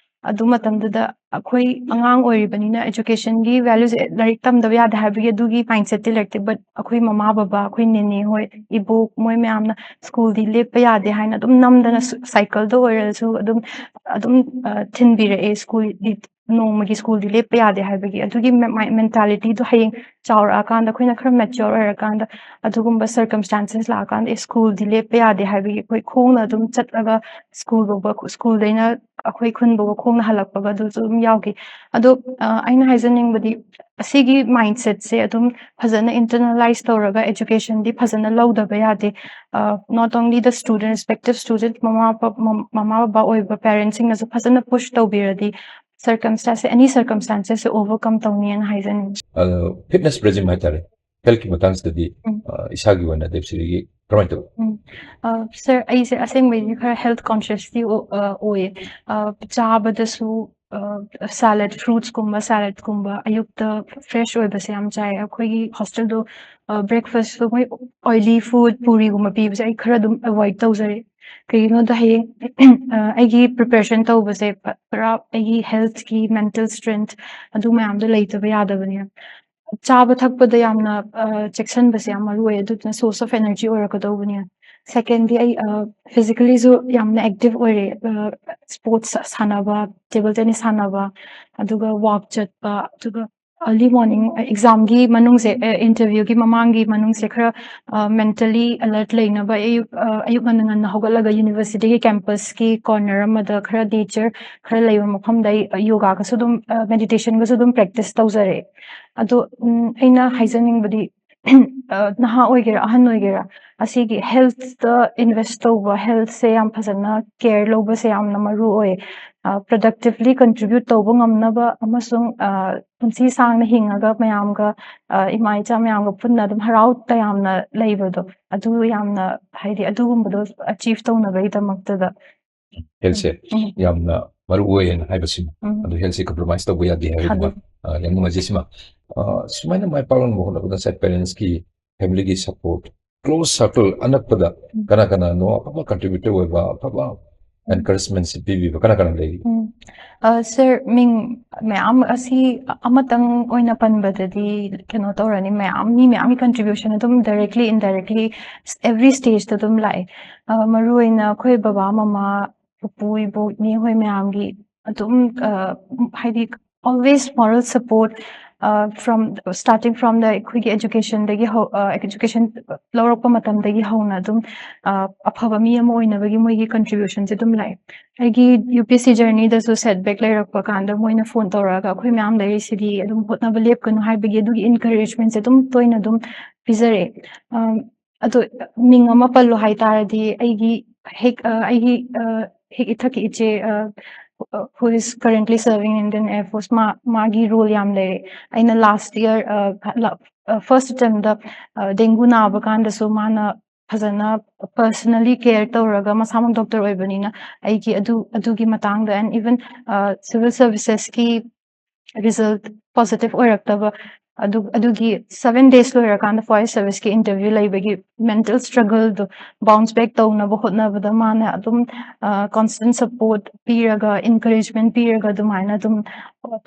ꯑꯗꯨ ꯃꯇꯝꯗꯨꯗ ꯑꯩꯈꯣꯏ ꯑꯉꯥꯡ ꯑꯣꯏꯔꯤꯕꯅꯤꯅ education ꯒꯤ value ꯁꯦ, ꯂꯥꯏꯔꯤꯛ ꯇꯝꯗꯕ ꯌꯥꯗꯦ ꯍꯥꯏꯕꯒꯤ ꯑꯗꯨꯒꯤ mindset ꯇꯤ ꯂꯩꯔꯛꯇꯦ, but ꯑꯩꯈꯣꯏ ꯃꯃꯥ ꯕꯕꯥ, ꯑꯩꯈꯣꯏ ꯅꯦꯅꯦ ꯍꯣꯏ, ꯏꯕꯣꯛ ꯃꯣꯏ ꯃꯌꯥꯝꯅ school ꯗꯤ ꯂꯦꯞꯄ ꯌꯥꯗꯦ ꯍꯥꯏꯅ ꯑꯗꯨꯝ ꯅꯝꯗꯅ ꯁꯨ-, cycle ꯗ ꯑꯣꯏꯔꯁꯨ ꯑꯗꯨꯝ, ꯑꯗꯨꯝ, ꯑ, ꯊꯤꯟꯕꯤꯔꯛꯑꯦ school ꯗꯤ꯫ ꯅꯣꯡꯃꯒꯤ school ꯗꯤ ꯂꯦꯞꯄ ꯌꯥꯗꯦ ꯍꯥꯏꯕꯒꯤ꯫ ꯑꯗꯨꯒꯤ ꯃꯦ-, ꯃꯥꯏ-, mentality ꯗꯣ ꯍꯌꯦꯡ ꯆꯥꯎꯔꯛꯑꯀꯥꯟꯗ, ꯑꯩꯈꯣꯏꯅ ꯈꯔ mature ꯑꯣꯏꯔꯀꯥꯟꯗ, ꯑꯗꯨꯒꯨꯝꯕ circumstances ꯂꯥꯛꯑꯀꯥꯟꯗ, ꯑꯦ, school ꯗꯤ ꯂꯦꯞꯄ ꯌꯥꯗꯦ ꯍꯥꯏꯕꯒꯤ ꯑꯩꯈꯣꯏ ꯈꯣꯡꯅ ꯑꯗꯨꯝ ꯆꯠꯂꯒ school ꯐꯥꯎꯕ, school ꯗꯩꯅ ꯑꯩꯈꯣꯏ ꯈꯨꯟ ꯐꯥꯎꯕ ꯈꯣꯡꯅ ꯍꯜꯂꯛꯄꯒ ꯑꯗꯨꯁꯨ ꯑꯗꯨꯝ ꯌꯥꯎꯈꯤ꯫ ꯑꯗꯣ, ꯑ, ꯑꯩꯅ ꯍꯥꯏꯖꯅꯤꯡꯕꯗꯤ, ꯑꯁꯤꯒꯤ mindset ꯁꯦ ꯑꯗꯨꯝ ꯐꯖꯅ internalize ꯇꯧꯔꯒ education ꯗꯤ ꯐꯖꯅ ꯂꯧꯗꯕ ꯌꯥꯗꯦ꯫ ꯑ, not only the student, respective student, ꯃꯃꯥ ꯃꯄꯥ, ꯃ-, ꯃꯃꯥ ꯕꯕꯥ ꯑꯣꯏꯕ parent ꯁꯤꯡꯅꯁꯨ ꯐꯖꯅ push ꯇꯧꯕꯤꯔꯗꯤ circumstance, any circumstances ꯁꯦ overcome ꯇꯧꯅꯤꯅ ꯍꯥꯏꯖꯅꯤꯡꯉꯤ꯫ ꯑ, fitness regime ꯍꯥꯏꯇꯥꯔꯦ, health ꯀꯤ ꯃꯇꯥꯡꯁꯤꯗꯗꯤ, ꯎꯝ꯫ ꯑ, ꯏꯁꯥꯒꯤ ꯑꯣꯏꯅ ꯗꯦꯕꯁꯤꯔꯤꯒꯤ ꯀꯃꯥꯏꯅ ꯇꯧꯏ? ꯎꯝ꯫ ꯑ, sir, ꯑꯩꯁꯦ ꯑꯁꯦꯡꯕꯩꯗꯤ ꯈꯔ health conscious ꯇꯤ ꯑꯣ-, ꯑ, ꯑꯣꯏꯌꯦ꯫ ꯑ, ꯆꯥꯕꯗꯁꯨ, ꯑ, salad, fruits ꯀꯨꯝꯕ, salad ꯀꯨꯝꯕ, ꯑꯌꯨꯛꯇ fresh ꯑꯣꯏꯕꯁꯦ ꯌꯥꯝ ꯆꯥꯏ꯫ ꯑꯩꯈꯣꯏꯒꯤ hostel ꯗꯣ, ꯑ, breakfast ꯇꯣ ꯃꯣꯏ oily food, ꯄꯨꯔꯤꯒꯨꯝꯕ ꯄꯤꯕꯁꯦ ꯑꯩ ꯈꯔ ꯑꯗꯨꯝ avoid ꯇꯧꯖꯔꯦ꯫ ꯀꯩꯒꯤꯅꯣꯗ ꯍꯌꯦꯡ, ꯑ, ꯑꯩꯒꯤ preparation ꯇꯧꯕꯁꯦ ꯄ-, ꯄꯨꯔꯥ ꯑꯩꯒꯤ health ꯀꯤ, mental strength ꯑꯗꯨ ꯃꯌꯥꯝꯗꯣ ꯂꯩꯇꯕ ꯌꯥꯗꯕꯅꯤꯅ꯫ ꯆꯥꯕ ꯊꯛꯄꯗ ꯌꯥꯝꯅ, ꯑ, ꯆꯦꯛꯁꯤꯟꯕꯁꯦ ꯌꯥꯝ ꯃꯔꯨ ꯑꯣꯏ, ꯑꯗꯨꯗꯨꯅ source of energy ꯑꯣꯏꯔꯛꯀꯗꯧꯕꯅꯤ꯫ Second ꯗꯤ ꯑꯩ, ꯑ, physically ꯁꯨ ꯌꯥꯝꯅ active ꯑꯣꯏꯔꯦ, ꯑ, sports ꯁꯥꯟꯅꯕ, table tennis ꯁꯥꯟꯅꯕ, ꯑꯗꯨꯒ walk ꯆꯠꯄ, ꯑꯗꯨꯒ early morning, ꯑ, exam ꯒꯤ ꯃꯅꯨꯡꯁꯦ, ꯑ, interview ꯒꯤ ꯃꯃꯥꯡꯒꯤ ꯃꯅꯨꯡꯁꯦ ꯈꯔ, ꯑ, mentally alert ꯂꯩꯅꯕ ꯑꯌꯨꯛ, ꯑ, ꯑꯌꯨꯛ ꯉꯟꯅ ꯉꯟꯅ ꯍꯧꯒꯠꯂꯒ university ꯒꯤ campus ꯀꯤ corner ꯑꯃꯗ ꯈꯔ nature ꯈꯔ ꯂꯩꯕ ꯃꯐꯝꯗ ꯑꯩ ꯌꯣꯒꯥꯒꯁꯨ ꯑꯗꯨꯝ, ꯑ, meditation ꯒꯁꯨ ꯑꯗꯨꯝ practice ꯇꯧꯖꯔꯦ꯫ ꯑꯗꯣ, ꯎꯝ, ꯑꯩꯅ ꯍꯥꯏꯖꯅꯤꯡꯕꯗꯤ, ꯑ, ꯅꯍꯥ ꯑꯣꯏꯒꯦꯔꯥ, ꯑꯍꯟ ꯑꯣꯏꯒꯦꯔꯥ, ꯑꯁꯤꯒꯤ healthꯇ invest ꯇꯧꯕ, healthꯁꯦ ꯌꯥꯝ ꯐꯖꯅ care ꯂꯧꯕꯁꯦ ꯌꯥꯝꯅ ꯃꯔꯨ ꯑꯣꯏ꯫ ꯑ, productively contribute ꯇꯧꯕ ꯉꯝꯅꯕ ꯑꯃꯁꯨꯡ, ꯑ, ꯄꯨꯟꯁꯤ ꯁꯥꯡꯅ ꯍꯤꯡꯉꯒ ꯃꯌꯥꯝꯒ, ꯑ, ꯏꯃꯥ ꯏꯆꯥ ꯃꯌꯥꯝꯒ ꯄꯨꯟꯅ ꯑꯗꯨꯝ ꯍꯔꯥꯎ ꯇꯌꯥꯝꯅ ꯂꯩꯕꯗꯣ, ꯑꯗꯨ ꯌꯥꯝꯅ, ꯍꯥꯏꯗꯤ, ꯑꯗꯨꯒꯨꯝꯕꯗꯣ achieve ꯇꯧꯅꯕꯒꯤꯗꯃꯛꯇꯗ꯫ healthꯁꯦ ꯎꯝ. ꯌꯥꯝꯅ ꯃꯔꯨ ꯑꯣꯏꯌꯦꯅ ꯍꯥꯏꯕꯁꯤꯃ, ꯎꯝ. ꯑꯗꯨ healthꯁꯦ compromise ꯇꯧꯕ ꯌꯥꯗꯦ ꯍꯥꯏꯕꯗꯨꯃ, ꯊꯥꯗꯣꯛ- ꯑ, ꯌꯥꯝ ꯅꯨꯡꯉꯥꯏꯖꯩ ꯁꯤꯃ꯫ ꯑ, ꯁꯨꯃꯥꯏꯅ ꯃꯥꯏ ꯄꯥꯛꯂꯝꯕ ꯍꯣꯠꯅꯕꯗ ꯉꯁꯥꯏ parentsꯀꯤ, familyꯒꯤ support, close circle ꯑꯅꯛꯄꯗ ꯎꯝ. ꯀꯅꯥ ꯀꯅꯥꯅꯣ ꯑꯐꯕ contributor ꯑꯣꯏꯕ, ꯑꯐꯕ encouragementꯁꯤ ꯄꯤꯕꯤꯕ ꯀꯅꯥ ꯀꯅꯥ ꯂꯩꯔꯤ? ꯎꯝ. ꯑ, sir, ꯃꯤꯡ ꯃꯌꯥꯝ ꯑꯁꯤ ꯑꯃꯇꯪ ꯑꯣꯏꯅ ꯄꯟꯕꯗꯗꯤ ꯀꯩꯅꯣ ꯇꯧꯔꯅꯤ, ꯃꯌꯥꯝ, ꯃꯤ ꯃꯌꯥꯝꯒꯤ contribution ꯑꯗꯨꯝ directly, indirectly every stageꯇ ꯑꯗꯨꯝ ꯂꯥꯛꯑꯦ꯫ ꯑ, ꯃꯔꯨ ꯑꯣꯏꯅ ꯑꯩꯈꯣꯏ ꯕꯕꯥ, ꯃꯃꯥ, ꯄꯨꯄꯨ, ꯏꯕꯣꯛ, ꯏꯅꯦ ꯍꯣꯏ ꯃꯌꯥꯝꯒꯤ ꯑꯗꯨꯝ, ꯑ, ꯍꯥꯏꯗꯤ, always moral support, ꯑ, from, starting from the ꯑꯩꯈꯣꯏꯒꯤ educationꯗꯒꯤ ꯍꯧ-, ꯑ, education ꯂꯧꯔꯛꯄ ꯃꯇꯝꯗꯒꯤ ꯍꯧꯅ ꯑꯗꯨꯝ, ꯑ, ꯑꯐꯕ ꯃꯤ ꯑꯃ ꯑꯣꯏꯅꯕꯒꯤ ꯃꯣꯏꯒꯤ contributionꯁꯦ ꯑꯗꯨꯝ ꯂꯥꯛꯑꯦ꯫ ꯑꯩꯒꯤ UPSC journeyꯗꯁꯨ setback ꯂꯩꯔꯛꯄ ꯀꯥꯟꯗ ꯃꯣꯏꯅ phone ꯇꯧꯔꯛꯑꯒ "ꯑꯩꯈꯣꯏ ꯃꯌꯥꯝ ꯂꯩꯔꯤꯁꯤꯗꯤ, ꯑꯗꯨꯝ ꯍꯣꯠꯅꯕ ꯂꯦꯞꯀꯅꯨ" ꯍꯥꯏꯕꯒꯤ ꯑꯗꯨꯒꯤ encouragementꯁꯦ ꯑꯗꯨꯝ ꯇꯣꯏꯅ ꯑꯗꯨꯝ ꯄꯤꯖꯔꯛꯑꯦ꯫ ꯑ, ꯑꯗꯣ ꯃꯤꯡ ꯑꯃ ꯄꯜꯂꯣ ꯍꯥꯏꯇꯥꯔꯗꯤ, ꯑꯩꯒꯤ ꯍꯦꯛ, ꯑ, ꯑꯩꯒꯤ, ꯑ, ꯍꯦꯛ ꯏꯊꯛꯀꯤ ꯏꯆꯦ, ꯑ, who is currently serving in Indian Air Force, ꯃꯥ, ꯃꯥꯒꯤ role ꯌꯥꯝ ꯂꯩꯔꯦ꯫ ꯑꯩꯅ last year, ꯑ, ꯂ-, ꯑ, first attempt, ꯑ, dengue ꯅꯥꯕ ꯀꯥꯟꯗꯁꯨ ꯃꯥꯅ ꯐꯖꯅ personally care ꯇꯧꯔꯒ, ꯃꯁꯥꯃꯛ doctor ꯑꯣꯏꯕꯅꯤꯅ, ꯑꯩꯒꯤ ꯑꯗꯨ, ꯑꯗꯨꯒꯤ ꯃꯇꯥꯡꯗ, and even, ꯑ, civil servicesꯀꯤ result positive ꯑꯣꯏꯔꯛꯇꯕ, ꯑꯗꯨ, ꯑꯗꯨꯒꯤ seven days ꯂꯣꯏꯔꯀꯥꯟꯗ fire serviceꯀꯤ interview ꯂꯩꯕꯒꯤ mental struggleꯗꯣ bounce back ꯇꯧꯅꯕ ꯍꯣꯠꯅꯕꯗ ꯃꯥꯅ ꯑꯗꯨꯝ, ꯑ, constant support ꯄꯤꯔꯒ, encouragement ꯄꯤꯔꯒ, ꯑꯗꯨꯃꯥꯏꯅ ꯑꯗꯨꯝ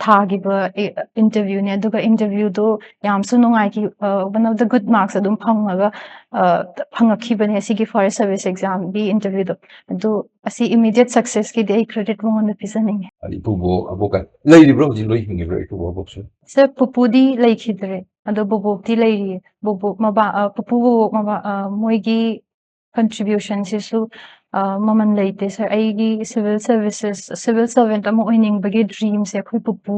ꯊꯥꯈꯤꯕ, ꯑꯦ, interviewꯅꯦ꯫ ꯑꯗꯨꯒ interviewꯗꯣ ꯌꯥꯝꯁꯨ ꯅꯨꯡꯉꯥꯏꯈꯤ꯫ ꯑ, one of the good marks ꯑꯗꯨꯝ ꯐꯪꯉꯒ, ꯑ, ꯐꯪꯉꯛꯈꯤꯕꯅꯦ ꯁꯤꯒꯤ fire service examꯒꯤ interviewꯗꯣ꯫ ꯑꯗꯨ ꯑꯁꯤ immediate successꯀꯤꯗꯤ ꯑꯩ credit ꯃꯉꯣꯟꯗ ꯄꯤꯖꯅꯤꯡꯉꯦ꯫ ꯏꯄꯨꯕꯣꯛ, ꯑꯕꯣꯛꯀ ꯂꯩꯔꯤꯕ꯭ꯔꯣ? ꯍꯧꯖꯤꯛ ꯂꯣꯏ ꯍꯤꯡꯉꯤꯕ꯭ꯔꯣ, ꯏꯄꯨꯕꯣꯛ, ꯑꯕꯣꯛꯁꯨ? Sir, ꯄꯨꯄꯨꯗꯤ ꯂꯩꯈꯤꯗ꯭ꯔꯦ, ꯑꯗꯣ ꯕꯣꯕꯣꯛꯇꯤ ꯂꯩꯔꯤꯌꯦ꯫ ꯕꯣꯕꯣꯛ ꯃꯕꯥ-, ꯑ, ꯄꯨꯄꯨ, ꯕꯣꯕꯣꯛ ꯃꯕꯥ-, ꯑ, ꯃꯣꯏꯒꯤ contributionꯁꯤꯁꯨ, ꯑ, ꯃꯃꯜ ꯂꯩꯇꯦ, sir꯫ ꯑꯩꯒꯤ civil services, civil servant ꯑꯃ ꯑꯣꯏꯅꯤꯡꯕꯒꯤ dreamꯁꯦ ꯑꯩꯈꯣꯏ ꯄꯨꯄꯨ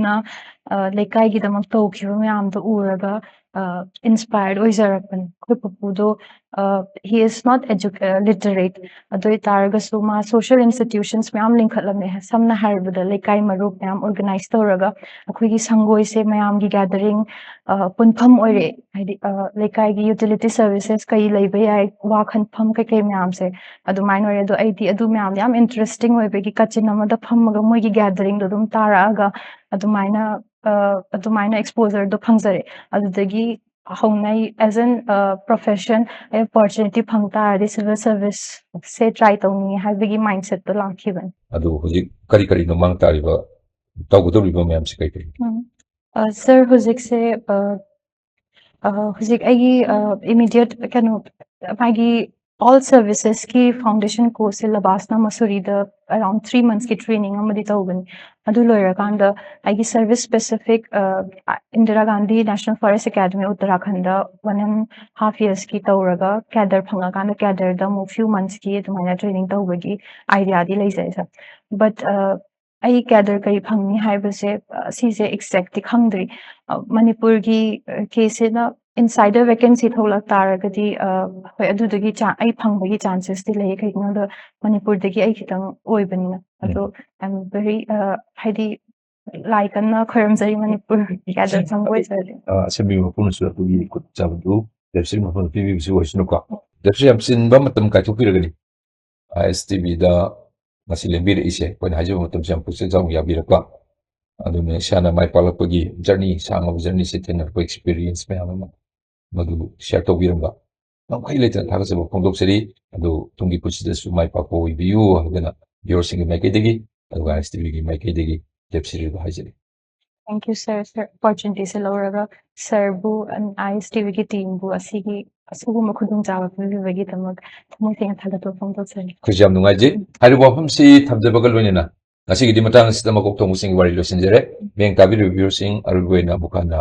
ꯅ, ꯑ, ꯂꯩꯀꯥꯏꯒꯤꯗꯃꯛ ꯇꯧꯈꯤꯕ ꯃꯌꯥꯝꯗꯣ ꯎꯔꯒ, ꯑ, inspired ꯑꯣꯏꯖꯔꯛꯄꯅꯤ꯫ ꯑꯩꯈꯣꯏ ꯄꯨꯄꯨꯗꯣ, ꯑ, he is not edu-, ꯑ, literate꯫ ꯑꯗꯨ ꯑꯣꯏꯇꯥꯔꯒꯁꯨ ꯃꯥ social institutions ꯃꯌꯥꯝ ꯂꯤꯡꯈꯠꯂꯝꯃꯦ꯫ ꯁꯝꯅ ꯍꯥꯏꯔꯕꯗ ꯂꯩꯀꯥꯏ ꯃꯔꯨꯞ ꯃꯌꯥꯝ organize ꯇꯧꯔꯒ ꯑꯩꯈꯣꯏꯒꯤ ꯁꯪꯒꯣꯏꯁꯦ ꯃꯌꯥꯝꯒꯤ gathering, ꯑ, ꯄꯨꯟꯐꯝ ꯑꯣꯏꯔꯛꯑꯦ꯫ ꯍꯥꯏꯗꯤ, ꯑ, ꯂꯩꯀꯥꯏꯒꯤ utility services ꯀꯩ ꯂꯩꯕ ꯌꯥꯏ, ꯋꯥ ꯈꯟꯐꯝ ꯀꯩꯀꯩ ꯃꯌꯥꯝꯁꯦ ꯑꯗꯨꯃꯥꯏꯅ ꯑꯣꯏꯔꯦ꯫ ꯑꯗꯣ ꯑꯩꯗꯤ ꯑꯗꯨ ꯃꯌꯥꯝꯗꯣ ꯌꯥꯝ interesting ꯑꯣꯏꯕꯒꯤ ꯀꯥꯆꯤꯟ ꯑꯃꯗ ꯐꯝꯃꯒ ꯃꯣꯏꯒꯤ gatheringꯗꯣ ꯑꯗꯨꯝ ꯇꯥꯔꯛꯑꯒ ꯑꯗꯨꯃꯥꯏꯅ, ꯑ, ꯑꯗꯨꯃꯥꯏꯅ exposureꯗꯣ ꯐꯪꯖꯔꯦ꯫ ꯑꯗꯨꯗꯒꯤ ꯍꯧꯅ ꯑꯩ as an, ꯑ, profession ꯑꯩ opportunity ꯐꯪ ꯇꯥꯔꯗꯤ civil serviceꯁꯦ try ꯇꯧꯅꯤꯡꯉꯤ ꯍꯥꯏꯕꯒꯤ mindsetꯇꯣ ꯂꯥꯛꯈꯤꯕꯅꯤ꯫ ꯑꯗꯨ ꯍꯧꯖꯤꯛ ꯀꯔꯤ ꯀꯔꯤꯅꯣ ꯃꯥꯡ ꯇꯥꯔꯤꯕ, ꯇꯧꯒꯗꯧꯔꯤꯕ ꯃꯌꯥꯝꯁꯦ ꯀꯔꯤ ꯀꯔꯤ? ꯎꯝ꯫ ꯑ, sir, ꯍꯧꯖꯤꯛꯁꯦ, ꯑ, ꯑ, ꯍꯧꯖꯤꯛ ꯑꯩꯒꯤ, ꯑ, immediate ꯀꯩꯅꯣ, ꯃꯥꯒꯤ all servicesꯀꯤ foundation courseꯁꯦ ꯂꯕꯥꯁꯅ ꯃꯁꯨꯔꯤꯗ around three monthsꯀꯤ training ꯑꯃꯗꯤ ꯇꯧꯕꯅꯤ꯫ ꯑꯗꯨ ꯂꯣꯏꯔꯀꯥꯟꯗ ꯑꯩꯒꯤ service specific, ꯑ, Indira Gandhi National Forest Academy Uttarakhandꯗ one and half yearsꯀꯤ ꯇꯧꯔꯒ cadre ꯐꯪꯉꯀꯥꯟꯗ cadreꯗ ꯑꯃꯨꯛ few monthsꯀꯤ ꯑꯗꯨꯃꯥꯏꯅ training ꯇꯧꯕꯒꯤ ideaꯗꯤ ꯂꯩꯖꯩ, sir꯫ But, ꯑ, ꯑꯩ cadre ꯀꯔꯤ ꯐꯪꯅꯤ ꯍꯥꯏꯕꯁꯦ, ꯑ, ꯁꯤꯁꯦ exactꯇꯤ ꯈꯪꯗ꯭ꯔꯤ꯫ ꯑ, ꯃꯅꯤꯄꯨꯔꯒꯤ, ꯑ, caseꯁꯤꯅ insider vacancy ꯊꯣꯛꯂꯛ ꯇꯥꯔꯒꯗꯤ, ꯑ, ꯍꯣꯏ, ꯑꯗꯨꯗꯒꯤ ꯆꯥ-, ꯑꯩ ꯐꯪꯕꯒꯤ chancesꯇꯤ ꯂꯩ꯫ ꯀꯩꯒꯤꯅꯣꯗ ꯃꯅꯤꯄꯨꯔꯗꯒꯤ ꯑꯩ ꯈꯤꯇꯪ ꯑꯣꯏꯕꯅꯤꯅ꯫ ꯎꯝ꯫ ꯑꯗꯣ I'm very, ꯑ, ꯍꯥꯏꯗꯤ ꯂꯥꯏ ꯀꯟꯅ ꯈꯣꯏꯔꯝꯖꯔꯤ ꯃꯅꯤꯄꯨꯔ cadre ꯐꯪꯕ ꯑꯣꯏꯖꯔꯗꯤ꯫ ꯑ, ꯑꯁꯦꯝꯕꯤ ꯃꯄꯨꯅꯁꯨ ꯑꯗꯨꯒꯤ ꯈꯨꯠ ꯆꯥꯕꯗꯨ ꯂꯦꯞꯁꯤꯟ ꯃꯐꯝꯗ ꯄꯤꯕꯤꯕꯁꯨ ꯑꯣꯏꯁꯅꯨꯀꯣ꯫ ꯂꯦꯞꯁꯤꯟ ꯌꯥꯝ ꯆꯤꯟꯕ ꯃꯇꯝ ꯀꯥꯏꯊꯣꯛꯄꯤꯔꯒꯅꯤ꯫ ISTVꯗ ꯉꯁꯤ ꯂꯦꯡꯕꯤꯔꯛꯏꯁꯦ, ꯑꯩꯈꯣꯏꯅ ꯍꯥꯏꯖꯕ ꯃꯇꯝꯁꯦ ꯌꯥꯝ ꯄꯨꯛꯆꯦꯜ ꯆꯥꯎꯅ ꯌꯥꯕꯤꯔꯛꯄ, ꯑꯗꯨꯅ ꯏꯁꯥꯅ ꯃꯥꯏ ꯄꯥꯛꯂꯛꯄꯒꯤ journey, ꯁꯥꯡꯉꯕ journeyꯁꯦ ꯊꯦꯡꯅꯔꯛꯄ experience ꯃꯌꯥꯝ ꯑꯃ ꯃꯗꯨ share ꯇꯧꯕꯤꯔꯝꯕ ꯉꯝꯈꯩ ꯂꯩꯇꯅ ꯊꯥꯒꯠꯆꯕ ꯐꯣꯡꯗꯣꯛꯆꯔꯤ꯫ ꯑꯗꯨ ꯇꯨꯡꯒꯤ ꯄꯨꯟꯁꯤꯗꯁꯨ ꯃꯥꯏ ꯄꯥꯛꯄ ꯑꯣꯏꯕꯤꯌꯨ ꯍꯥꯏꯗꯅ viewerꯁꯤꯡꯒꯤ ꯃꯥꯏꯀꯩꯗꯒꯤ ꯑꯗꯨꯒ ISTVꯒꯤ ꯃꯥꯏꯀꯩꯗꯒꯤ ꯂꯦꯞꯁꯤꯜꯂꯤꯕ ꯍꯥꯏꯖꯔꯤ꯫ Thank you, sir. Sir, opportunityꯁꯦ ꯂꯧꯔꯒ sirꯕꯨ, ISTVꯒꯤ teamꯕꯨ ꯑꯁꯤꯒꯤ, ꯑꯁꯤꯒꯨꯝꯕ ꯈꯨꯗꯣꯡꯆꯥꯕ ꯄꯤꯕꯤꯕꯒꯤꯗꯃꯛ ꯊꯃꯣꯏ ꯁꯦꯡꯅ ꯊꯥꯒꯠꯄ ꯐꯣꯡꯗꯣꯛꯆꯔꯤ꯫ ꯑꯩꯈꯣꯏꯁꯨ ꯌꯥꯝ ꯅꯨꯡꯉꯥꯏꯖꯩ꯫ ꯍꯥꯏꯔꯤꯕ ꯋꯥꯐꯝꯁꯤ ꯊꯝꯖꯕꯒ ꯂꯣꯏꯅꯅ ꯉꯁꯤꯒꯤꯗꯤ ꯃꯇꯥꯡ ꯑꯁꯤꯗ ꯃꯀꯣꯛ ꯊꯣꯡꯕꯁꯤꯡꯒꯤ ꯋꯥꯔꯤ ꯂꯣꯏꯁꯤꯟꯖꯔꯦ꯫ ꯃꯤꯠꯌꯦꯡ ꯇꯥꯕꯤꯔꯤꯕ viewerꯁꯤꯡ ꯑꯔꯣꯏꯕ ꯑꯣꯏꯅ ꯑꯃꯨꯛ ꯍꯟꯅ